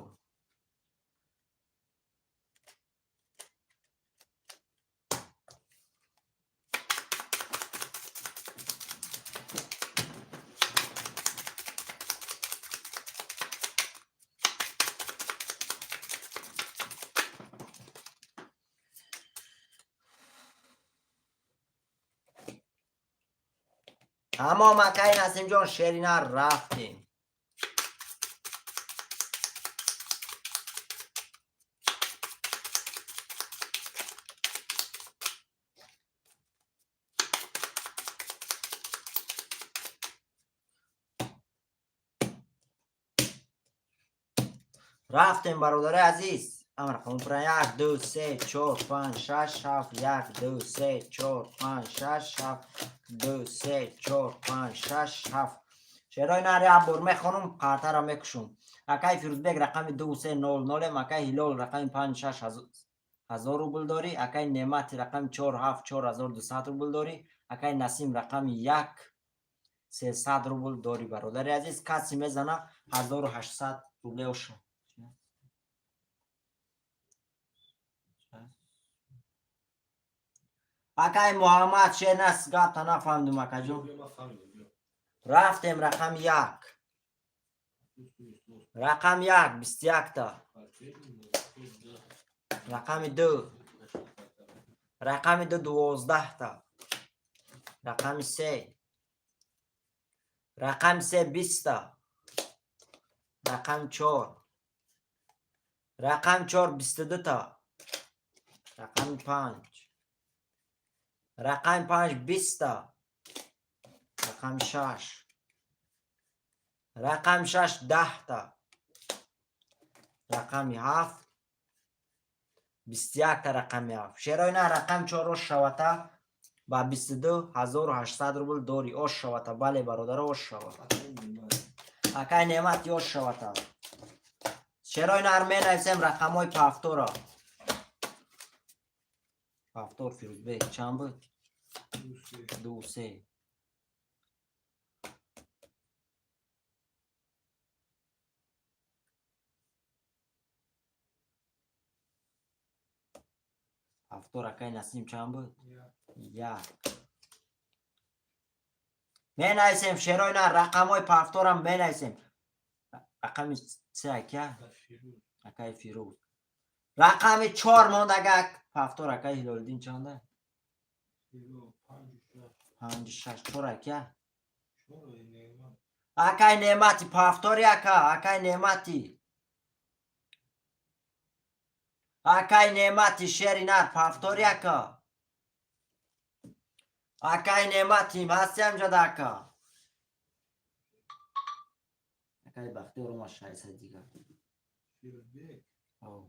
Тамом, акаи Насимҷон, шерина, рафтем. Рафтем, бародари азиз. Амр қонпура: як, ду, се, чор, панҷ, шаш, ҳафт. Як, ду, се, чор, панҷ, шаш, ҳафт. Ду, се, чор, панҷ, шаш, ҳафт. Шерои нар як бор мехонум, қартара мекушум. Акаи Фирӯзбек, рақами 2300-ем. Акаи Ҳилол, рақами 5, 6 ҳазор рубл дорӣ. Акаи Неъмати, рақами 4, 7, 4200 рубл дорӣ. Акаи Насим, рақами 1, 300 рубл дорӣ. Бародари азиз, касе мезана, 1800 рубле ошо. Акаи Муҳаммад, шер нас, гапта нафаҳмидум, акаҷон. Биё, ман фаҳмидам, биё. Рафтем, рақами як. Рақами як, 21-та. Рақами ду. Рақами ду, 12-та. Рақами се. Рақами се, 20-та. Рақами чор. Рақами чор, 22-та. Рақами панҷ. Рақами панҷ, 20-та. Рақами шаш. Рақами шаш, 10-та. Рақами ҳафт, 21-та. Рақами ҳафт. Шерои на, рақами чор ош шавата ба 22 800 рубл дори, ош шавата. Бале, бародаро, ош шавата. Акай Неъмати, ош шавата. Шерои нар, менависем рақамҳои повтора. Повтор, Фирӯзбек, чанд буд? Ду, се. Повтор, акай Насим, чанд буд? Як. Менависем, шерои нар, рақамҳои повторам менависем. Рақами се, ака, акай Фирӯз. Рақами чор мондагак повтор, акай Ҳилолиддин, чанда? Панҷу шаш. Чор, ака, акай Неъмати, повтори, ака, акай Неъмати, акай Неъмати, шери нар, повтори, ака, акай Неъмати, ҳасти ҳамҷода, ака. Акай Бахтиёр омад, 600 дигар. Ов.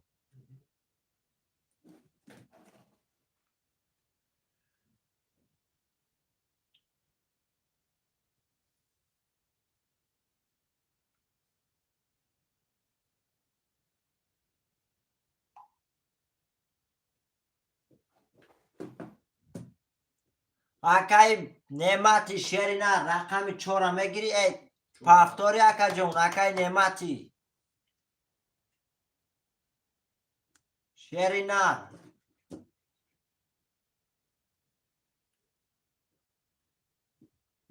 Акай Неъмати, шери нар, рақами чора мегирӣ, э повтори, акаҷон, акай Неъмати, шери нар.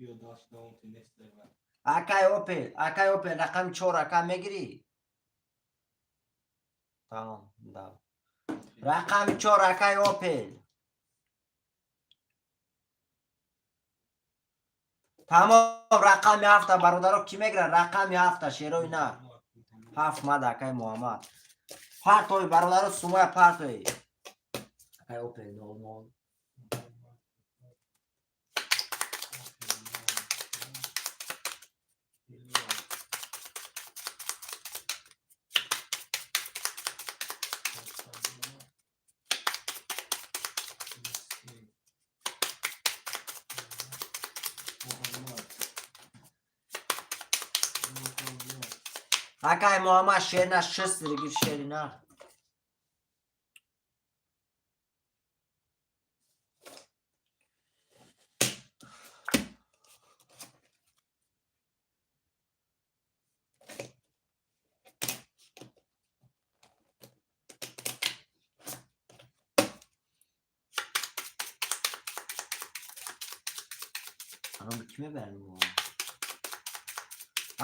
Ё даст давом нест. Акай Опел, акай Опел, рақами чор, ака, мегирӣ? Тамом да. Рақами чор, акай Опел. Тамом, рақами ҳафта, бародаро, кӣ мегирад рақами ҳафта? Шерои нар, ҳафт мада, акай Муҳаммад. Партои, бародаро, сумоя партои. Акай Опел, нол нол. Акай Муҳаммад, шерина шест гир, шерина. Ба номи кӣ мебарем?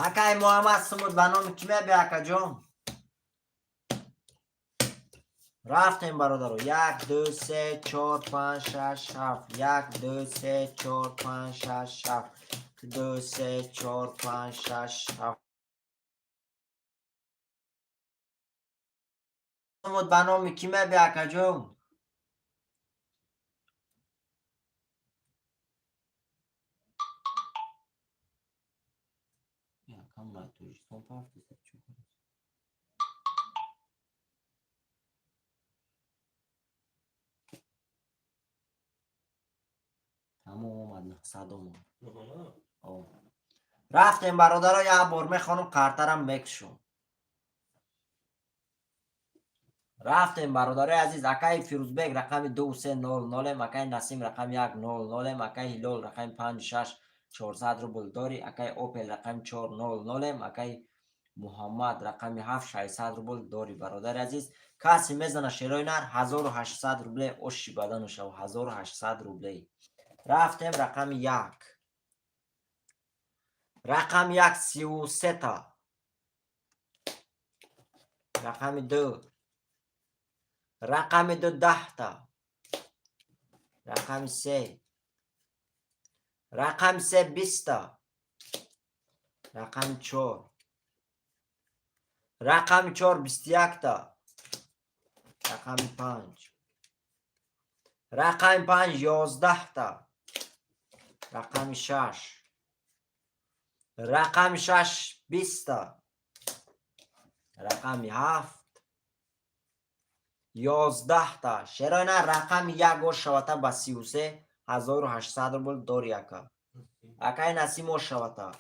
Акай Муҳаммад, сумуд ба номи кӣ мебе, акаҷон? Рафтем, бародаро. Як, ду, се, чор, панҷ, шаш, ҳафт. Як, ду, се, чор, панҷ, шаш, ҳафт. Ду, се, чор, панҷ, шаш, ҳафт. Сумуд ба номи кӣ мебе, акаҷон? Якам Тоҷикистон пафтиса чӣ? Тамом, омад, 900 омад. Рафтем, бародаро, як бор мехонам, қартарам мекушам. Рафтем, бародарои азиз. Акаи Фирӯзбек, рақами ду, се, нол нолем. Акаи Насим, рақами як, нол нолем. Акаи Ҳилол, рақами панҷ, шаш, 400 рубл дорӣ. Акаи Опел, рақами чор, нол нолем. Акаи Муҳаммад, рақами ҳафт, 600 рубл дорӣ. Бародари азиз, касе мезана, шерои нар, 1800 рубле, оши бадану шав, 1800 рубле. Рафтем, рақами як. Рақами як 33-та. Рақами ду. Рақами ду 10-та. Рақами се. Рақами се 20-та. Рақами чор. Рақами чор 21-та. Рақами панҷ. Рақами панҷ 11-та. Рақами шаш. Рақами шаш 20-та. Рақами ҳафт 11-та. Шероина, рақами як ошавата ба 33 800 рубл дори, ака. Акай Насим ошавата.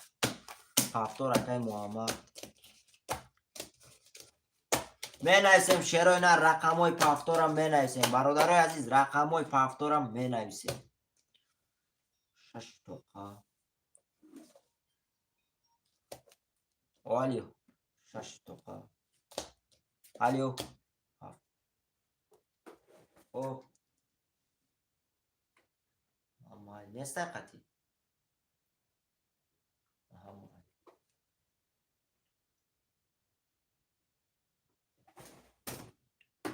Ҳафтор, акай Муҳаммад. Менависем, шероина, рақамҳои пафторам менависем. Бародарои азиз, рақамҳои пафторам менависем. Шаш тоқа. Алё. Шаш тоқа. Алё. О. Амай, нестай қатӣ. Аҳа, май.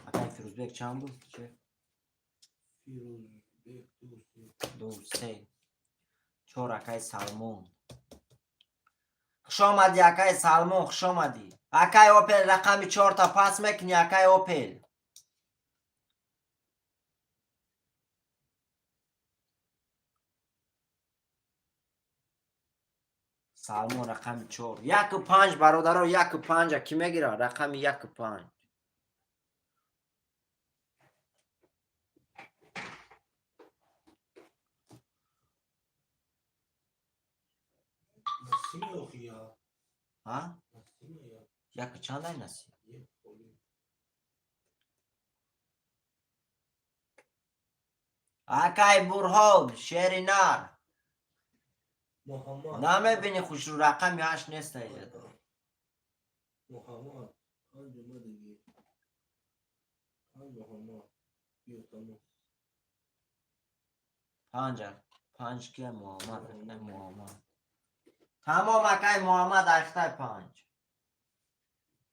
Акай Фирӯзбек чанд буд? Че? Фирӯзбек ду се. Ду се. Чор, акай Салмон. Хуш омадӣ, акай Салмон, хуш омадӣ. Акай Опел, рақами чорта пас мекунӣ, акай Опел. Салмон рақами чор. Яку панҷ, бародаро, яку панҷа кӣ мегира? Рақами яку панҷ. Насими охи я. Ҳа? Насими я. Яку чанд ай, Насим? Як холӣ. Акай Бурҳон, шери нар. Муҳаммад. Намебинӣ, хушрӯ, рақами ҳашт нест аиҷа. Муҳаммад. Панҷ омадагӣ. Панҷ Муҳаммад. Биё, тамом. Панҷа. Панҷ кия? Муҳаммад, акай Муҳаммад. Тамом, акай Муҳаммад, ахтай панҷ.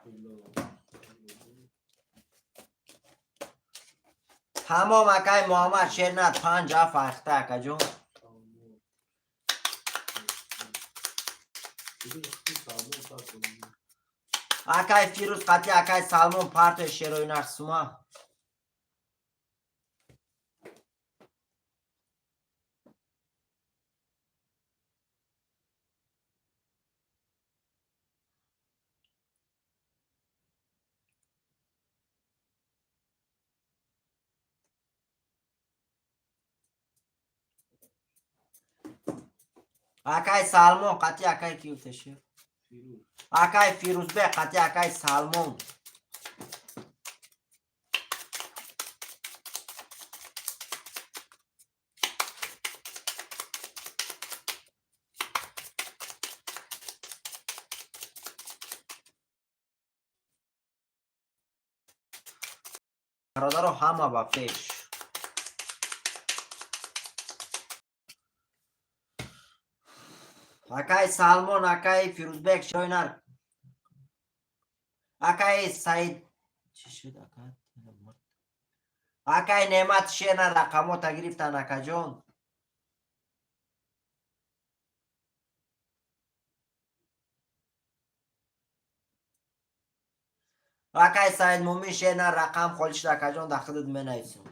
Билол. Тамом, акай Муҳаммад, шер нар, панҷ аф ахтай, акаҷон. Салмон. Фирӯз, Салмон пас. Акай Фирӯз қатӣ акай Салмон партия, шерои нар, сума. Акай Салмон қатӣ акай ки гуфтеши? Фирӯз. Акай Фирӯзбек қатӣ акай Салмон. Бародаро, ҳама ба пеш. Акай Салмон, акай Фирӯзбек, шоинар. Акай Саид чӣ шуд, ака? Акай Неъмат, шена, рақамота гирифтан, акаҷон. Акай Саид Мумин, шена, рақам холӣ шуд, акаҷон, дар худат менависам.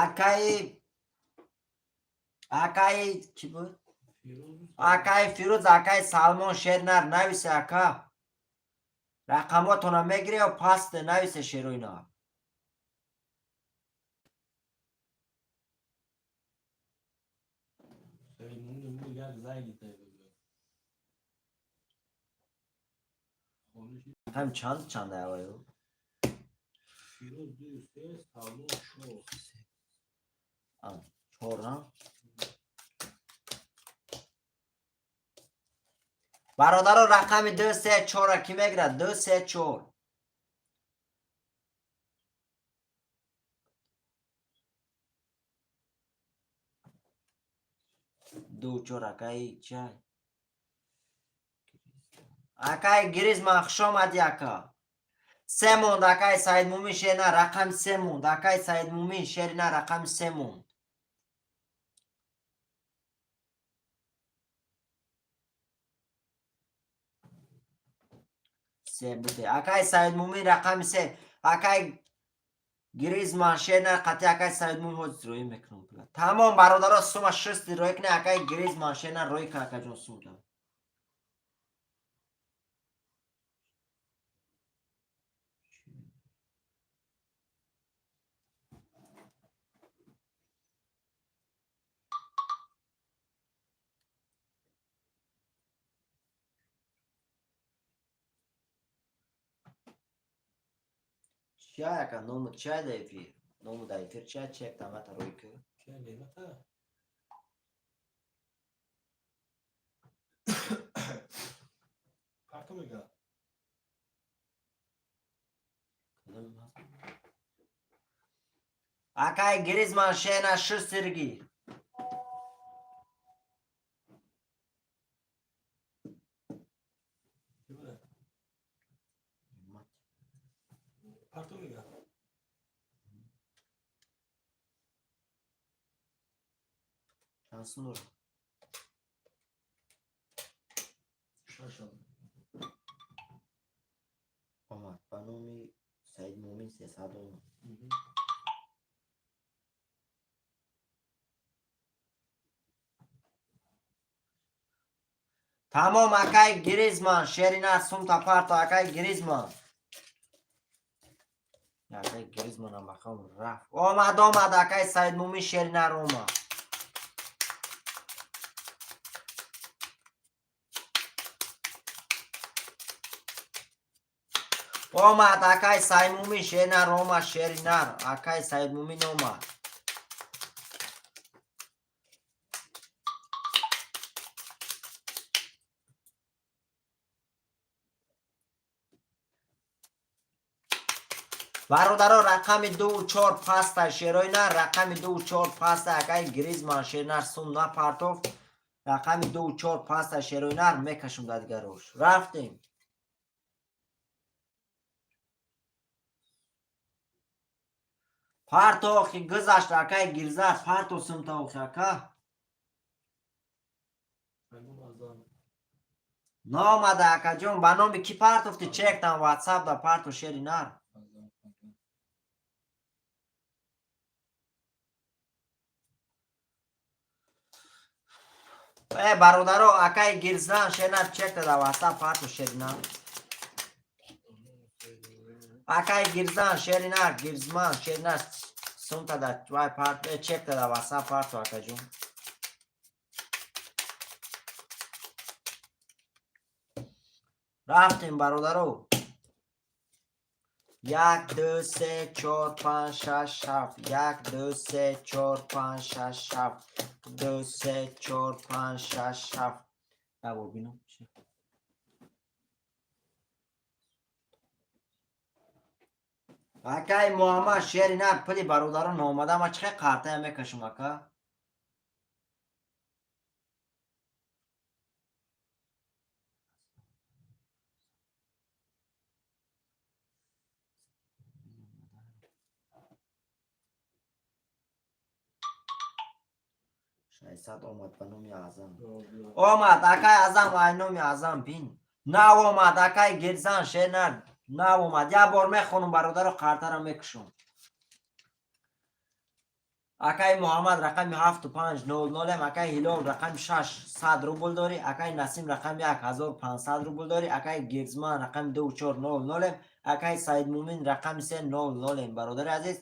Акай кӣ буд? Фирӯз. Акай Фирӯз, акай Салмон, шернар нависе, ака. Рақамотона мегире ё пасте нависе, шероина. Саид Мумин як зайни тай бигӯ. Холӣ шуд. Ҳам чанд чанд аваю? Фирӯз ду се, Салмон чор. Чор, на? Бародаро, рақами ду, се, чорра кӣ мегирад? Ду, се, чор. Ду, чор. Акаи чай, акаи Гризман, хушомадӣ, ака. Се монд, акаи Саидмумин, шерина, рақами се монд. Акаи Саидмумин, шерина, рақами се монд. Се буде, акаи Саидмумин, рақами се. Акаи Гризман, шерина, қати акаи Саидмумин ҳозир роӣ мекунам. Тамом, бародаро, сума шисти роӣ кне. Акаи Гризман, шерина, роӣ кун, акаҷон, сумда. Чай, ака, ному чай да эфир, ному да эфир чай, чек тамата роӣ ку. Чай немата? Парто мега. Акаи Гризман, шена, шистирги. Чӣ буда? Парто мега. Чанд сум дорад? Шашам. Омад ба номи Саидмумин, 300 омад. Тамом, акаи Гризман, шерина, сумта парто, акаи Гризман. Акаи Гризманам бахом рафт. Омад, омад, акаи Саидмумин, шеринар омад. Омад, акаи Саидмумин, шеринар омад, шеринар, акаи Саидмумин омад. Бародаро, рақами ду, чор паста, шерои нар, рақами ду, чор паста. Акаи Гризман, шеринар, сум напартов. Рақами ду, чор паста, шерои нар, мекашум дар дигарош. Рафтем. Партохи гузашт, акаи Гирзар, парто сумтаохи, ака. Ҳангом азан. Наомада, акаҷон. Ба номи кӣ партофти? Чектам ватсап да парто, шери нар. Азан. Азан. Э, бародаро, акаи Гирзан, шеринар, чекта да ватсап парто, шеринар. Акаи Гирзан, шеринар, Гирзман, шеринар, сумта да вай парто, чекта да ватсап парто, акаҷон. Рафтем, бародаро. Як, ду, се, чор, панҷ, шаш, ҳафт. Як, ду, се, чор, панҷ, шаш, ҳафт. Ду, се, чор, панҷ, шаш, ҳафт. Як бинам. Акаи Муҳаммад, шери нар, пули бародарон омада, ма чӣ қартая мекашам, ака? 600 омад ба номи Аъзам. Омад, акаи Аъзам, ай номи Аъзам бин. Нав омад, акаи Гирзан, шернар, нав омад. Як бор мехонум, бародаро, қартара мекушум. Акаи Муҳаммад, рақами ҳафту панҷ нол нолем. Акаи Ҳилол, рақами шаш, 100 рубл дорӣ. Акаи Насим, рақами як, 1500 рубл дорӣ. Акаи Гирзман, рақами ду, чор, нол нолем. Акаи Саидмумин, рақами се, нол нолем. Бародари азиз,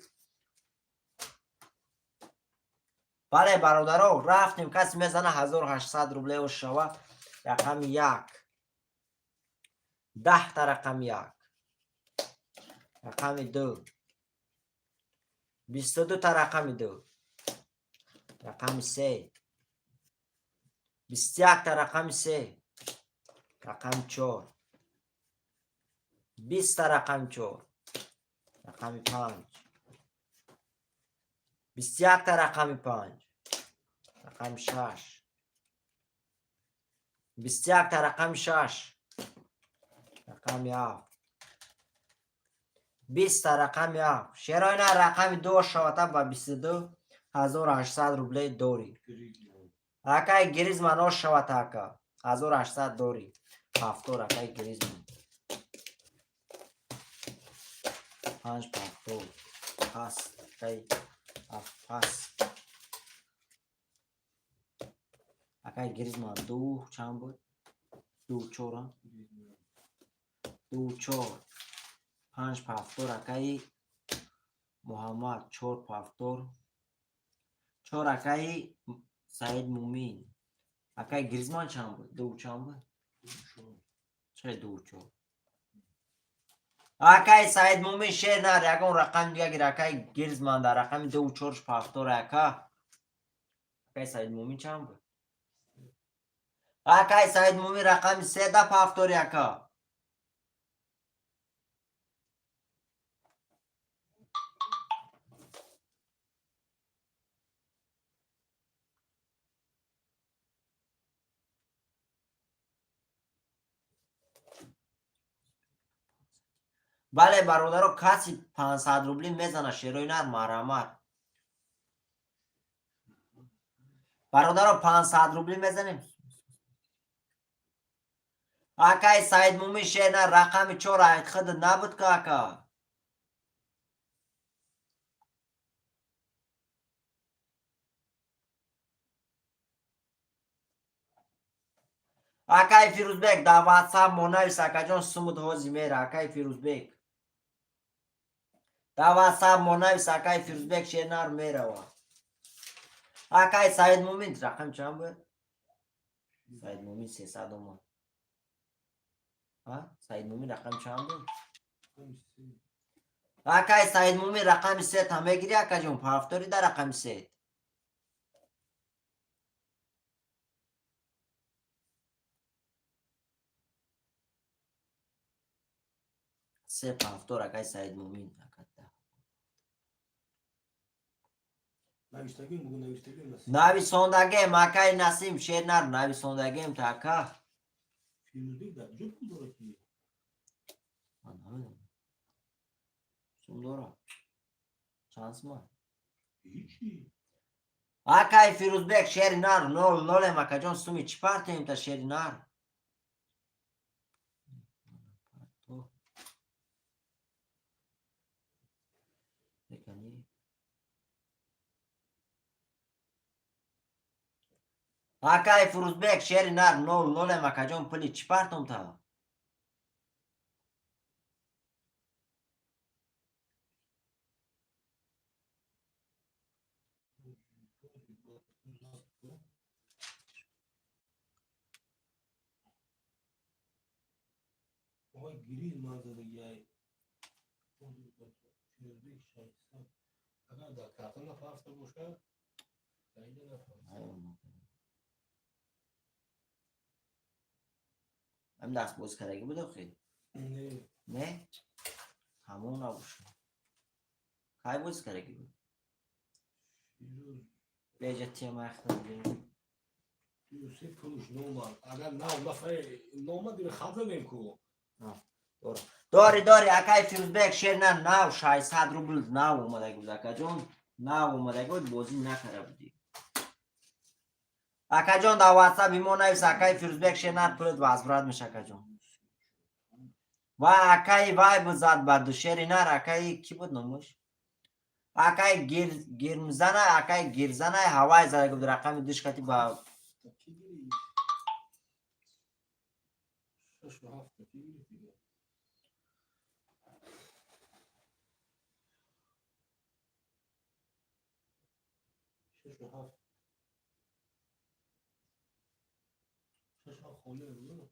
бале, бародаро, рафтем. Касе мезана, 1800 рублео шава. Рақами як, 10-та рақами як, рақами ду, 22-та рақами ду, рақами се, 21-та рақами се. Рақами чор. 20-та рақами чор. Рақами панҷ. 21-та рақами панҷ. Рақами шаш. 21-та рақами шаш. Рақами ҳафт. 20-та рақами ҳафт. Шерои нар, рақами ду шавата ба 22 800 рублей дорӣ. Акай Гризман ош шавата, ака. 1800 дорӣ. Ҳафтор, акай Гризман. Панҷ пафтор. Пас, акай ҳафт пас. Акай Гризман ду чанд буд? Ду чора? Ду чор. Панҷ пафтор, акаи Муҳаммад, чор пафтор. Чор, акаи Саид Мумин. Акаи Гризман чанд буд? Ду чанд буд? Чӣ ду чор? Акаи Саид Мумин, шер нар, ягон рақами дига гир, акаи Гризман дар рақами ду чорш пафтор, ака. Акаи Саид Мумин чанд буд? Акаи Саид Мумин, рақами се да пафтори, ака. Бале, бародаро, каси 500 рубли мезана, шерои нар, марҳамат. Бародаро, 500 рубли мезанем. Акаи Саид Мумин, шер нар, рақами чор худ набуд ка, ака. Акаи Фирӯзбек, дар ватсап мо навис, акаҷон, сумуд ҳози мера, акаи Фирӯзбек. Дар ватсап мо навис, акаи Фирӯзбек, шернар мерава. Акаи Саид Мумин рақам чанд буд? Саид Мумин 300 омад. Саид Мумин рақам чанд буд? Акаи Саид Мумин, рақами се та мегирӣ, акаҷон, пафтори дар рақами се. Се пафтор, акаи Саид Мумин. Навиштагим, бугун навиштагим. Нависондагем, акаи Насим, шер нар, нависондагем та, ака. Фирӯзбек дар куҷо пул дорад ки? Ман намедонам. Сум дорад. Чанд суман? Ҳичи. Акаи Фирӯзбек, шери нар, нол нолем, акаҷон, суми чӣ партоем та, шери нар? Бекани. Акаи Фирӯзбек, шери нар, нол нолем, акаҷон, пули чӣ партом та? Ой, Гризман задагиай. Фирӯзбек 600. Агар дар карта нафафта бошад, даида нафафта. Ҳамин даст боз кардагӣ буд охи? Не. Не? Ҳамон набошад. Кай боз кардагӣ буд? Фирӯз Беҷа тема яхта бибинем. Фирӯз пулш номад. Агар нав нафаре номад, дига хат задем ку. Дори, дори, акаи Фирӯзбек, шер нар, нав 600 рубл нав омадаги буд, акаҷон. Нав омадаги буд, бозӣ накарда будӣ. Акаҷон, дар ватсап имо навис, акаи Фирӯзбек, шер нар, пулат возврат меша, акаҷон. Вай, акаи вай буд, зад ба ду шери нар, акаи кӣ буд номаш? Акаи гирмзана, акаи гирзана ҳавай зада буд рақами душкати ба. Ки гирифт? Шашу ҳафта ки гирифт дига? Шашу ҳафт. Шашу ҳафт холӣ буд.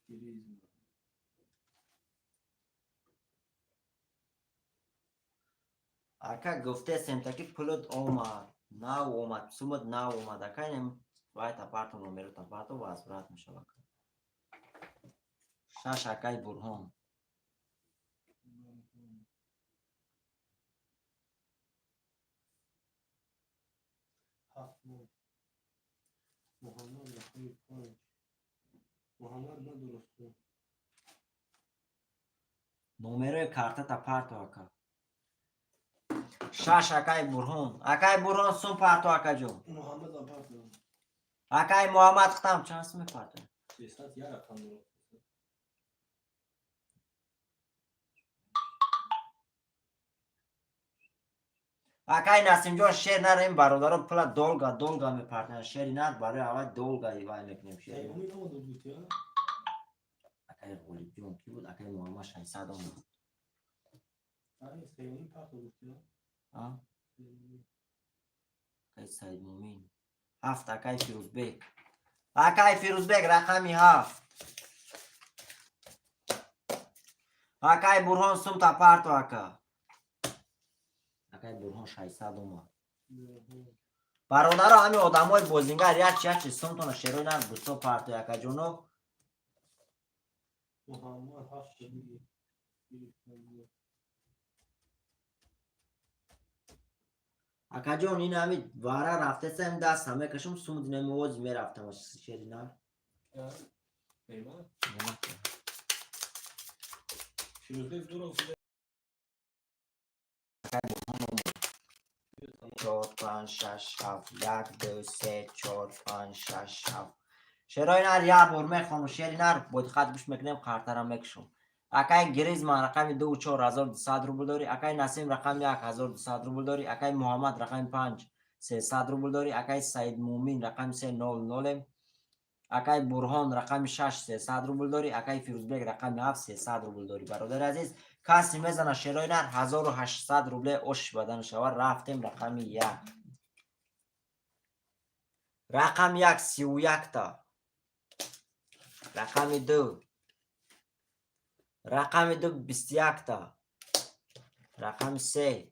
Гризман. Ака, гуфтесем, таки пулат омад, нав омад, сумат нав омад, ака, инам Вай тапарту, номеру тапарту, возврат мешава. Шаш, акай Бурҳон. Ҳафт нол. Муҳаммад, рақами панҷ. Муҳаммад надурусту. Номерои картата парту, ака. Шаш, акай Бурҳон. Акай Бурҳон, сум парту, акаҷон. Муҳаммад апарту. Акай Муҳаммад, хитам чанд сум мепарту? 300 я рақам дуруст. Акай Насимҷон, шер нарем, бародаро, пула долго долго мепартоянд. Шери нар барои аввал долго вай мекунем шери. Умид омада буд, я? Акай Ғолибҷон ки буд? Акай Муҳаммад 600 омад. Ай, сеюмин парту гуфти, я? А? Акай Саидмумин. Ҳафт, акай Фирӯзбек. Акай Фирӯзбек, рақами ҳафт. Акай Бурҳон, сумта парту, ака. Акай Бурҳон 600 омад. Бародаро, ҳами одамои бозингар якчи якчи сумтона шерои нар густо парту, акаҷоно. Муҳаммад ҳафт гирифтан. Акаҷон, ин ҳами вара рафтеса, ин даста мекашам, сум динамивози мерафтам шери нар. Неъмат? Фирӯзбек дуро. Акай Бурҳон омад. Чор, панҷ, шаш, ҳафт, як, ду, се, чор, панҷ, шаш, ҳафт. Шерои нар як бор мехонам, шери нар бо диққат гӯш мекунем, қартара мекушам. Акай Гризман, рақами ду, 4200 рубл дорӣ. Акай Насим, рақами як, 1200 рубл дорӣ. Акай Муҳаммад, рақами панҷ, 300 рубл дорӣ. Акай Саидмумин, рақами се, нол нолем. Акай Бурҳон, рақами шаш, 300 рубл дорӣ. Акай Фирӯзбек, рақами ҳафт, 300 рубл дорӣ. Бародари азиз, касе мезана шерои нар, 1800 рубле оши бадан шава. Рафтем, рақами як. Рақами як, 31-та. Рақами ду. Рақами ду, 21-та. Рақами се.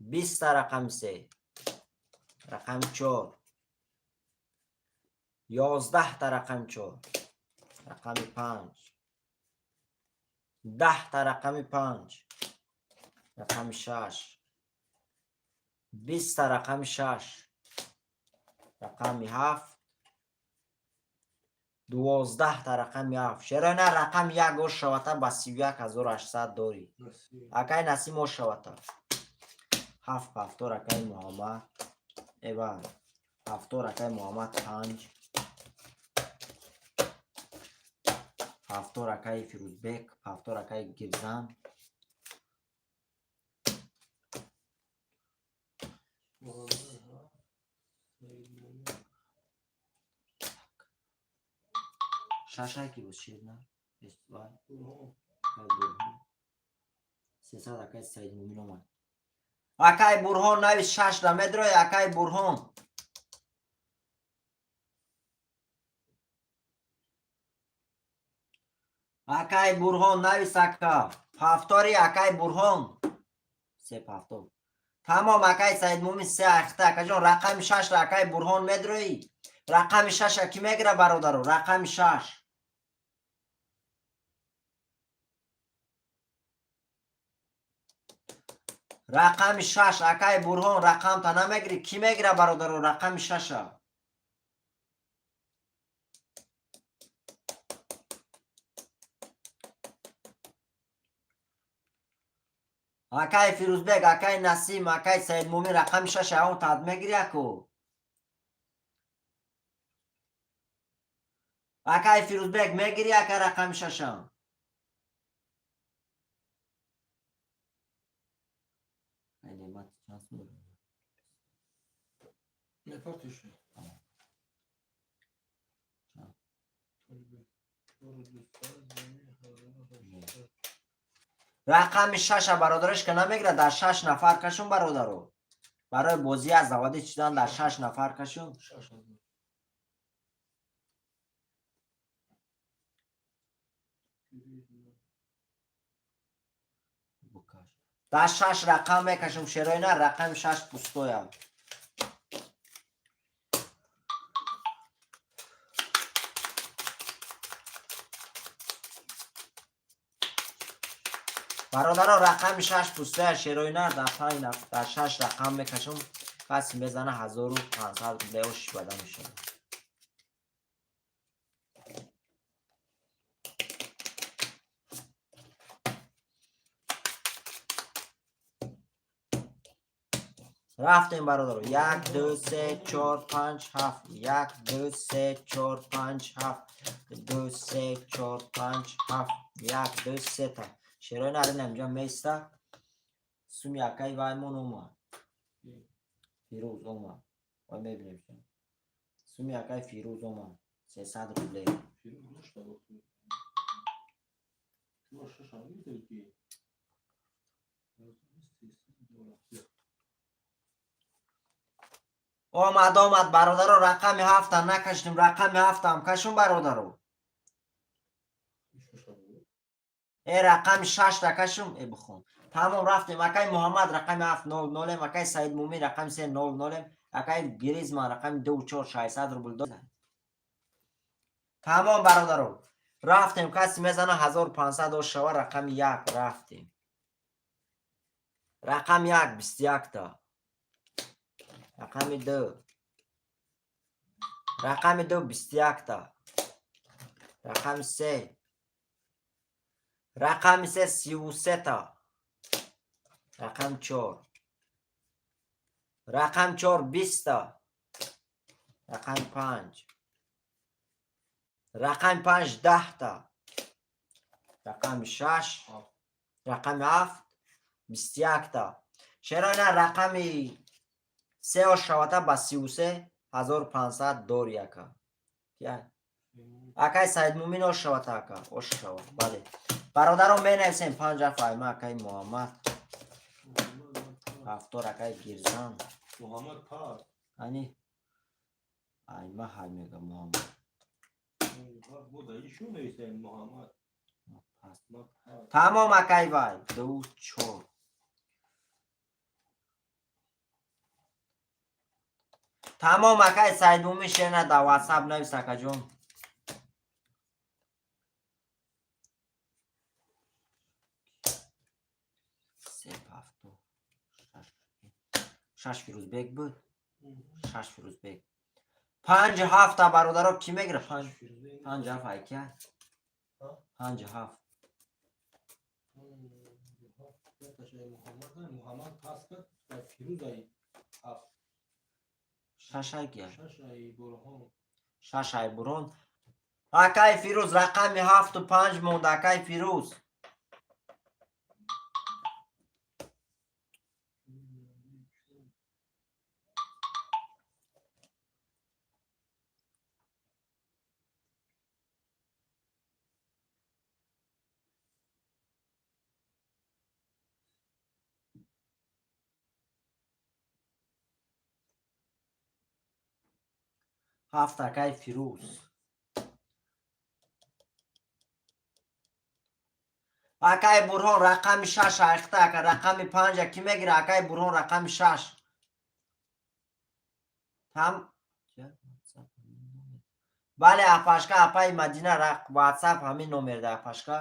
20-та, рақами се. Рақами чор. 11-та, рақами чор. Рақами панҷ. 10-та, рақами панҷ. Рақами шаш. 20-та, рақами шаш. Рақами ҳафт. 12-та, рақами ҳафт. Шерои нар, рақами як ош шавата, ба 31 800 дорӣ. Акай Насим, ош шавата. Ҳафт ҳафтор, акай Муҳаммад. Эва ҳафтор, акай Муҳаммад, панҷ. Ҳафтор, акай Фирӯзбек, ҳафтор, акай Гирзан. Муҳаммад ҳафт. Саидмумин. Шашай ки буд шер нар? Вай. Бурҳон. Акай Бурҳон. 300, акай Саидмумин омад. Акай Бурҳон, навис, шашта медрои, акай Бурҳон. Акай Бурҳон, навис, ака. Ҳафтори, акай Бурҳон. Се ҳафтор. Тамом, акай Саидмумин, се ахта. Акаҷон, рақами шашта, акай Бурҳон, медроӣ? Рақами шаша кӣ мегира, бародаро? Рақами шаш. Рақами шаш, акай Бурҳон, рақамта намегирӣ? Кӣ мегира, бародаро, рақами шаша? Акай Фирӯзбек, акай Насим, акай Саидмумин, рақами шаша он тад мегирӣ, аку? Акай Фирӯзбек, мегирӣ, ака, рақами шашам? Ай, Неъмат, чанд сум дорӣ? Мепартишу. Чанд? 4200, 1800. Рақами шаша, бародараш, ка намегирад, дар шаш нафар кашун, бародаро. Барои бозӣ аз заводи чидан дар шаш нафар кашун. 6000. Гризман. Букаш. Дар шаш рақам мекашам, шерои на, рақами шаш пустоям. Бародаро, рақами шаш пустая, шероина дар панҷ, дар шаш рақам мекашам. Каси мезана, 1500 рубле ошиш бада мешавад. Рафтем, бародаро. Як, ду, се, чор, панҷ, ҳафт. Як, ду, се, чор, панҷ, ҳафт. Ду, се, чор, панҷ, ҳафт. Як, ду, сета. Шерои нарин инҷа места. Суми акаи ваймон омад. Фирӯз омад. Ой, мебинем. Суми акаи Фирӯз омад. 300 рубле. Фирӯз нушта гуфт. Шумо шашам гирифтед ки? 300 доллар. Омад, омад, бародаро, рақами ҳафта накашидем, рақами ҳафтаам кашум, бародаро. Шашам буд. Э, рақами шашта кашум, э, бихон. Тамом, рафтем. Акаи Муҳаммад, рақами ҳафт, нол нолем. Акаи Саид Мумин, рақами се, нол нолем. Акаи Гризман, рақами ду, чор, 600 рубл дод. Тамом, бародаро. Рафтем, каси мезана, 1500 ош шава. Рақами як рафтем. Рақами як, 21-та. Рақами ду. Рақами ду, 21-та. Рақами се. Рақами се, 33-та. Рақами чор. Рақами чор, 20-та. Рақами панҷ. Рақами панҷ, 10-та. Рақами шаш. Рақами ҳафт, 21-та. Шероина, рақами се ошавата ба 33, 1500 дори, ака. Кия? Акаи Саидмумин ошавата, ака. Ошава. Бале. Бародарон, менависем панҷ ҳафт айма акаи Муҳаммад. Ҳафтор акаи Гирзан. Муҳаммад пар. Ани. Айма ҳай мега Муҳаммад. Буда ишо нависем Муҳаммад. Пас. Ма пар. Тамом, акаи вай. Ду, чор. Тамом, акаи Саидмумин, шена дар WhatsApp навис, акаҷон. Се, ҳафту, шаш. Шаш Фирӯзбек буд. Шаш Фирӯзбек. Панҷ ҳафта, бародаро, кӣ мегира? Панҷ. Панҷ ҳафт айкия? Панҷ ҳафт. Муҳаммад пас кард ва Фирӯз ай ҳафт. Шаш айкия? Шаш ай Бурҳон. Шаш ай Бурон. Акаи Фирӯз, рақами ҳафту панҷ монда, акаи Фирӯз. Ҳафт, акаи Фирӯз. Акаи Бурҳон, рақами шаш айхта, ака, рақами панҷа кӣ мегира? Акаи Бурҳон, рақами шаш. Там бале, апашка, апаи Мадина, WhatsApp ҳамин номерда, апашка.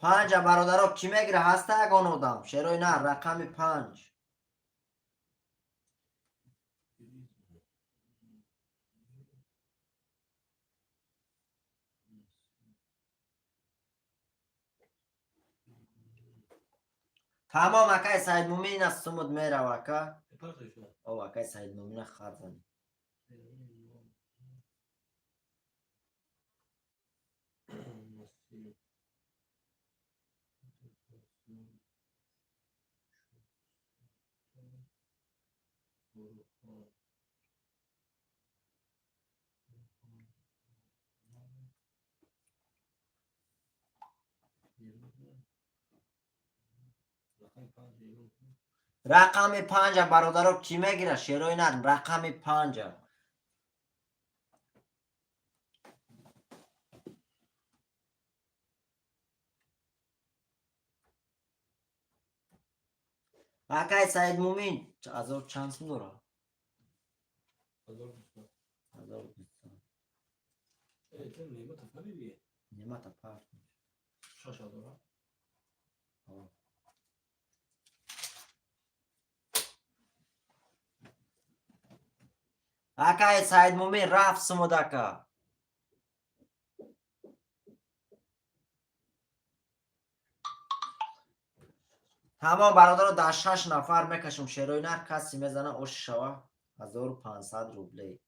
Панҷа, бародаро, кӣ мегира? Ҳаста ягон одам? Шерои на, рақами панҷ. Тамом, акаи Саидмумин, аз сумуд мерава, ака. О, акаи Саидмумина хат занӣ. Рақами панҷа, бародаро, кӣ мегира? Шерои нар, рақами панҷа. Акаи Саидмумин, ҳазор чанд сум дора? 1200. Э, Немата фариди. Немата пафт. 6000. О. Акай Саидмумин рафт сумудака. Тамом, бародаро, дар шаш нафар мекашем шерои нар, касе мезана, ош шава 1500 рублей.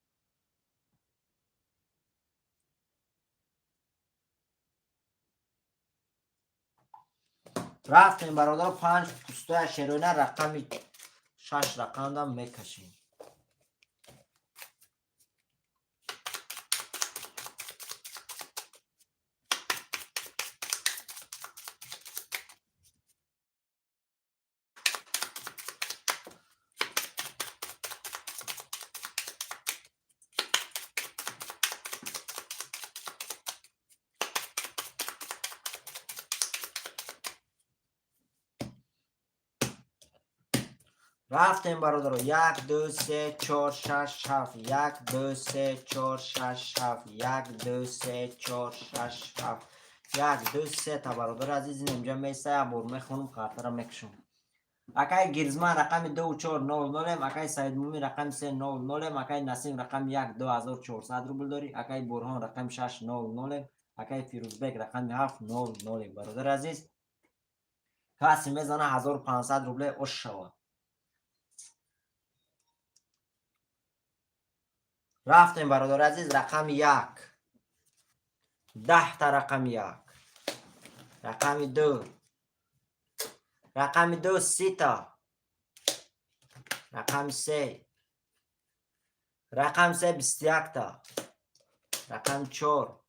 Рафтем, бародаро, панҷ пустоя шерои нар, рақами шаш рақамдам мекашем. Рафтем, бародаро, як, ду, се, чор, шаш, ҳафт, як, ду, се, чор, шаш, ҳафт, як, ду, се, чор, шаш, ҳафт, як, ду, се та. Бародари азиз, ин инҷа места, як бор мехонам, картара мекушам. Акай Гирзман рақами ду чор нол нолем, акай Саидмумин рақами се нол нолем, акай Насим рақами як 2400 рубл дорӣ, акай Бурҳон рақами шаш нол нолем, акай Фирӯзбек рақами ҳафт нол нолем. Бародари азиз, касе мезана, 1500 рубле ош шавад. Рафтем, бародари азиз, рақами як, 10-та, рақами як, рақами ду, рақами ду 30-та, рақами се, рақами се 21-та, рақами чор,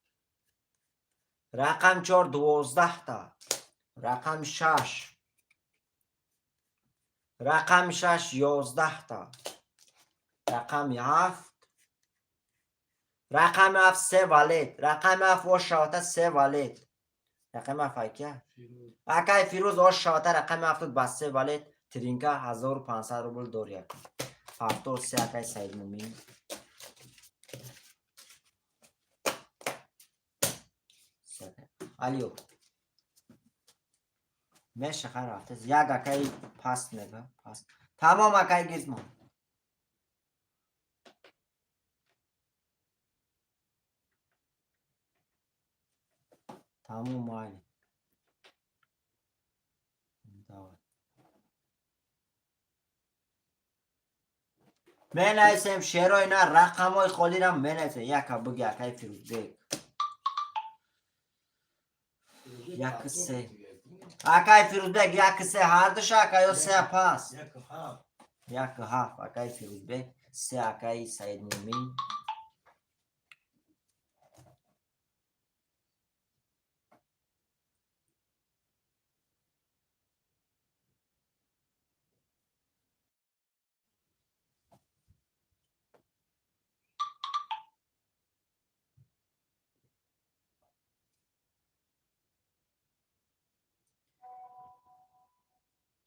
рақами чор 12-та, рақами шаш, рақами шаш 11-та, рақами ҳафт, рақами ҳафт се валет, рақами ҳафт ош шавата се валет. Рақами ҳафт айкия? Акай Фирӯз, ош шавата рақами ҳафтуд ба се валет, тринка 1500 рубл дори. Ака, 73, акай Саидмумин. Алио меша, хай, рафтес. Як акаи паст мега, паст. Тамом, акаи Гизмон. Тамом, майли. Давай. Менависем шерои на, рақамҳои холирам менависем. Яка буги, акаи Фирӯзбек. Як се. Акаи Фирӯзбек, як се ҳардуша, ака, ё се пас? Як ҳафт. Як ҳафт акаи Фирӯзбек, се акаи Саидмумин.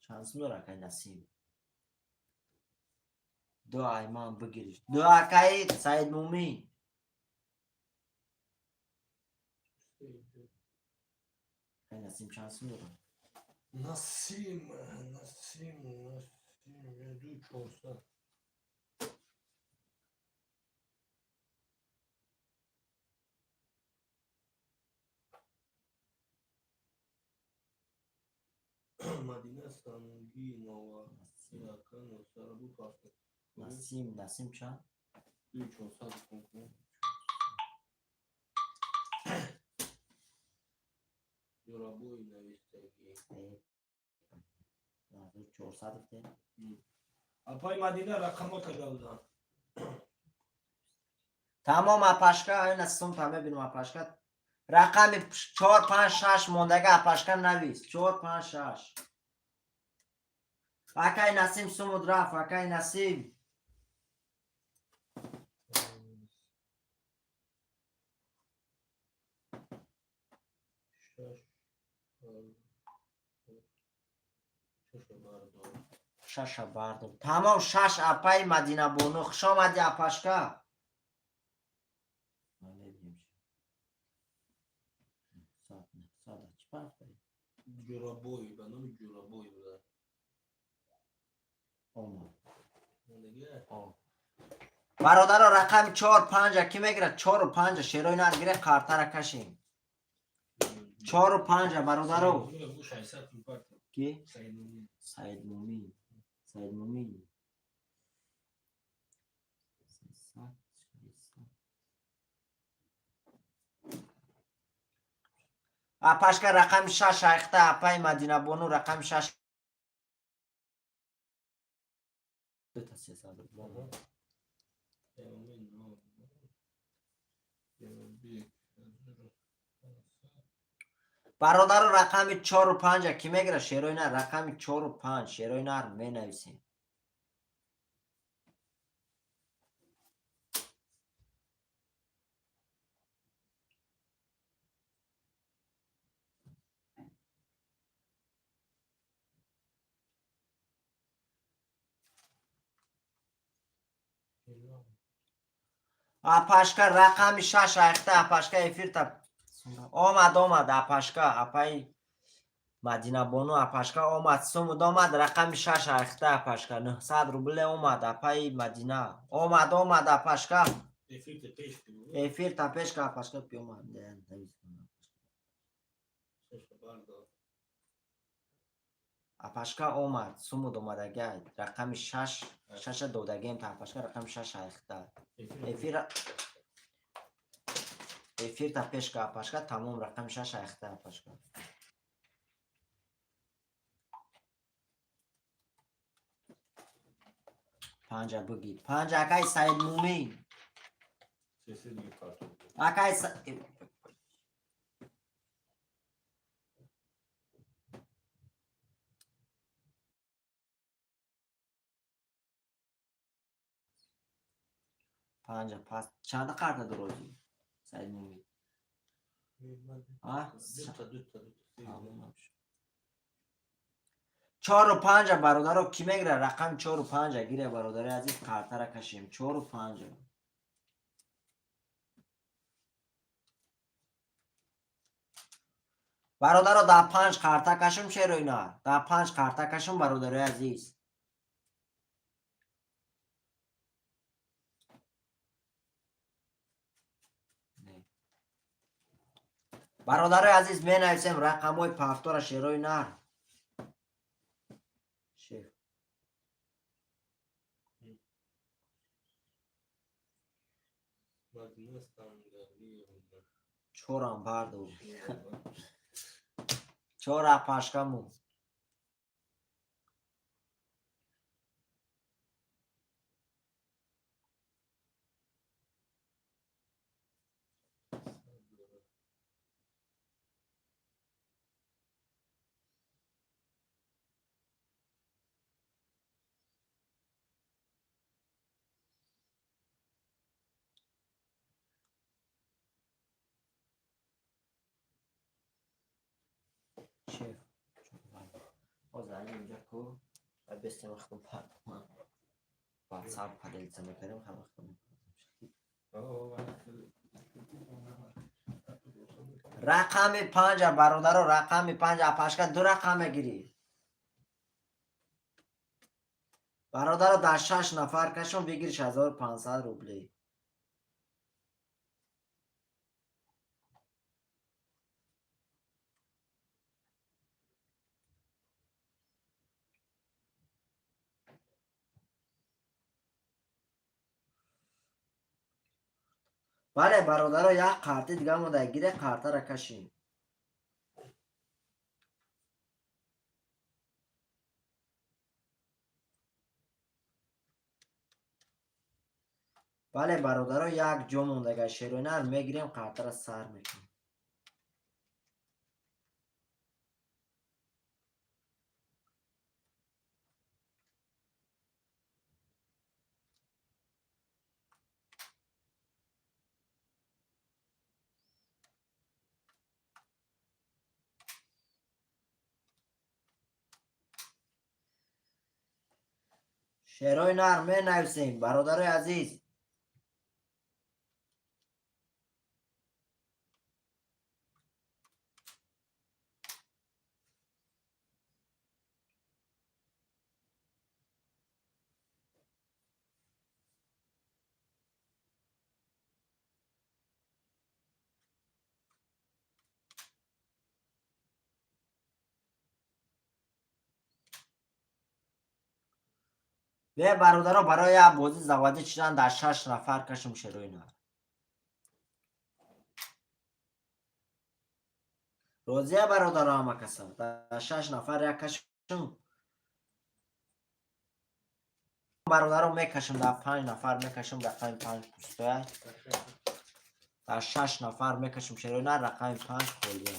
Чанд сум дора акаи Насим? Ду айман бигириш. Ду акаи Саидмумин. Акаи Насим чанд сум дора? Насим, Насим, Насим, ду 400. Мадина Сангинова. Яка носара бу паспорт. Насим, Насим чанд? Ду 400 кун. Ёрабои навистагӣ. 400 гуфтем. Апай Мадина, рақамота гавзан. Тамом, апашка, айна сумта мебинам, апашка. Рақами чор, панҷ, шаш мондага, апашка, навис. Чор, панҷ, шаш. Акай Насим, сумуд рафт, акай Насим. Шаш. Шаша бардор. Шаша бардор. Тамом, шаш, апаи Мадинабону. Хуш омадӣ, апашка. Ҷурабой, ба номи Ҷурабой буда. Омад. Мондагия? Бародаро, рақами чор панҷа ки мегирад? Чору панҷа, шерои нар гире, қартара кашем. Чору панҷа, бародаро. Саидмумин, 600 пул парта. Ки? Саидмумин. Саидмумин, Саидмумин. 300, 600. Апашка, рақами шаш айхта, апаи Мадинабону, рақами шаш. Дута 300 рубл. Саидмумин, нол, нол. Ҷануббек, 1500. Бародаро, рақами чору панҷа ки мегирад, шерои нар? Рақами чору панҷ, шерои нар, менависем. Апашка, рақами шаш айхта, апашка, эфирта омад, омад, апашка, апаи Мадинабону, апашка, омад, сумуд омад, рақами шаш айхта, апашка, 900 рубле омад, апаи Мадина, омад, омад, апашка. Эфирта пеш ки. Эфирта пешка, апашка, биомад. Шаша бардор. Апашка, омад, сумуд омадага, рақами шаш, шаша додагем та, апашка, рақами шаш айхта. Эфира, эфирта пешка, апашка, тамом, рақами шаш айхта, апашка. Панҷа бигир, панҷа, акай Саидмумин. Сесе дига карта. Акай панҷа пас чанда карта дорозӣ, Саидмумин? А? Дута, дута, дута. Тамом. Чору панҷа, бародаро, кӣ мегирад? Рақами чору панҷа гире, бародари азиз, картара кашем. Чору панҷа. Бародаро, дар панҷ карта кашем, шерои нар, дар панҷ карта кашем, бародарои азиз. Не. Бародарои азиз, менависем рақамҳои пафтора, шерои нар. Шеф. Мадина Стангалиевна. Чорам бардор. Чора, пашкаму. Шеф. Ҳозир инҷа ку бестем вақтом ватсап поделиться мекардем, ҳам вақтом. Рақами панҷа, бародаро, рақами панҷа, апашка, ду рақам мегирӣ. Бародаро, дар шаш нафар кашон, бигириш 1500 рублей. Бале, бародаро, як қарти дига монда, гире, қартара кашем. Бале, бародаро, як ҷо мондага, шероинар, мегирем, қартара сар мекунем. Шерои нар, менависем, бародарои азиз. Бе, бародаро, барои як бозӣ заводӣ чидан дар шаш нафар кашм шерои нар. Розия, бародаро, ҳама каса дар шаш нафар як кашм, бародаро, мекашам, дар панҷ нафар мекашам, рақами панҷ пустоя. Дар шаш нафар мекашам шерои нар, рақами панҷ холия.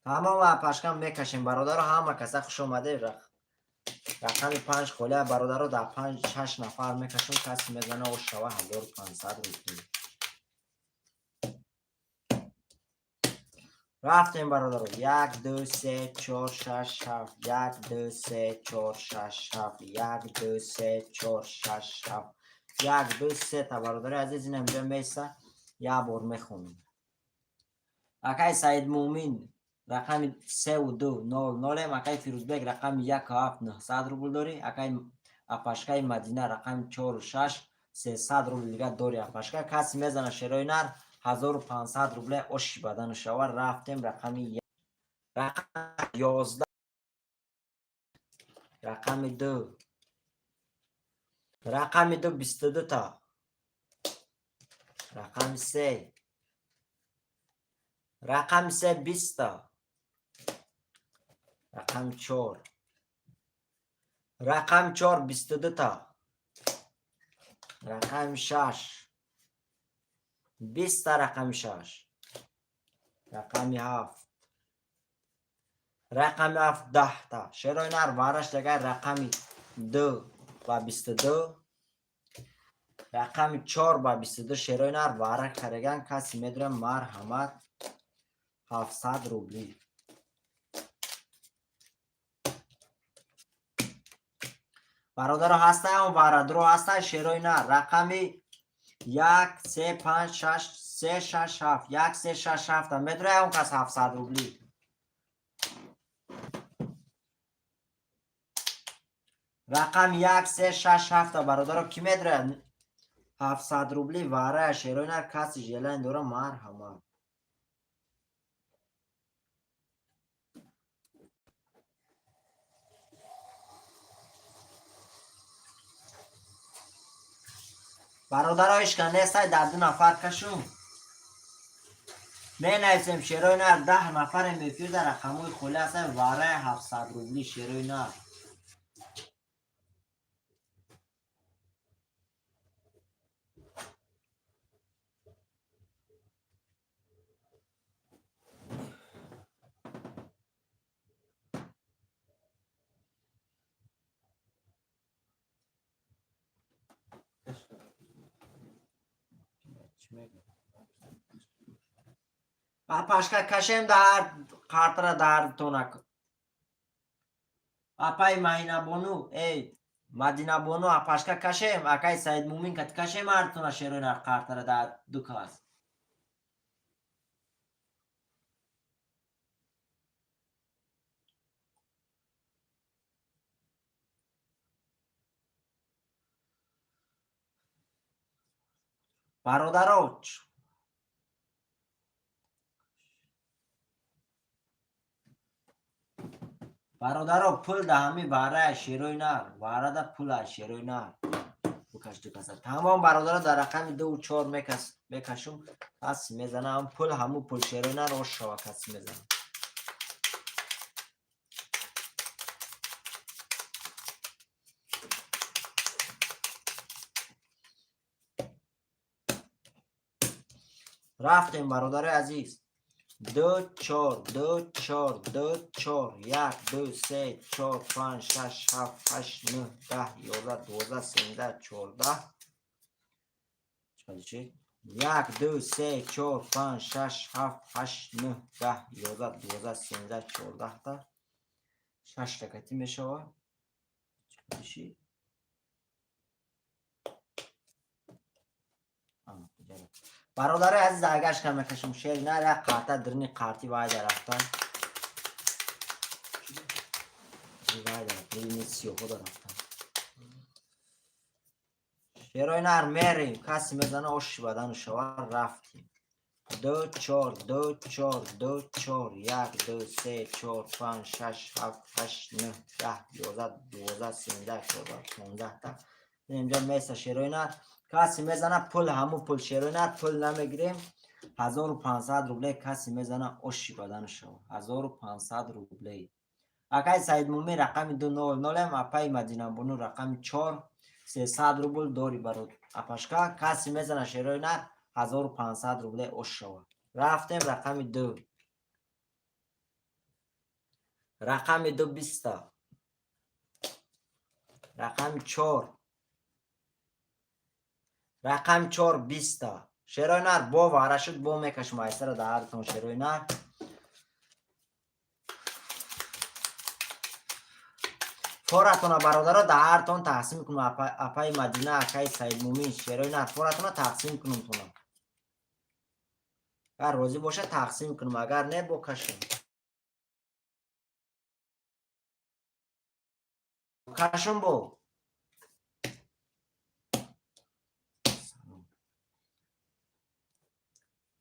Тамом, пашкам мекашем, бародаро, ҳама каса хуш омадед. Рақами панҷ холия, бародаро, дар панҷ шаш нафар мекашем, касе мезана, ош шава 1500 рупӣ. Рафтем, бародаро. Як, ду, се, чор, шаш, ҳафт. Як, ду, се, чор, шаш, ҳафт. Як, ду, се, чор, шаш, ҳафт. Як, ду, сета, бародари азиз, ин инҷа меса, як бор мехонем. Акай Саидмуъмин рақами севу ду нол нолем. Акай Фирӯзбек рақами яку ҳафт 900 рубл дорӣ. Акай апашкаи Мадина рақами чору шаш 300 рубл дига дорӣ. Апашка, касе мезана шерои нар, 1500 рубле оши бадану шава. Рафтем, рақами 11, рақами ду, рақами ду 22 та, рақами се, рақами се 20 та, рақами чор, рақами чор 22 та, рақами шаш 20 та, рақами шаш, рақами ҳафт, рақами ҳафт 10 та. Шерои нар вараш дагар рақами ду ба 22, рақами чор ба 22. Шерои нар вара караган касе медонам, марҳамат, 700 рубли. Бародаро, ҳастаам, варадро ҳаста. Шерои нар рақами як, се, панҷ, шаш, се, шаш, ҳафт, як, се, шаш, ҳафта медроям кас 700 рубли. Рақами як, се, шаш, ҳафта, бародаро, кӣ медрояд 700 рубли варая шерои нар? Каси желание дора, марҳамат. Бародаро, ишка нестай, дар ду нафар кашум менависем шерои нар. 10 нафарем эфир дар рақамҳои холӣ ҳастанд. Вараи 700 рубли шерои нар. Апашка, кашем дар қартра дар тонак. Апай Маҳинабону, эй Мадинабону, апашка, кашем. Акай Саидмумин кат кашем ҳартона шерои нар қартара дар ду кас. Бародаро, бародаро, пул да ҳами варая шерои нар, варада пула шерои нар букаш ду каса. Тамом, бародаро, дар рақами дуву чор мекашум, каси мезана, ҳам пул, ҳаму пул шерои нар ош шава, каси мезана. Рафтем, бародарои азиз. Ду, чор, ду, чор, ду, чор, як, ду, се, чор, панҷ, шаш, ҳафт, ҳашт, нӯҳ, 10, 11, 12, 13, 14. Як, ду, се, чор, панҷ, шаш, ҳафт, ҳашт, нӯҳ, 10, 11, 12, 13, 14-та, шашта катӣ мешавад. Чӣ? Бародарои азиз, агашка мекашам шери нар, як қарта дирни қарти вайда рафтан, вайда рафтан, сиёҳода рафтан. Шерои нар мерем. Касе мезана оши бадану шава рафтем. Ду, чор, ду, чор, ду, чор, як, ду, се, чор, панҷ, шаш, ҳафт, ҳашт, нӯҳ, 10, 11, 12, 13, 14, 15 та. Инҷа меса шерои нар. Касе мезана пул ҳамун пул шерои нар пул намегирем. 1500 рубле касе мезана оши бадану шава. 1500 рубле. Акай Саидмумин рақами 200, апаи Мадинабону рақами 4, 300 рубл дори барод. Апашка касе мезана шерои нар 1500 рубле ош шава. Рафтем рақами 2. Рақами 2 20. Рақами 4. Рақами 4 20. Шерои нар бо вара шуд бо мекашем айсара дар ҳартон шерои нар. Форатона бародаро дар ҳартон тақсим кунам апаи Мадина, акаи Саидмумин шерои нар форатона тақсим кунам тона. Агар розӣ боша тақсим кунам, агар не бо кашем. Кашум бо.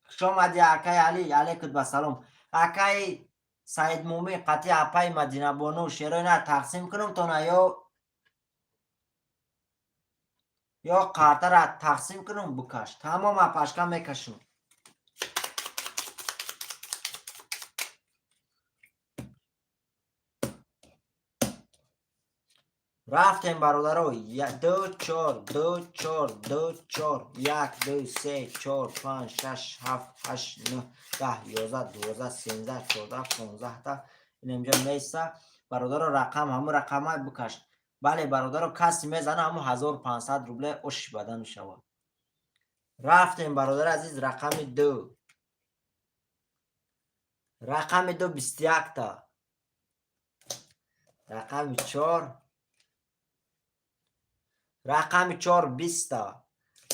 Хуш омадӣ акаи Али, алейкум ба салом. Акаи Саидмумин қатъи апаи Мадинабону шерои нар тақсим кунам тона ё қартара тақсим кунам букаш. Тамом апашка мекашам. Рафтем бародаро. Ду, чор, ду, чор, ду, чор, як, ду, се, чор, панҷ, шаш, ҳафт, ҳашт, нӯҳ, 10, 11, 12, 13, 14, 15 та. Инҷа меса. Бародаро рақам ҳамун рақамай букаш. Бале бародаро касе мезана ҳамун 1500 рубле оши бадан мешавад. Рафтем бародари азиз рақами 2. Рақами 2 21 та. Рақами 4. Рақами 4 20 та.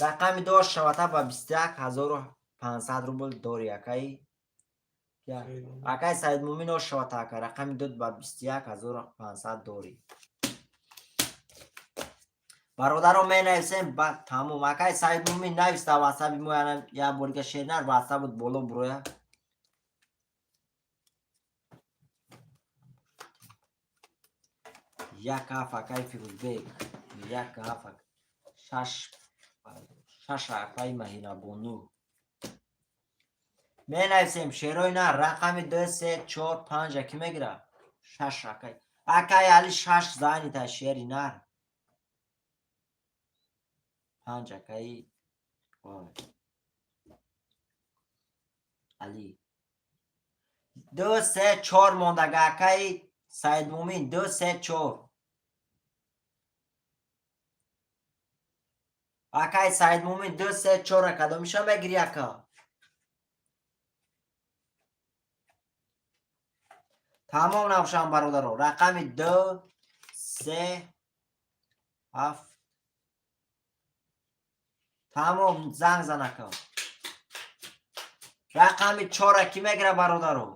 Рақами 2 шавата ба 21500 рубл дори акаи. Акаи Саидмумин ош шавата ака. Рақами 2 ба 21500 дори. Бародаро менависем ба тамом. Акаи Саидмумин нависта ватсаби мо як борига шернар ватсабут боло буроя. Як ҳафт акаи Фирӯзбек. Як ҳафт шаш шаш апаи Маҳинабону. Менависем шерои нар рақами 2, 3, 4, 5 ки мегира? Шаш акай. Акай Али шаш занита шери нар. 5 акаи Али. 2, 3, 4 мондага акаи Саидмумин 2, 3, 4. Акаи Саидмумин 2, 3, 4 кадомиша мегири ака? Тамом набошам бародаро. Рақами 2, 3, 7. Тамом занг зан ака. Рақами 4 ки мегира бародаро?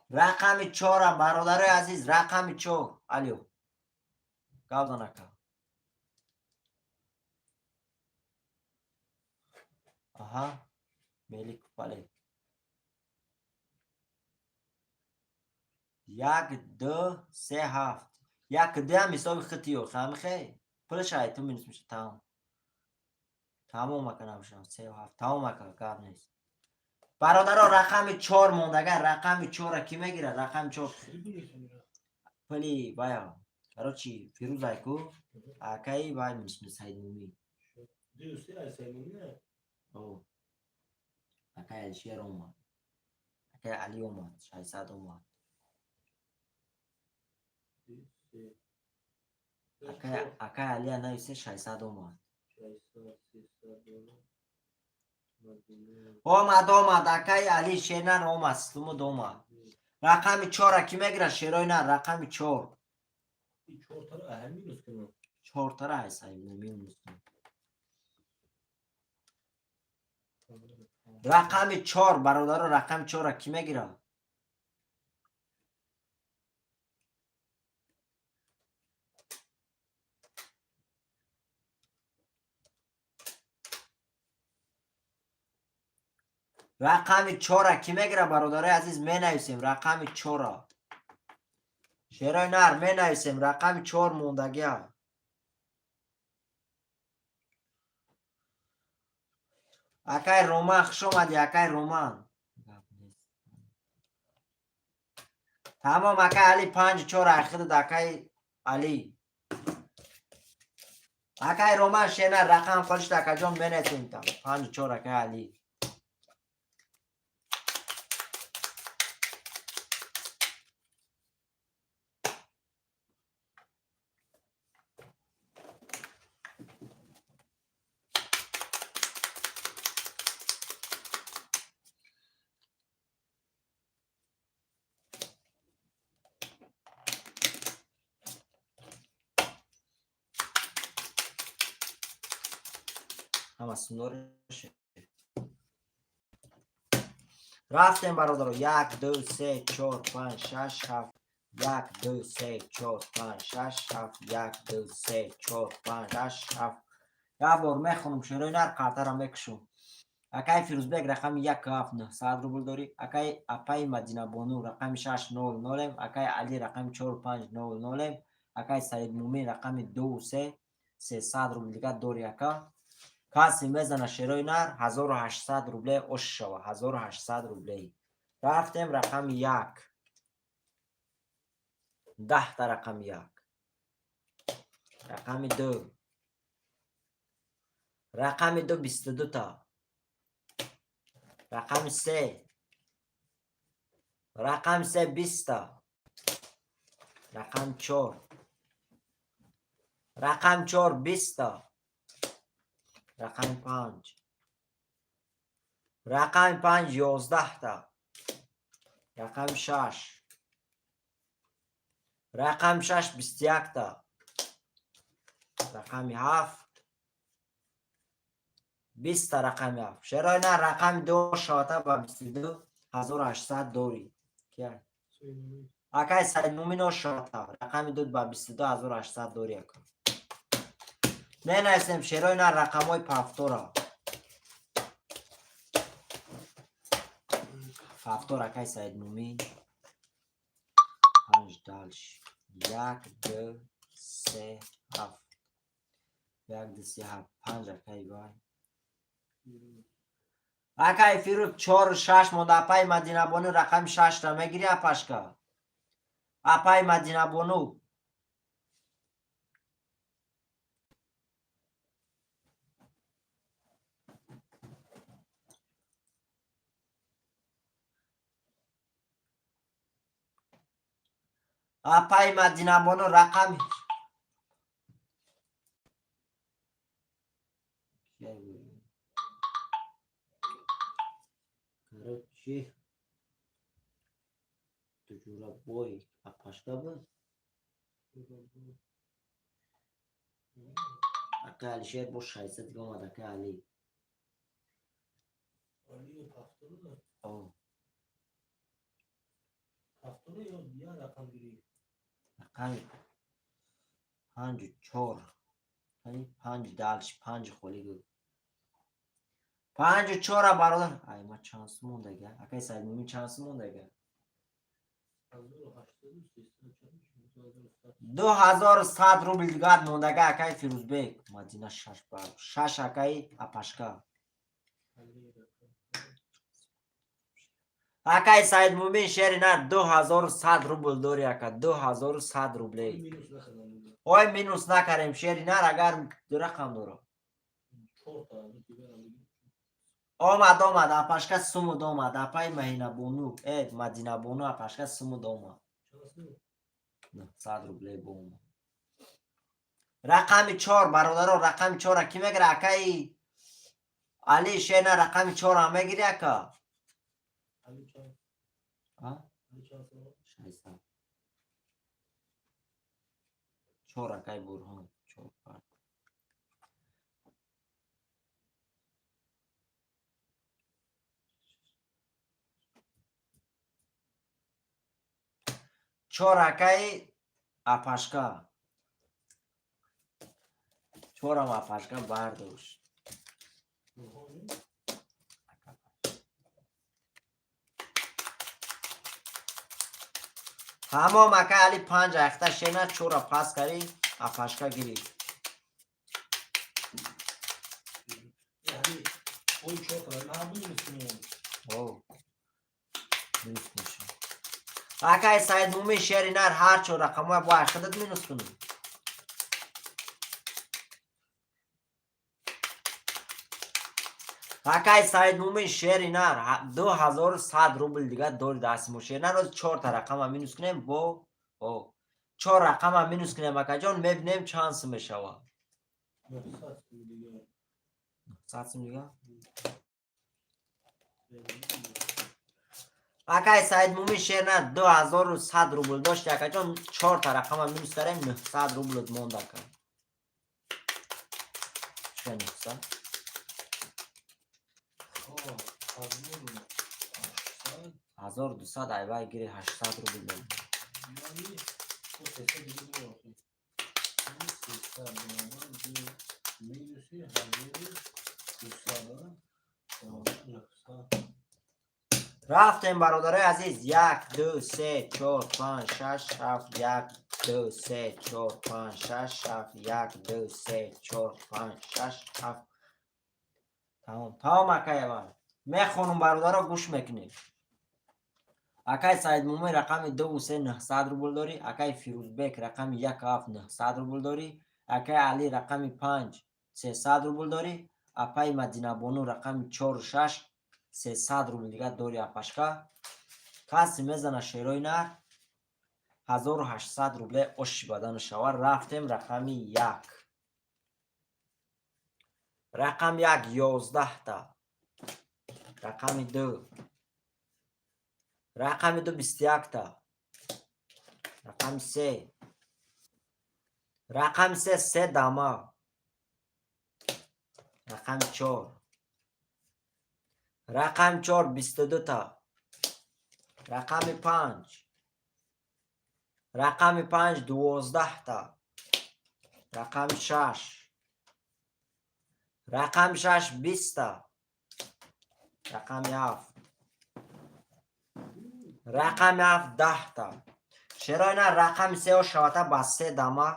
Рақами 4 бародарои азиз, рақами 4. Алё. Гап зан ака. Аҳа, Меликов бале. Як, ду, се, ҳафт. Як дуям ҳисоби хитиё, хамихе? Пулаш ай ту минус меша, тамом. Тамом ака набошам, се ҳафт. Тамом ака, гап нест. Бародаро рақами 4 мондага, рақами 4 ки мегира? Рақами 4. Пули бая. Короче, Фирӯз айку, акаи бай минус Саидмумин. Ду, се ай Саидмумин? О. Акаи Алишер омад. Акаи Али омад, 600 омад. Акаи Али нависе 600 омад. Омад, омад, акаи Али шернар омад, сумуд омад. Рақами 4 ки мегира? Шерои нар, рақами 4. 4 тара ай Саидмумин минус кунам. Рақами 4 бародаро, рақами 4 ки мегира? Рақами чора кӣ мегира, бародарои азиз? Менависем рақами чора. Шерои нар, менависем, рақами чор мондагиа. Акай Роман, хуш омадӣ, акай Роман. Тамом, акай Али, панҷу чор айхидад, акай Али. Акай Роман, шена рақам холишт, акаҷон, менависем там панҷу чор, акай Али. Ҳама сумдореше. Рафтем, бародаро. Як, ду, се, чор, панҷ, шаш, ҳафт. Як, ду, се, чор, панҷ, шаш, ҳафт. Як, ду, се, чор, панҷ, шаш, ҳафт. Як бор мехонам, шерои нар, қартара мекушам. Акай Фирӯзбек, рақами як, ҳафт, нӯҳсад рубл дорӣ. Акай апаи Мадинабону, рақами шаш, нол, нолем. Акай Али, рақами чор, панҷ, нол, нолем. Акай Саидмумин, рақами ду, се, 300 рубл дигар дорӣ, ака. Касе мезана, шерои нар, 1800 рубле ош шава, 1800 рубле. Рафтем, рақами як. 10та рақами як. Рақами ду. Рақами ду 22та. Рақами се. Рақами се 20та. Рақами чор. Рақами чор 20та. Рақами панҷ. Рақами панҷ 11та. Рақами шаш. Рақами шаш 21та. Рақами ҳафт 20та, рақами ҳафт. Шерои нар, рақами ду шавата ба 22 800 дорӣ. Кия? Акай Саидмумин, шавата рақами ду ба 22 800 дорӣ, ака. Менависем, шерои нар, рақамҳои пафтора. Пафтор, акай Саидмумин. Панҷ дальше. Як, ду, се, ҳафт. Як, ду, се, ҳафт. Панҷ, акай вай. Акай Фирӯз, чору шаш монда. Апаи Мадинабону, рақами шашта мегирӣ, апашка? Апаи Мадинабону. Апаи Мадинабону, рақами короче, Туҷурабой апашка буд. Акай Алишер бо 600 дига омад, акай Али. Али пафтора? О. Пафтора ё я рақам гирӣ? Рақами панҷу чор. Панҷ дальше, панҷ холӣ гӯ. Панҷу чора, бародар. Ай, ма чанд сум мондага? Акай Саидмумин, чанд сум мондага? 1800, чанд? 2100 рубл дигар мондага, акай Фирӯзбек. Мадина шаш бар. Шаш, акай апашка. Али рақам. Акай Саидмумин, шери нар, 2100 рубл дори, ака, 2100 рублей. Минус нахадам. Ой, минус накардем, шери нар, агар ду рақам дора. Чорта, дигарам. Омад, омад, апашка сумуд омад, апаи Маҳинабону, Мадинабону, апашка сумуд омад. Чанд? 900 рублей бо омад. Рақами чор, бародаро, рақами чора кӣ мегира? Акаи Али, шена, рақами чора мегири, ака? Али чанд? А? Али чанд сом? 600. Чор, акаи Бурҳон, чор пар. Чор, акаи апашка. Чорам апашка бардошт. Бурҳон? Тамом, акай Али, панҷ айхта шена чора пас кари, апашка гирифт. Яъне ой чор на минус кунем. О, минус мешавад. Акай Саид Мумин, шери нар, ҳар чор рақамҳоя бо айхадат минус кунӣ. Акай Саид Мумин, шери нар, 2100 рубл дига дори дасти мо. Шери нар, оз чорта рақама минус кунем, бо о чор рақама минус кунем, акаҷон, мебинем чанд сум мешавад. 900 сум дига. 100 сум дига. Акай Саид Мумин, шер нар, 2100 рубл дошти, акаҷон, чорта рақама минус кардем, 900 рублот монд, ака. Чӣ, 900? О, 1800. 1200 айвай гири, 800 рубл монд. Яъне о 300 дига дор охи. 300 баробар ду минуси 1200 баробар 900. Рафтем, бародарои азиз: як, ду, се, чор, панҷ, шаш, ҳафт, як, ду, се, чор, панҷ, шаш, ҳафт, як, ду, се, чор, панҷ, шаш, ҳафт. Тамом, тамом, акаева, мехонум, бародаро, гӯш мекунед. Акай Саидмумин, рақами дуву се, 900 рубл дорӣ. Акай Фирӯзбек, рақами яку ҳафт, 900 рубл дорӣ. Акай Али, рақами панҷ, 300 рубл дорӣ. Апаи Мадинабону, рақами чору шаш, 300 рубл дига дори. Апашка, касе мезана, шерои нар, 1800 рубле оши бадану шава. Рафтем, рақами як. Рақами як 11-та. Рақами ду. Рақами ду 21-та. Рақами се. Рақами се се дама. Рақами чор. Рақами чор 22-та. Рақами панҷ. Рақами панҷ 12-та. Рақами шаш. Рақами шаш 20-та. Рақами ҳафт. Рақами ҳафт 10-та. Шерои нар, рақами сео шавата ба се дама,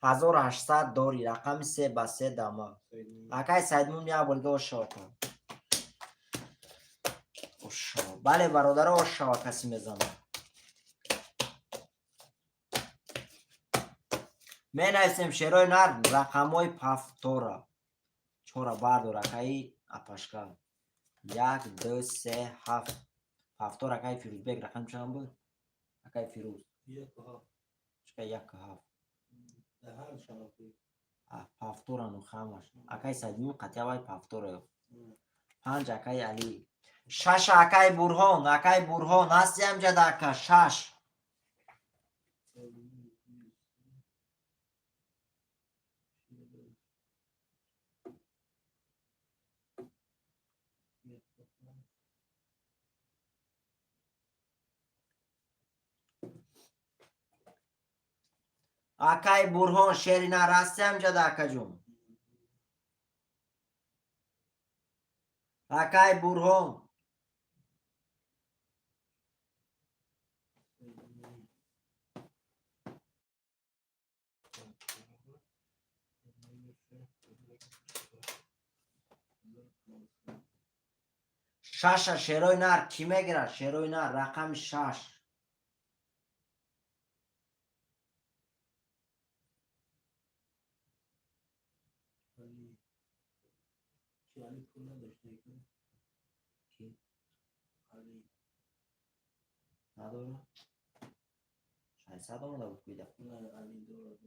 1800 дори. Рақами се ба се дама. Акай Саидмун, як бор дига ошавата. Ошава. Бале, бародаро, ошава, касе мезанад. Менависем, шерои нар, рақамҳои пафтора. Чора бардор, акаи апашка. Як, ду, се, ҳафт. Пафтор, акаи Фирӯзбек, рақам чанд буд? Акаи Фирӯз. Яку ҳафт. Чика яку ҳафт? Дар ҳар шарофи. Пафторану хамаш. Акаи Саидмун қатъия вай пафтора ёфт. Панҷ, акаи Алӣ. Шаш, акаи Бурҳон, акаи Бурҳон, ҳасти амҷад, ака, шаш. Акаи Бурҳон, шери нар, ҳасти амҷад, акаҷон? Акаи Бурҳон. Шаша, шерои нар, кӣ мегирад? Шерои нар, рақами шаш. Али пул надошт, Ки? Али. Надора? 600 омада буд куида. Не, Али дорад.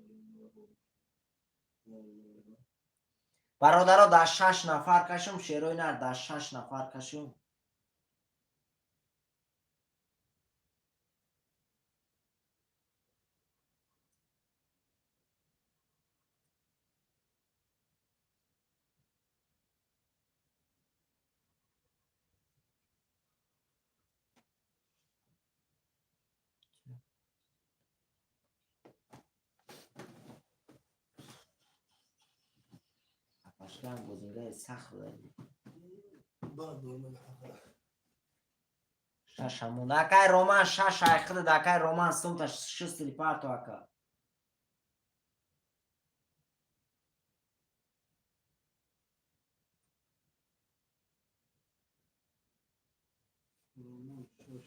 Бародаро, дар шаш нафар кашум, шерои нар, дар шаш нафар кашум. Апашкам бозингари сахт буда. Баъд омада. Шашамон. Акай Роман, шаш айхидад, акай Роман, сумта шистри парто, ака. Роман шаш.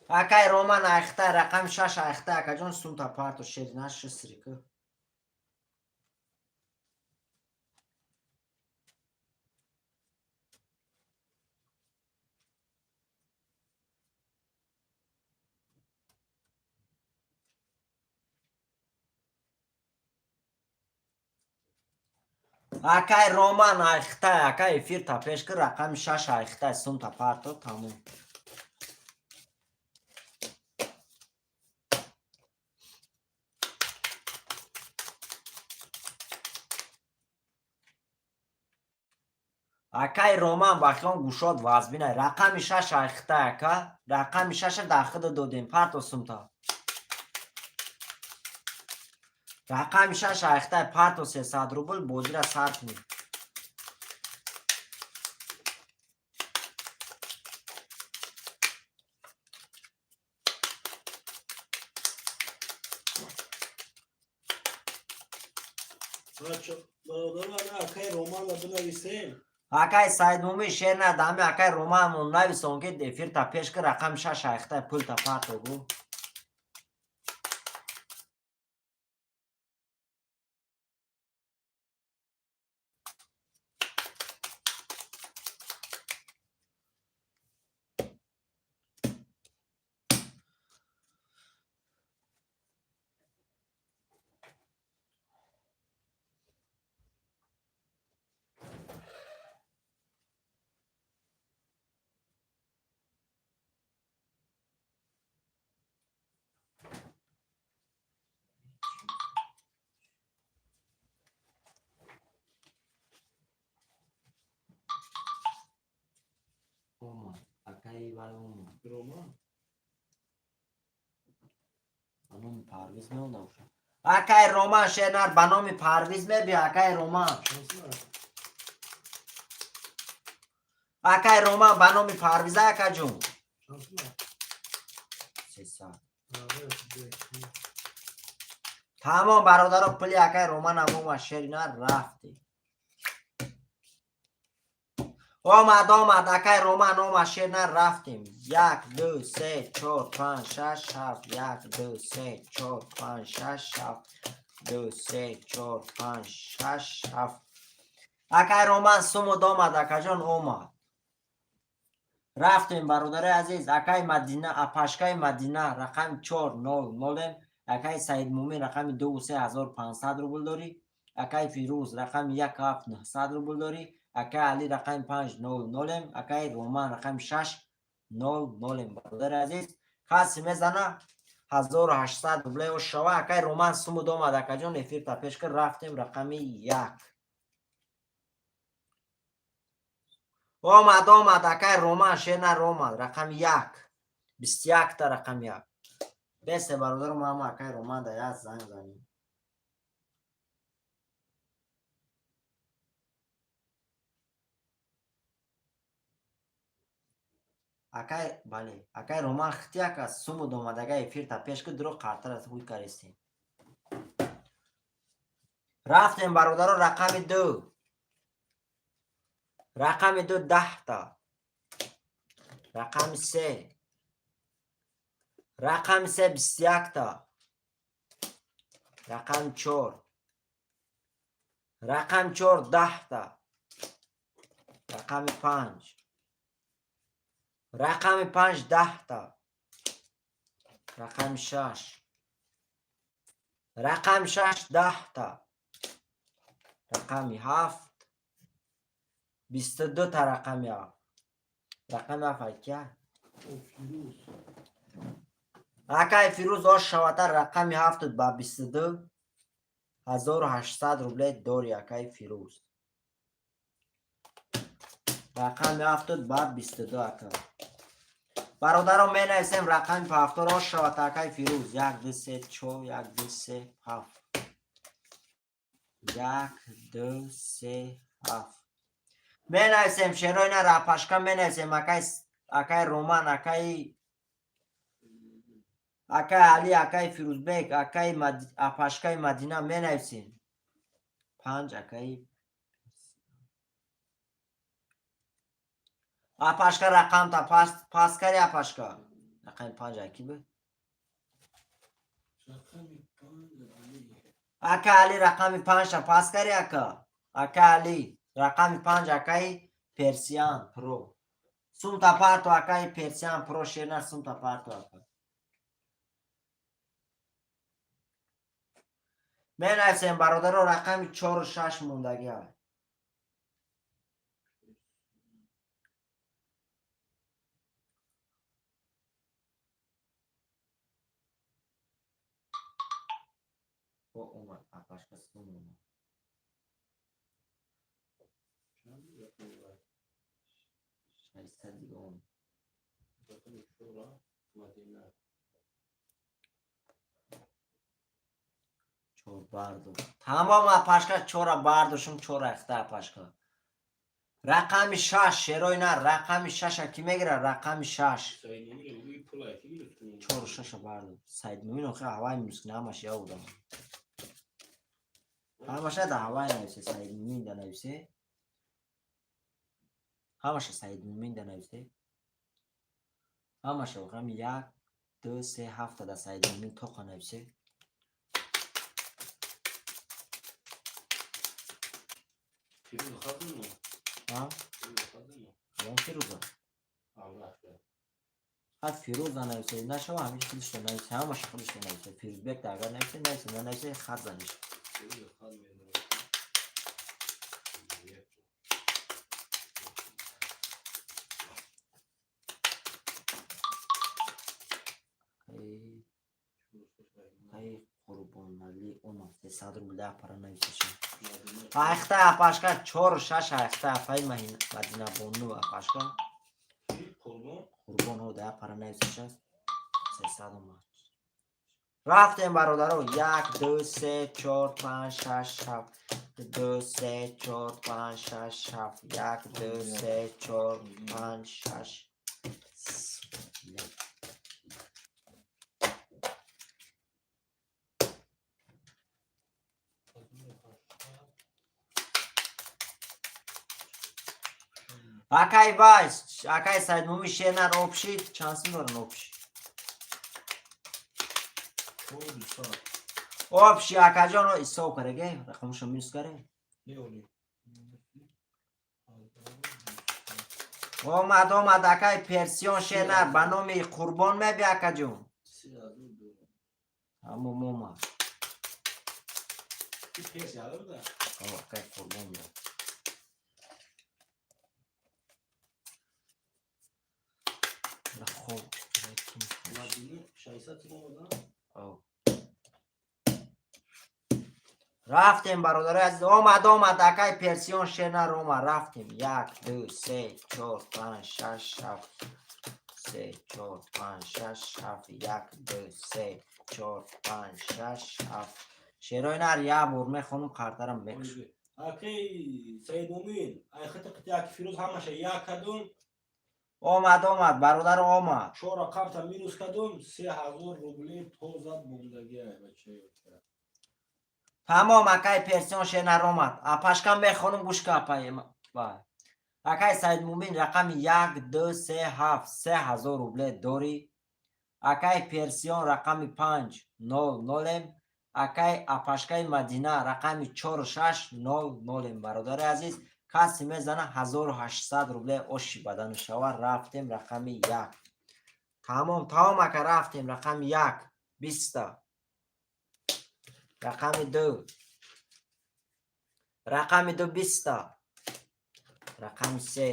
Акай Роман айхта, рақами шаш айхта, акаҷон, сумта парто, шерина шистрика. Акай Роман айхта, акай, эфир та пеш ки, рақами шаш айхта, сумта парто, тамом. Акай Роман, бахиён гушод вазбинай. Рақами шаш айхта, ака. Рақами шаша дар худа додем. Парто сумта. Рақами шаш айхта, парто 300 рубл, бозира сар кунем. Бародаро, акай Романро бинависем. Акай Саидмумин, шер надами, акай Романмон нависон, ки эфир та пеш ки, рақами шаш айхта, пулта парто гу. Омад. Акай вай омад. Роман. Ба номи Парвиз меонда уша. Акай Роман, шернар, ба номи Парвиз мебия, акай Роман. Акай Роман, ба номи Парвиза, акаҷун. 300. Тамом, бародаро, пули акай Романам омад, шеринар, рафтем. Омад, омад, акай Роман омад, шернар, рафтем. Як, ду, се, чор, панҷ, шаш, ҳафт. Як, ду, се, чор, панҷ, шаш, ҳафт. Ду, се, чор, панҷ, шаш, ҳафт. Акай Роман сумуд омад, акаҷон, омад. Рафтем, бародари азиз, акай Мадина, апашкаи Мадина, рақами чор нол нолем. Акай Саидмумин, рақами ду се 1500 рубл дорӣ. Акай Фирӯз, рақами як ҳафт 900 рубл дорӣ. Акай Али, рақами панҷ нол нолем. Акай Роман, рақами шаш нол нолем. Бародари азиз, касе мезана, 1800 рубле шава. Акай Роман сумуд омад, акаҷон, эфир та пеш кар, рафтем, рақами як. Омад, омад, акай Роман, шернар омад, рақами як. 21-та рақами як. Бесе, бародару, мама, акай Роман да як занг занем. Акай, бале, акай Роман хитяк аз сумуд омадага, эфир та пеш ки, дуро қартар аз ҳуй каристем. Рафтем, бародаро, рақами ду. Рақами ду 10-та. Рақами се. Рақами се 21-та. Рақами чор. Рақами чор 10-та. Рақами панҷ. Рақами панҷ 10-та. Рақами шаш. Рақами шаш 10-та. Рақами ҳафт. 22-та рақами ҳафт. Рақами ҳафт айкия? Акай Фирӯз, ош шавата, рақами ҳафтут ба 22. 1800 рубле дори, акаи Фирӯз. Рақами ҳафтод ба 22, ака. Бародарон, менависем рақами ҳафтод рост шавад, акаи Фирӯз. Як, ду, се, чор, як, ду, се, ҳафт. Як, ду, се, ҳафт. Менависем шерои на рапашка менависем, акаи Роман, акаи Али, акаи Фирӯзбек, акаи апашкаи Мадина менависем. Панҷ, акаи апашка, рақамта пас кари, апашка. Рақами панҷ аки буд? Рақами панҷ Али. Ака Али, рақами панҷта пас кари, ака. Ака Али, рақами панҷ, акаи Персиан Про. Сумта парто, акаи Персиан Про, шерна сумта парто, ака. Менависем, бародаро, рақами чору шаш мондагиа. О, омад, апашка сум омад. Чанд рақами вай? 600 дига омад. Рақами чора Мадина. Чор бардор. Тамом, апашка, чора бардошум, чора ихта, апашка. Рақами шаш, шерои нар, рақами шаша ки мегирад? Рақами шаш. Саид Мумин гӯи пула ки гирифтум. Чору шаша бардор. Саид Мумин охи ҳавай минус кина, ҳамаш я одам. Ҳамаша да ҳавай нависе, Саид Мумин да нависе. Ҳамаша Саид Мумин да нависе. Ҳамаша рақами як, ду, се, ҳафта да Саид Мумин тоқа нависе. Фирӯз хатм. Ҳа? Фирӯз хатм. Кадом Фирӯза? Авлашка. Ҳа, Фирӯза нависе, нашава, ҳамин худишто нависе, ҳамаша худишто нависе. Фирӯзбек да агар нависе, нависе, нанависе, хат заниш. Фирӯз хат медонад. Як. Ай, Қурбоналӣ омад, 300 рубля апара нависеша. Мадина. Айхта, апашка, чору шаш айхта, апаи Мадинабону, апашка. Ки? Қурбон? Қурбон ҳо да апара нависеша. 300 омад. Рафтем, бародаро, як, ду, се, чор, панҷ, шаш, ҳафт. Ду, се, чор, панҷ, шаш, ҳафт. Як, ду, се, чор, панҷ, шаш. Як. Акай вай, акай Саидмумин, шернар общий, чанд сум доран общий? Чор дусад. Общий, акаҷон, ҳисоб караге, рақамашо минус каре. Не, оли. Омад, омад, акай Персион, шернар, ба номи Қурбон меби, акаҷон. 3000 доллар. Ҳамом омад. Ки пеш яда буда? О, акай Қурбон меяд. Хоб. Мадина 600 сум омада? О. Рафтем, бародарои азиз, омад, омад, акай Персион, шернар омад, рафтем. Як, ду, се, чор, панҷ, шаш, ҳафт. Се, чор, панҷ, шаш, ҳафт. Як, ду, се, чор, панҷ, шаш, ҳафт. Шерои нар як бор мехонум, қартарам мекушам. Акай Саид Мумин, ай хата қити аки Фирӯз ҳамаша як кадом, Омад, омад, бародар, омад. Чор рақамта минус кадом, 3000 рубле тоза мондагиай, бачаё. Тамом, акай Персион, шернар омад. Апашкам мехонум, гӯш ка, апай. Вай. Акай Саидмумин, рақами як, ду, се, ҳафт, 3000 рубле дорӣ. Акай Персион, рақами панҷ, нол, нолем. Акай апашкаи Мадина, рақами чору шаш, нол, нолем. Бародари азиз, касе мезана, 1800 рубле оши бадану шава. Рафтем, рақами як. Тамом, тамом, ака, рафтем, рақами як, 20-та. Рақами ду. Рақами ду, 20-та. Рақами се.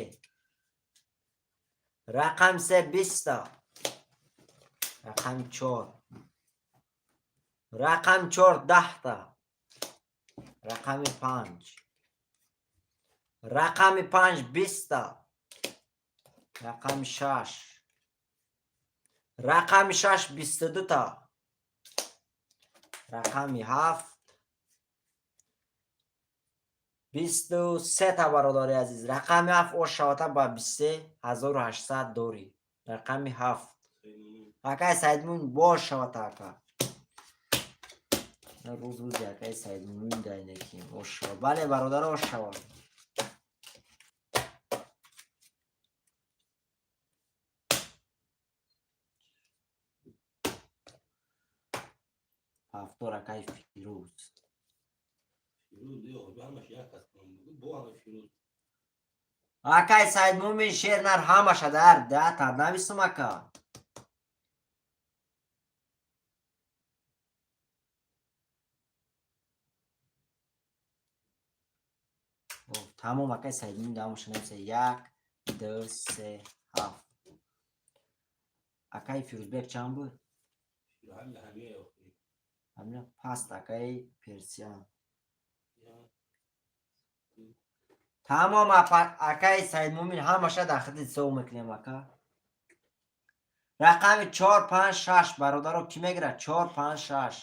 Рақами се, 20-та. Рақами чор. Рақами чор, 10-та. Рақами 5. Рақами 5 20-та. Рақами 6. Рақами 6 22-та. Рақами 7 23-та, бародари азиз. Рақами 7 ош шавата ба 23 800 дорӣ. Рақами 7. Акай Саидмун, бош шавата, ака. Рӯз рӯзи акаи Саидмумин дайнеким. Ош шава. Бале, бародар, ош шава. Ҳафтор, акаи Фирӯз. Фирӯз, ё, ҳамаш як аст. Бо ҳама Фирӯз. Акаи Саидмумин, шер нар ҳамаша дар дата нависум, ака. Тамом, акаи Саидмумин дамоша нависа: як, ду, се, ҳафт. Акаи Фирӯзбек чанд буд? Ҳамин ҳамия охи. Ҳамина паст, акаи Персиян. Тамом, акаи Саидмумин, ҳамаша дар хидди ҳисоб мекунем, ака. Рақами чор, панҷ, шаш, бародаро, кӣ мегирад? Чор, панҷ, шаш.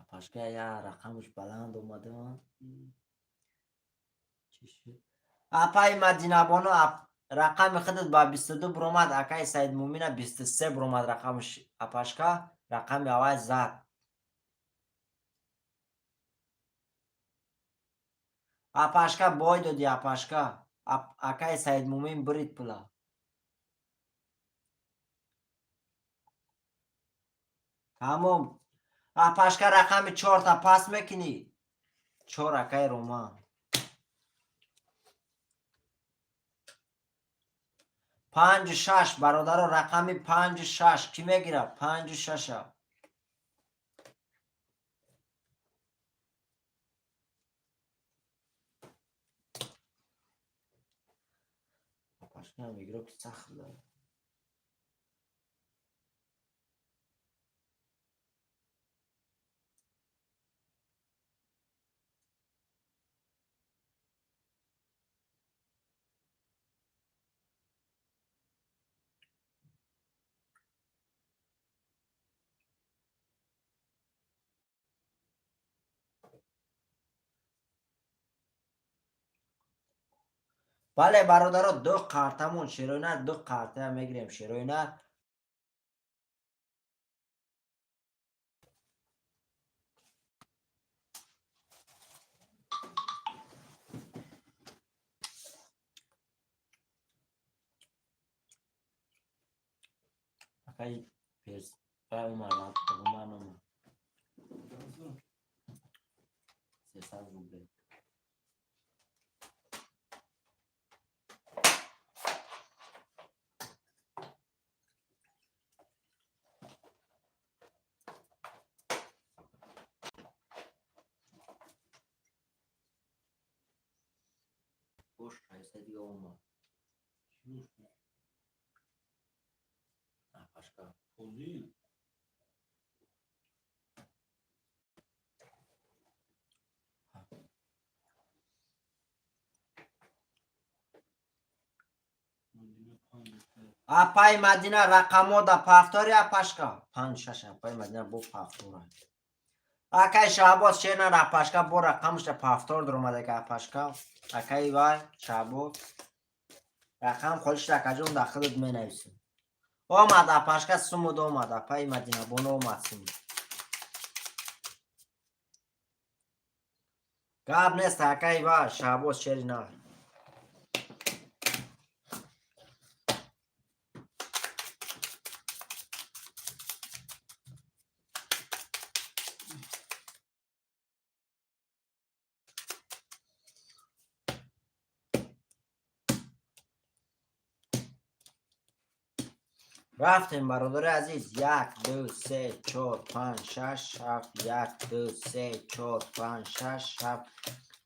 Апашка, я рақамаш баланд омада. Чӣ шуд? Апаи Мадинабону, рақами худат ба 22 буромад, акаи Саидмумина 23 буромад рақамаш, апашка, рақами аввал зад. Апашка, бой додӣ, апашка. Акаи Саидмумин бирид пула. Тамом. Апашка, рақами чорта пас мекунӣ? Чор, акаи Роман. Панҷу шаш, бародаро, рақами панҷу шаш кӣ мегирад? Панҷу шаша. Апашкаам игроки сахт дорад. Бале, бародаро, ду қартамон шероина, ду қартая мегирем шероина. Акаи Перс, Умар, Умар номер. 300 рублей. Бош, раиса дига омад. Апашка. Фозил. Апай Мадина, рақамо да пафтори, апашка. Панҷ, шаш, апай Мадина бо пафтора. Акай Шаҳбоз, шерна апашка бо рақамашда пафтор дуромадака, апашка. Акай вай Шаҳбоз. Рақам холишда, акаҷон, дар худат менависем. Омад апашка, сумуд омад, апаи Мадина боно омад сумуд. Гап нест, акаи ва Шаҳбоз шери нар. Рафтем, бародари азиз. Як, ду, се, чор, панҷ, шаш, ҳафт. Як, ду, се, чор, панҷ, шаш, ҳафт.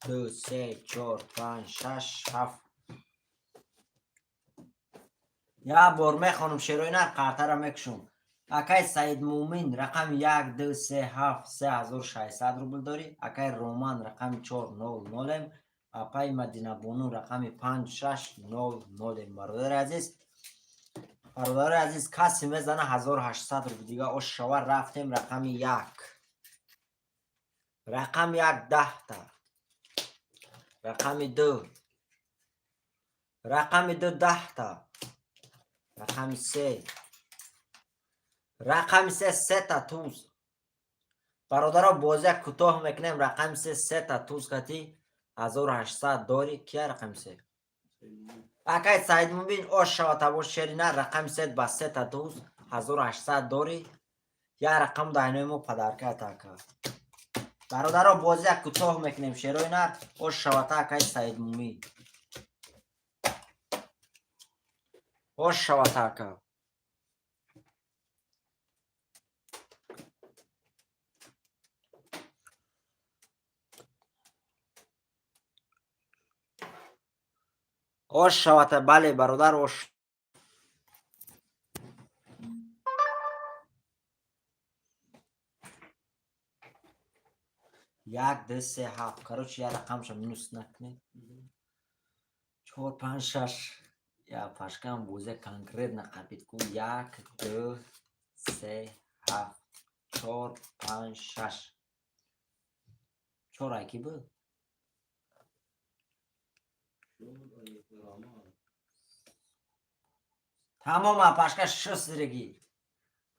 Ду, се, чор, панҷ, шаш, ҳафт. Як бор мехонам шерои нар, қартара мекушам. Акай Саидмуъмин, рақами як, ду, се, ҳафт, 3600 рубл дорӣ. Акай Роман, рақами чор, нол, нолем. Апаи Мадинабону, рақами панҷ, шаш, нол, нолем. Бародари азиз, бародари азиз, касе мезана, 1800 рубл дига ош шава. Рафтем, рақами як. Рақами як 10-та. Рақами ду. Рақами ду 10-та. Рақами се. Рақами се сета туз. Бародаро, бозия кӯтоҳ мекунем. Рақами се сета туз кати 1800 дорӣ. Кия рақами се? Акай Саидмубин, ош шава табо шерина. Рақами се ба сета туз 1800 дорӣ. Як рақам дайнои мо подарка така. Бародаро, бозия кӯтоҳ мекунем. Шерои нар, ош шавата, акай Саидмумин. Ош шавата, ака. Ош шавата, бале, бародар, ош. Як, ду, се, ҳафт. Короче, як рақамша минус накунед. Чор, панҷ, шаш. Я пашкам бозия конкретно қапид ку. Як, ду, се, ҳафт, чор, панҷ, шаш. Чор ай ки буд? Чор ай Роман. Тамом, апашка шустиреги.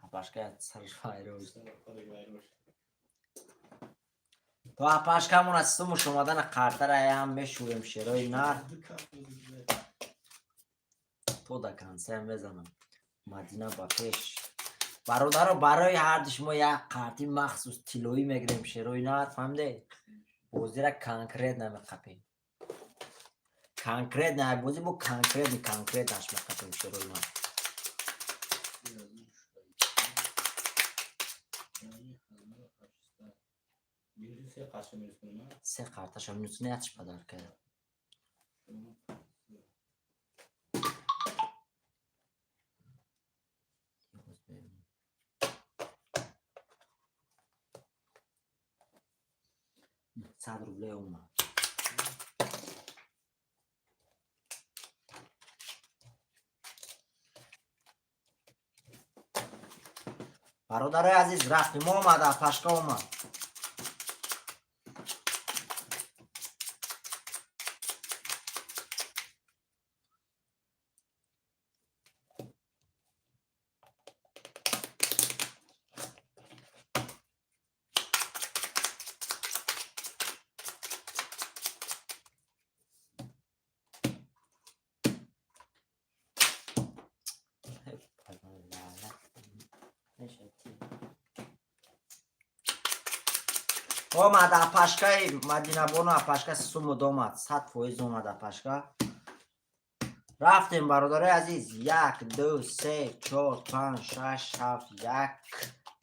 Апашка сарш вайрош. Вайрош. То апашкамон аз сумуш омадана қартараям мешӯрем, шерои нар. То да конца мезанам. Мадина ба пеш. Бародаро, барои ҳарду шумо як қарти махсус тиллоӣ мегирем, шерои нар, фаҳмиде? Бозира конкретно меқапем. Конкретно як бозӣ бо конкретный конкретнаш меқапем, шерои нар. 1800. Минуси се қаша минус кунам? Се қарташа минус не, ятиш подарка. 100 рублей омад. Бародарои азиз, рафтем, омада, пашка омад. Омад апашкаи Мадинабону, апашка сумуд омад, 100% омад апашка. Рафтем, бародарои азиз. Як, ду, се, чор, панҷ, шаш, ҳафт. Як,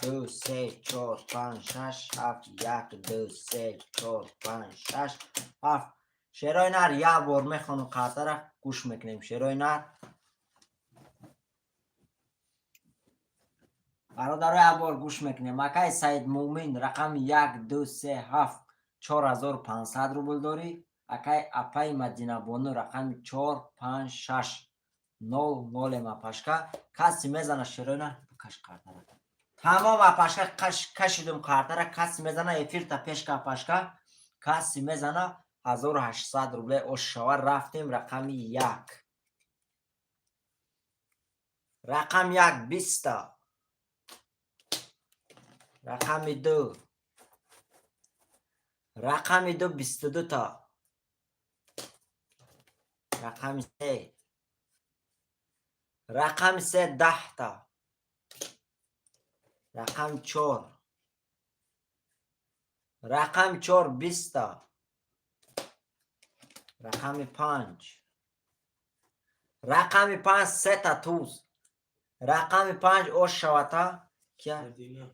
ду, се, чор, панҷ, шаш, ҳафт. Як, ду, се, чор, панҷ, шаш, ҳафт. Шерои нар, як бор мехонам қартара, гӯш мекунем, шерои нар. Бародаро, як бор гӯш мекунем. Акай Саид Муъмин, рақами як, ду, се, ҳафт, 4500 рубл дорӣ. Акай апаи Мадинабону, рақами чор, панҷ, шаш, нол, нолем, апашка. Касе мезана, шерои нар, бикаш қартара. Тамом, апашка, кашидум қартара. Касе мезана, эфирта пешка, апашка. Касе мезана, 1800 рубле ош шава. Рафтем, рақами як. Рақам як 20-та. Рақами ду. Рақами ду 22-та. Рақами се. Рақами се 10-та. Рақами чор. Рақами чор 20-та. Рақами панҷ. Рақами панҷ сета туз. Рақами панҷ ош шавата. Кия? Мадина.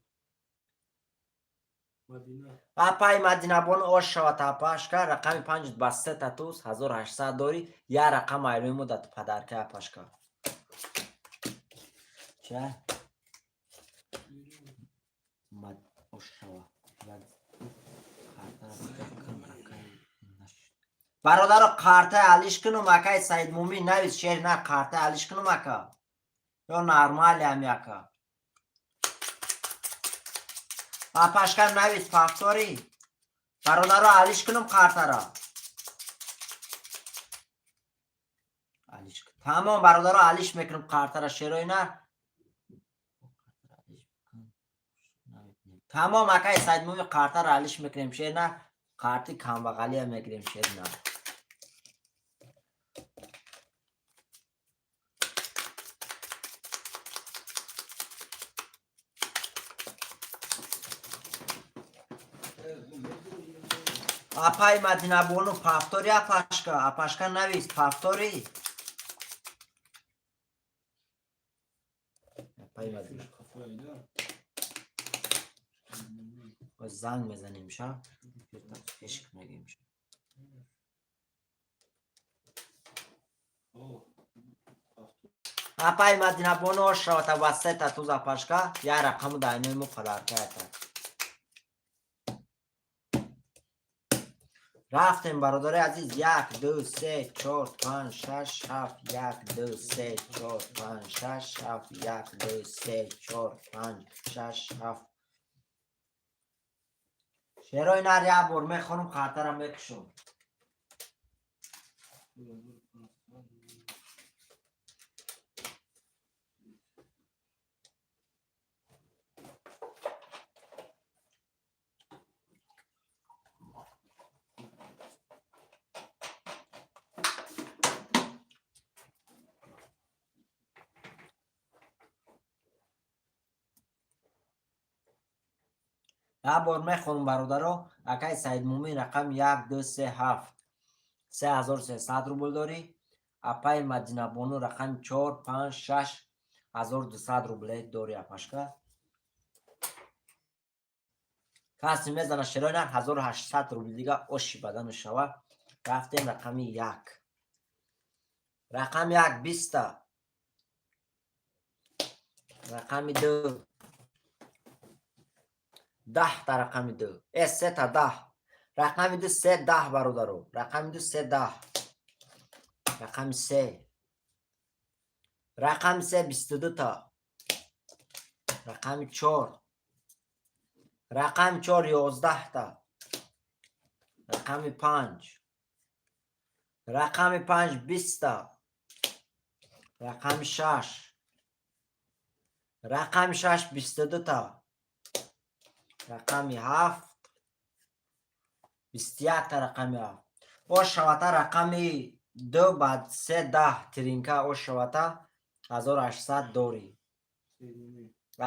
Мадина. Апай Мадинабону, ош шавата, апашка. Рақами панҷ ба сета туз 1800 дорӣ. Я рақам айлӯи мо дат подарка, апашка. Ча? Мад ош шава. Як қартара кун, акай, нашуд. Бародаро, қартаи алиш кунум, акай Саидмумин, навис шер на қартаи алиш кунум, ака. Ё нормалиам, яка. Апашка, навис повтори. Бародаро, алиш кунум қартара. Алиш. Тамом, бародаро, алиш мекунум қартара, шерои нар. Тамом, акай Саидмумин, қартара алиш мекунем, шер нар. Қарти камбағалия мегирем, шер нар. Апай Мадинабону, повтори, апашка, апашка, навис повтори. Апай Мадина. Қафои, да? Занг мезанем ша. Пешк мегем ша. О, Апай Мадинабону, ош шавата ба сета туз, апашка, я рақаму дайнои мо подарка ята. Рафтем, бародари азиз. Як, ду, се, чор, панҷ, шаш, ҳафт. Як, ду, се, чор, панҷ, шаш, ҳафт. Як, ду, се, чор, панҷ, шаш, ҳафт. Шерои нар як бор мехонам, қартара мекушам. Як бор мехонам, бародаро. Акай Саидмумин, рақами як, ду, се, ҳафт, 3300 рубл дорӣ. Апаи Мадинабону, рақами чор, панҷ, шаш, 1200 рубле дорӣ, апашка. Касе мезана, шерои нар, 1800 рубл дига оши бада мешава. Рафтем, рақами як. Рақами як 20-та. Рақами ду 10-та. Рақами ду сета 10. Рақами ду се 10, бародаро. Рақами ду се 10. Рақами се. Рақами се 22-та. Рақами чор. Рақами чор 11-та. Рақами панҷ. Рақами панҷ 20-та. Рақами шаш. Рақами шаш 22-та. Рақами ҳафт 21-та. Рақами ҳафт ош шавата. Рақами ду ба се 10 тринка ош шавата, 1800 дорӣ.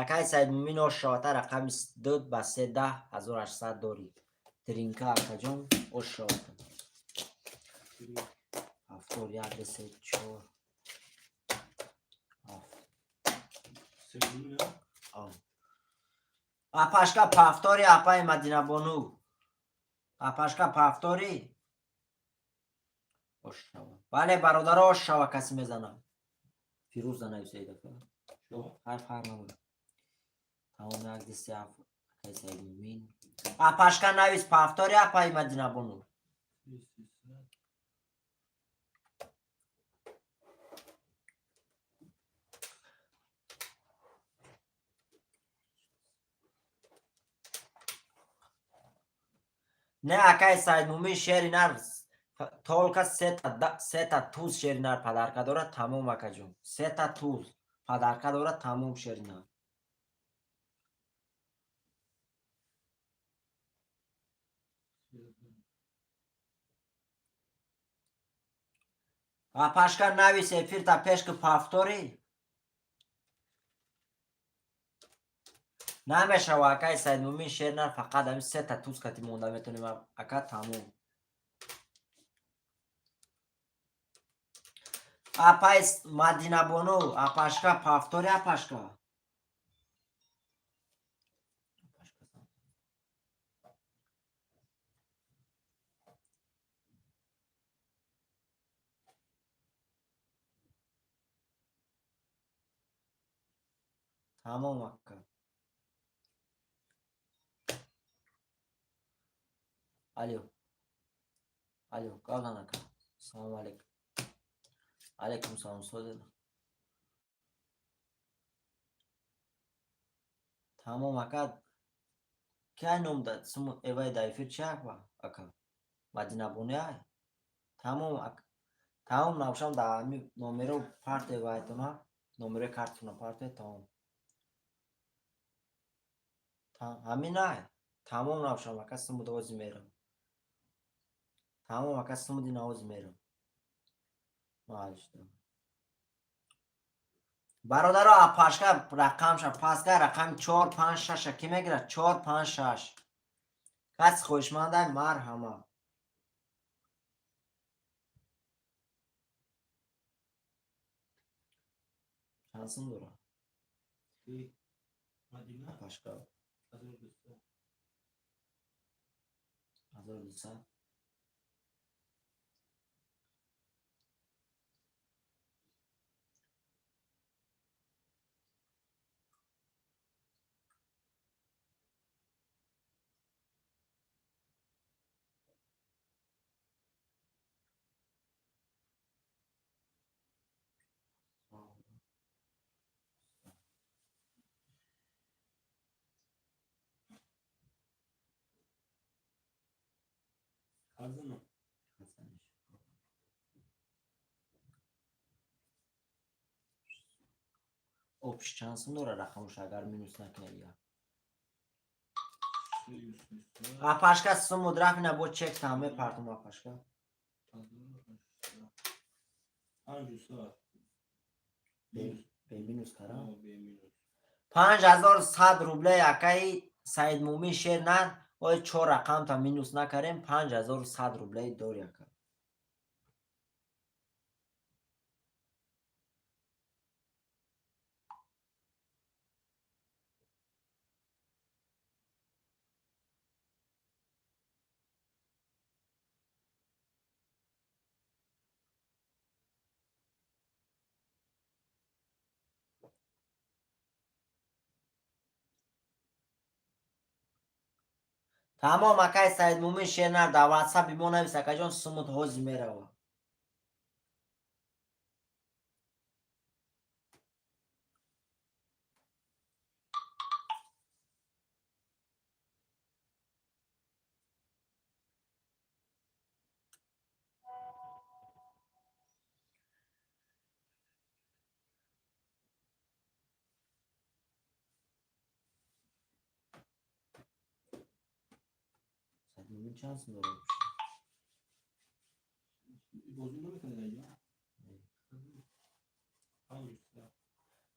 Акай Саидмумин, ош шавата. Рақами ду ба се 10, 1800 дорӣ. Тринка, акаҷон, ош шавата. Ҳафтор, як, ду, се, чор, ҳафт. Ав. Апашка, повтори, апаи Мадинабону. Апашка, повтори. Ош шава. Бале, бародаро, ош шава, касе мезана. Фирӯз занависа дафъа. Ҳарф ҳар набуд. Тамом, як, ду, се, ҳафт. Акай Саидмумин. Апашка, навис повтори, апаи Мадинабону. Не, акай Саидмумин, шери нар только сета туз шери нар подарка дорад, тамом, акаҷон. Сета туз подарка дорад, тамом, шери нар. Апашка, навис эфирта пешки повтори. Намешава, акай Саидмумин, шер нар фақат ҳамин сета туз кати монда метонем, ака, тамом. Апай Мадинабону, апашка, повтори апашка. Тамом ака. Алло. Алло, Калган ака. Салом алейкум. Алейкум салом, созед. Тамом ака. Кай ном дад? Суму эвай да эфир чи ака? Ака. Мадинабону ай? Тамом ака. Тамом набошам да ами номеро парте вайтона, номерои картона парте тамом. Ҳамин ай. Тамом набошам ака суму ози мерам. Тамом ака сумуди навози мерам. Бародаро апашка рақамша паска рақами 4 5 6 ки мегирад? 4 5 6. Кас хоҳишмандай марҳама. Чанд сум дора? Апашка. 1200. Общий чанд сум дора рақамуш агар минус накунед я. Апашка сумуд рафт ина бо чек там мепартум апашка. Бе минус кара? 5100 рубле акаи Саидмумин шер на ой чор рақамта минус накарем 5100 рубле дори ака. Тамом акай Саидмумин шернар дар ватсапи мо навис акаҷон сумут ҳози мерава. Чанд сум дорад?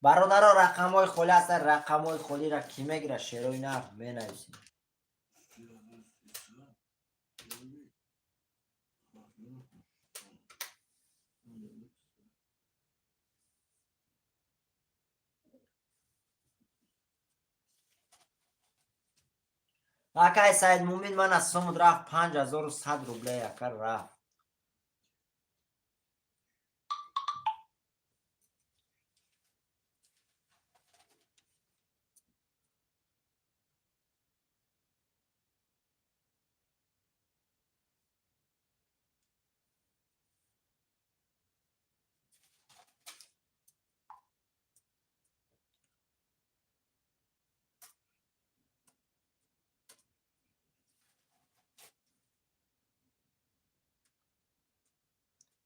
Бародаро рақамҳои холӣ ҳастанд, рақамҳои холиро кӣ мегирад? Шерои нарх менависем. Акай Саидмумин ман аз сумуд рафт 5100 рубле ака рафт.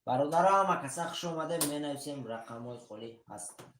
Бародаро ҳама каса хуш омадем, менависем рақамҳои холӣ ҳастанд.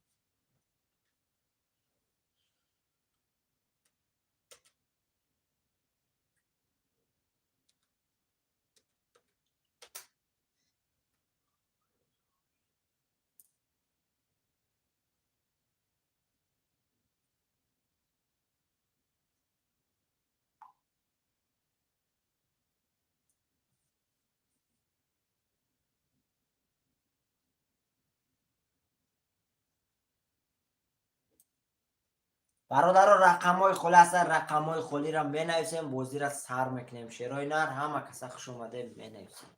Бародаро, рақамҳои холи ҳастанд, рақамҳои холиро менависем, бозиро сар мекунем. Шерои нар, ҳама каса хуш омадем, менависем.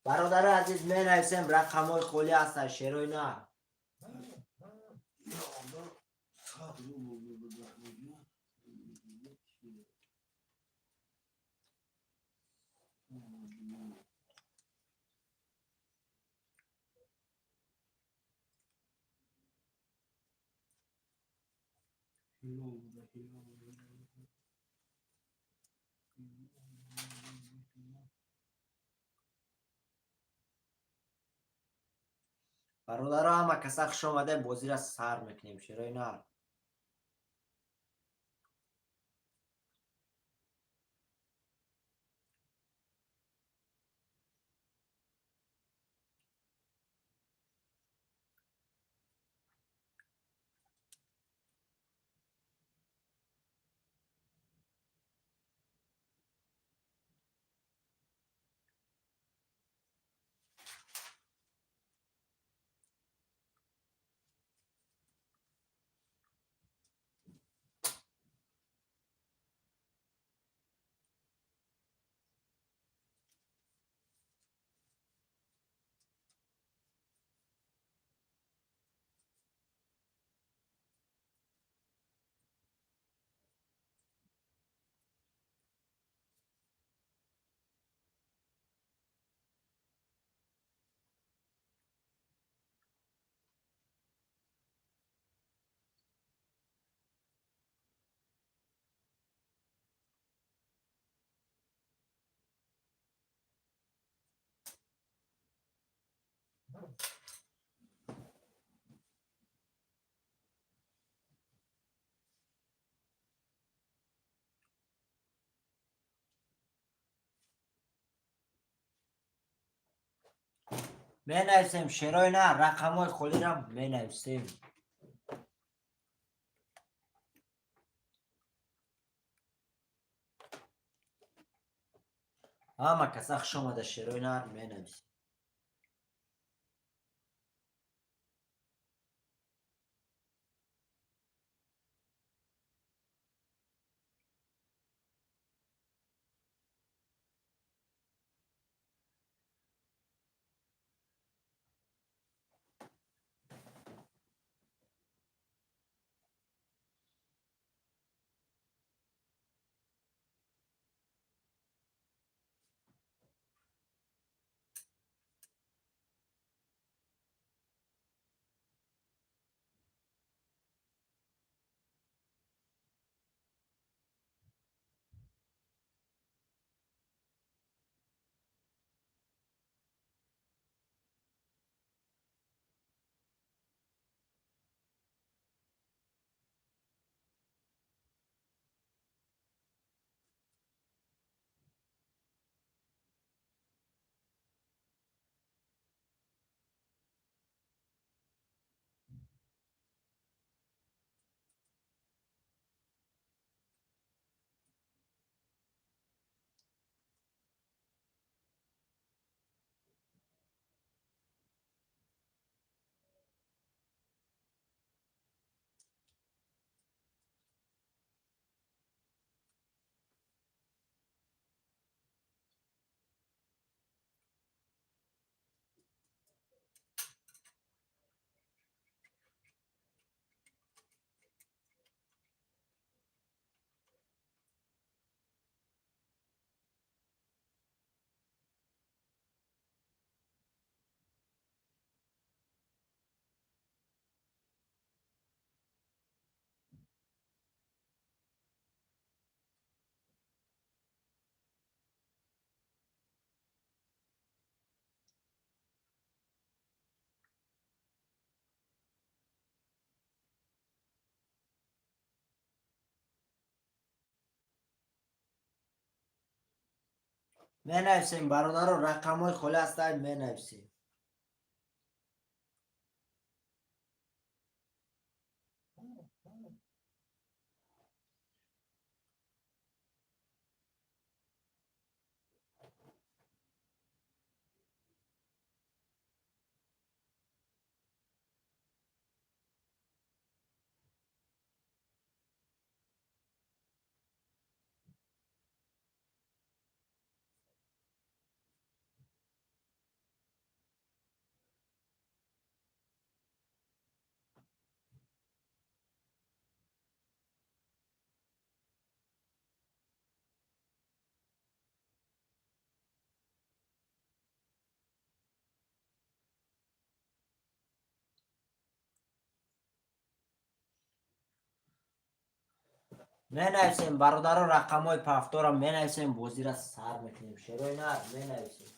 Бародари азиз, менависем, рақамҳои холӣ ҳастанд, шерои нар. Бародаро, ҳама каса хуш омадем, бозиро сар мекунем, шерои нар. Менависем, шерои нар, рақамҳои холиро менависем. Ҳама каса хуш омада, шерои нар, менависем. Менависем, бародаро, рақамҳои холи ҳастанд, менависем. Менависем, бародаро, рақамҳои повторро менависем, бозиро сар мекунем. Шерои нар менависем.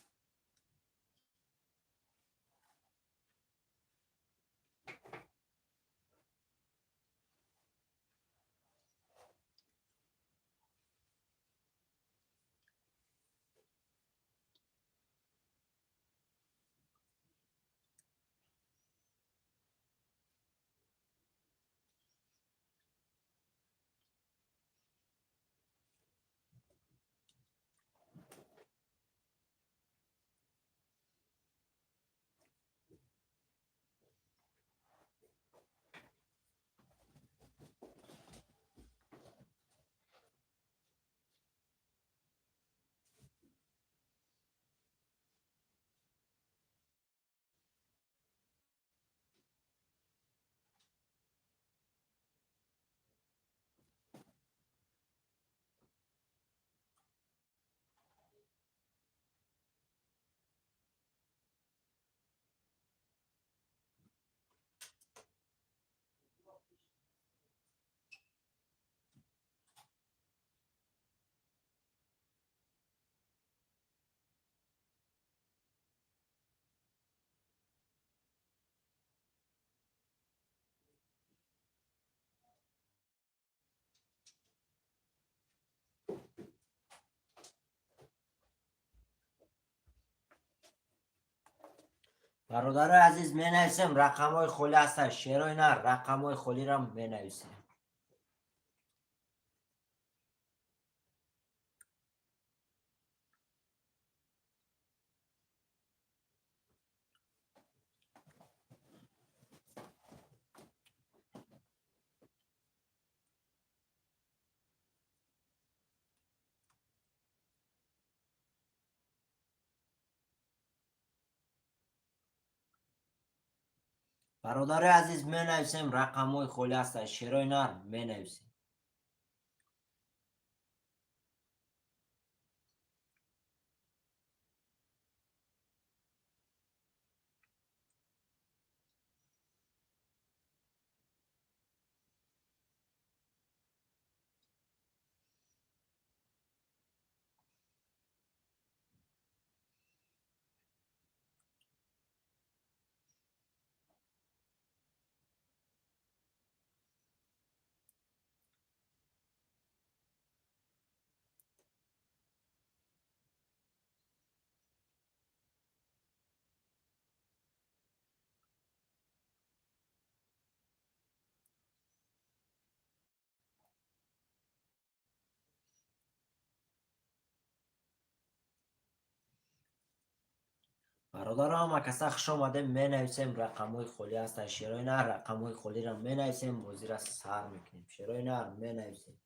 Бародарои азиз, менависем, рақамҳои холӣ ҳастанд. Шерои нар, рақамҳои холиро менависем. Бародарои азиз, менависем, рақамҳои холӣ ҳастанд. Шерои нар менависем. Бародаро, ҳама каса хуш омадем. Менависем, рақамҳои холӣ ҳастанд. Шерои нар, рақамҳои холиро менависем, бозиро сар мекунем. Шерои нар менависем.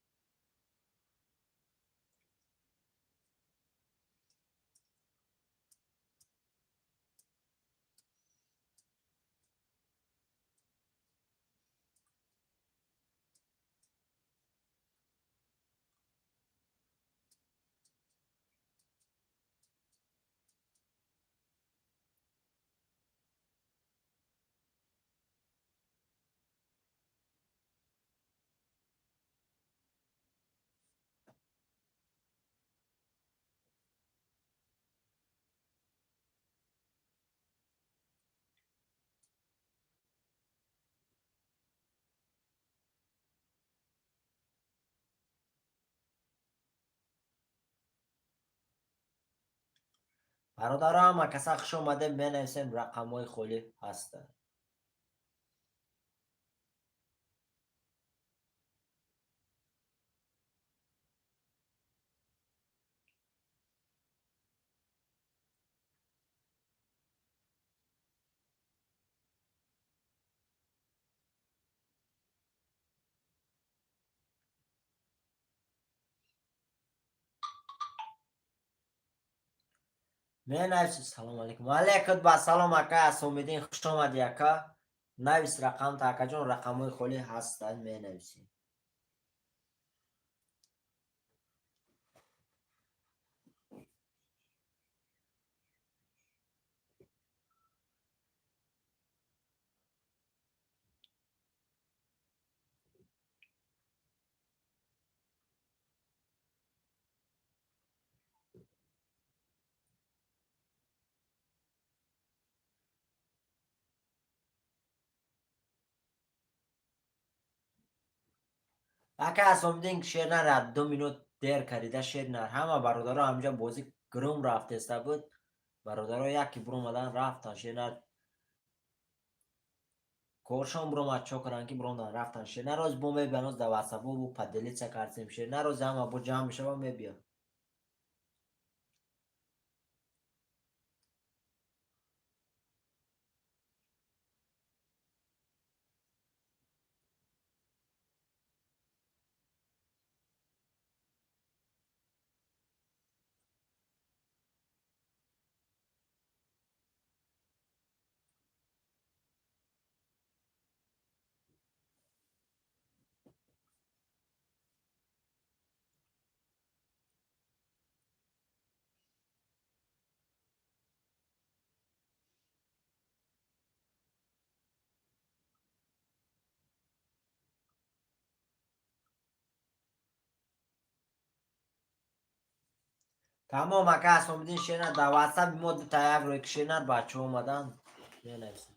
Бародаро, ҳама каса хуш омадем. Менависем, рақамҳои холӣ ҳастанд. Менависед. Салом алейкум. Алейкум ба салом, ака Асомиддин, хуш омадӣ, ака. Навис рақамта, акаҷон, рақамҳои холӣ ҳастанд, менависем. Ака Асомиддин, шер нара, 2 минут дер карида, шер нар. Ҳама бародаро ҳамҷа бозӣ гирум рафтеста буд. Бародаро яке буромадан рафтан, шер нар. Коршон буромад, чо кардан ки буромадан рафтан. Шер нароз бо мебиям, оз дар ватсапо бу поделиться кардем. Шер нароз ҳама бо ҷамъ мешава, мебиям. Тамом, ака Асомиддин, шер нар. Дар ватсапи мо дута як рӯй ки шер нар, бачаҳо омадан, менависем.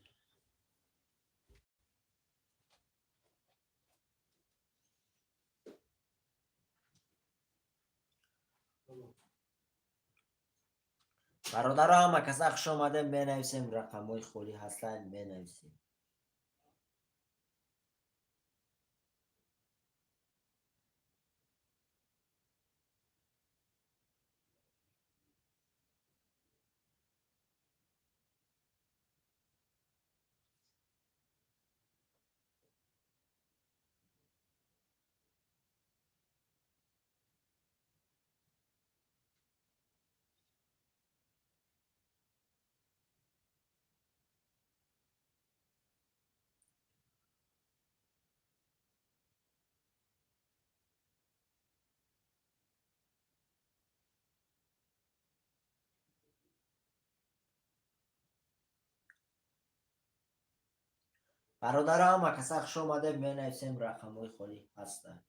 Бародаро, ҳама каса хуш омадем. Менависем, рақамҳои холӣ ҳастанд, менависем. Бародаро, ҳама каса хуш омадем. Менависем, рақамҳои холӣ ҳастанд.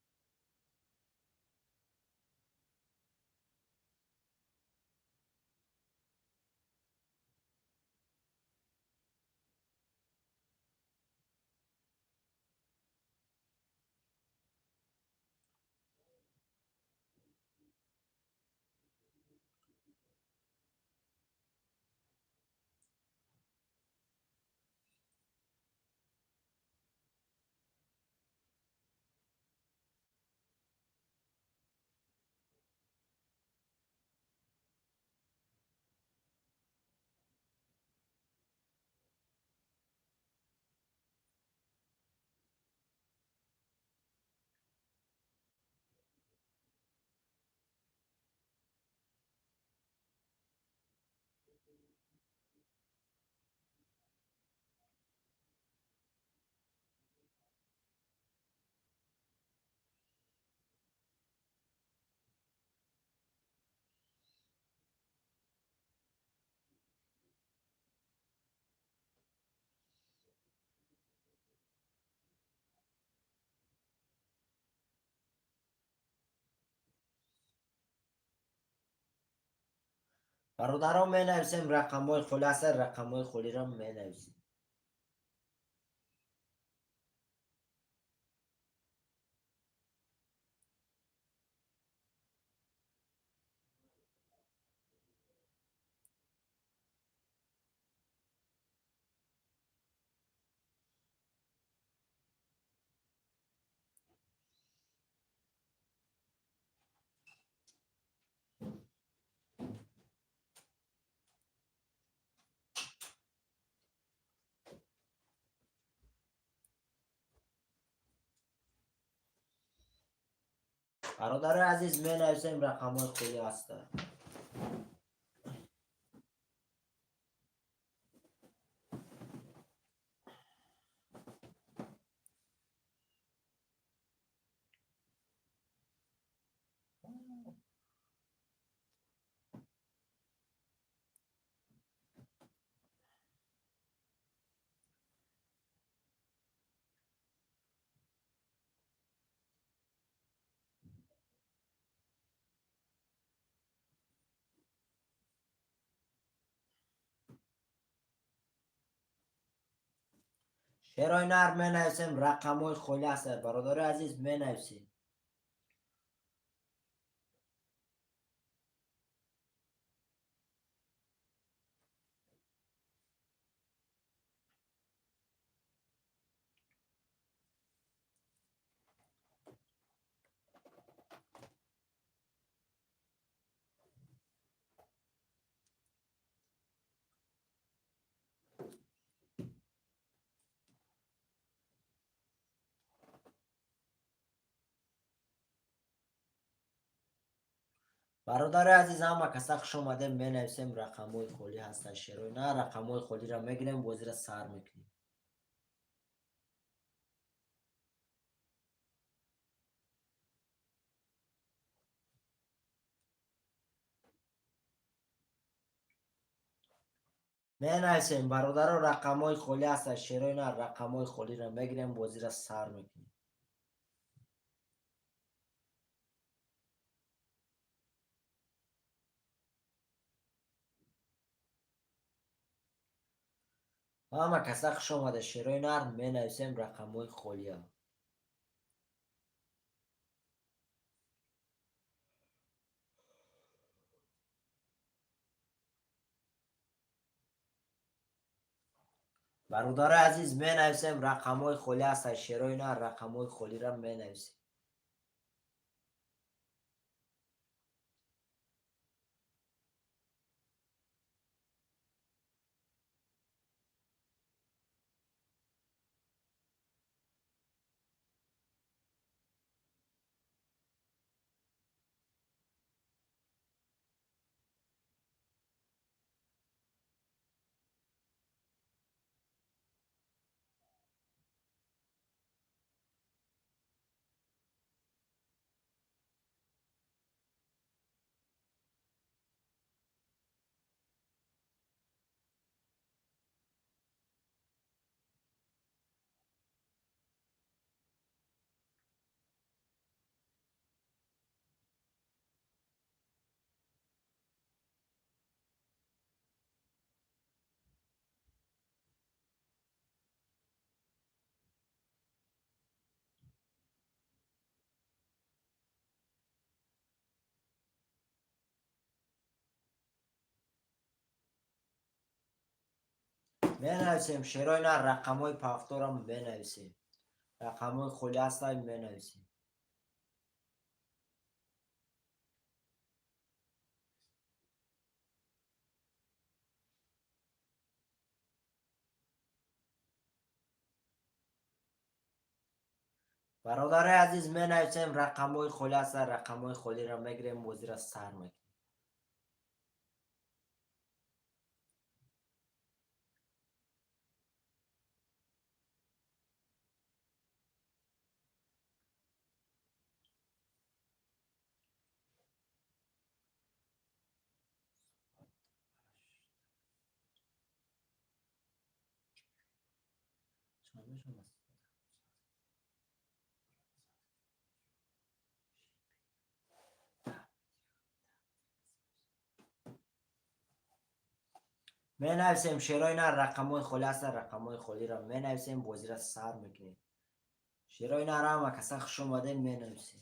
Бародарон, менависем, рақамҳои холӣ ҳастанд, рақамҳои холиро менависем. Бародарои азиз, менависем, рақамҳои холӣ ҳастанд. Шерои нар, менависем, рақамҳои холӣ ҳастанд. Бародарои азиз, менависем. Бародари азиз, ҳама каса хуш омадем. Менависем, рақамҳои холӣ ҳастанд, шерои на, рақамҳои холиро мегирем, бозиро сар мекунем. Менависем, бародаро, рақамҳои холӣ ҳастанд, шерои на, рақамҳои холиро мегирем, бозиро сар мекунем. Ҳама каса хуш омада, шерои нар, менависем рақамҳои холия. Бародарои азиз, менависем, рақамҳои холӣ ҳастанд, шерои нар, рақамҳои холиро менависем. Менависем, шерои на, рақамҳои пафторам менависем, рақамҳои холӣ ҳастанд, менависем. Бародарои азиз, менависем, рақамҳои холӣ ҳастанд, рақамҳои холиро мегирем, бозиро сар мекунем. Менависем, шерои на, рақамҳои холӣ ҳастанд, рақамҳои холиро менависем, бозиро сар мекунем. Шерои нар, ҳама каса хуш омадем, менависем.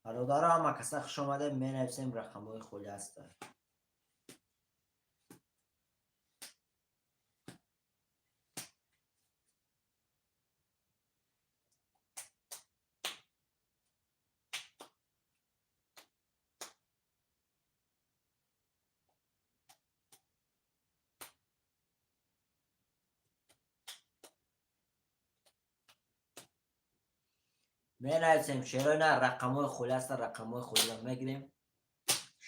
Бародаро, ҳама каса хуш омадем, менависем, рақамҳои холӣ ҳастанд. Менависем, шерои на, рақамҳои холӣ ҳастанд, рақамҳои холиро мегирем,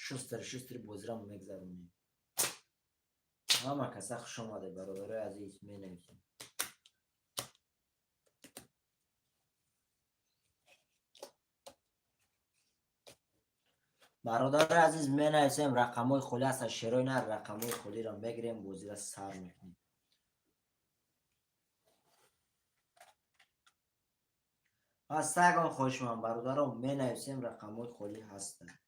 шустр шустри бозиро мегзаронем. Ҳама каса хуш омадед, бародарои азиз, менависем. Бародарои азиз, менависем, рақамҳои холӣ ҳастанд, шерои на, рақамҳои холиро мегирем, бозиро сар мекунем. Пас ягон хоҳишманд, бародарон, менависем, рақамҳои холӣ ҳастанд.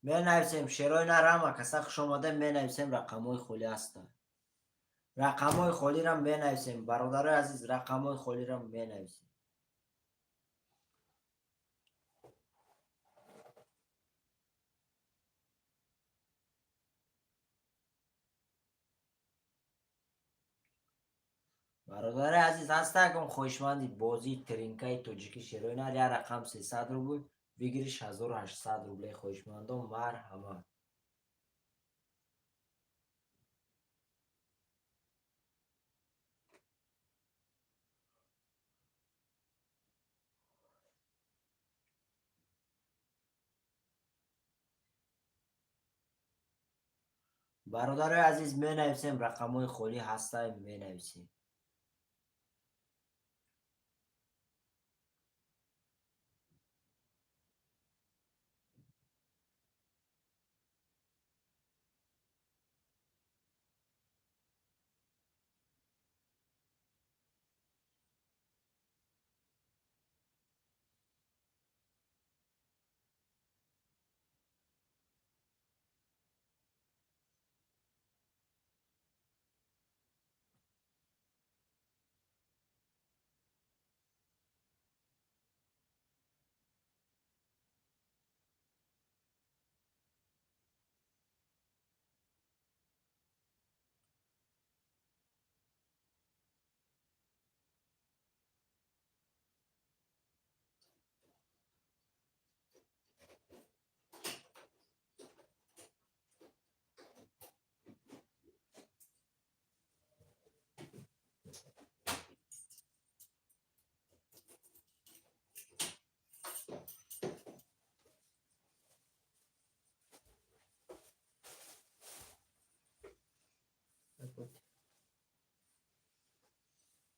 Менависем, шерои нар, ҳама каса хушомадем. Менависем, рақамҳои холӣ ҳастанд. Рақамҳои холиро менависем, бародарои азиз, рақамҳои холиро менависем. Бародари азиз, ҳаста ягон хоҳишманди бозии тринкаи тоҷикӣ, шерои нар? Як рақам 300 рубл, выигрыш 1800 рублей. Хоҳишмандон, марҳамат. Бародарои азиз, менависем, рақамҳои холӣ ҳастаем, менависем.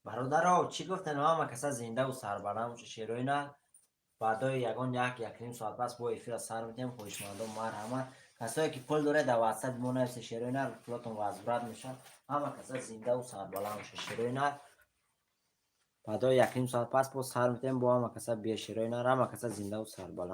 Бародаро, чӣ гуфтем? Ҳама каса зиндаву сарбаланд боша, шерои нар. Баъдои ягон як якним соат пас бо эфира сар метиҳем. Хоҳишмандон, марҳамат. Касое ки пул доред, дар ватсапи мо нависе, шерои нар, пулотон возврат мешавад. Ҳама каса зиндаву сарбаланд боша, шерои нар. Баъдои якним соат пас боз сар метиҳем бо ҳама каса. Бия, шерои нар, ҳама каса зиндаву сарбаланд.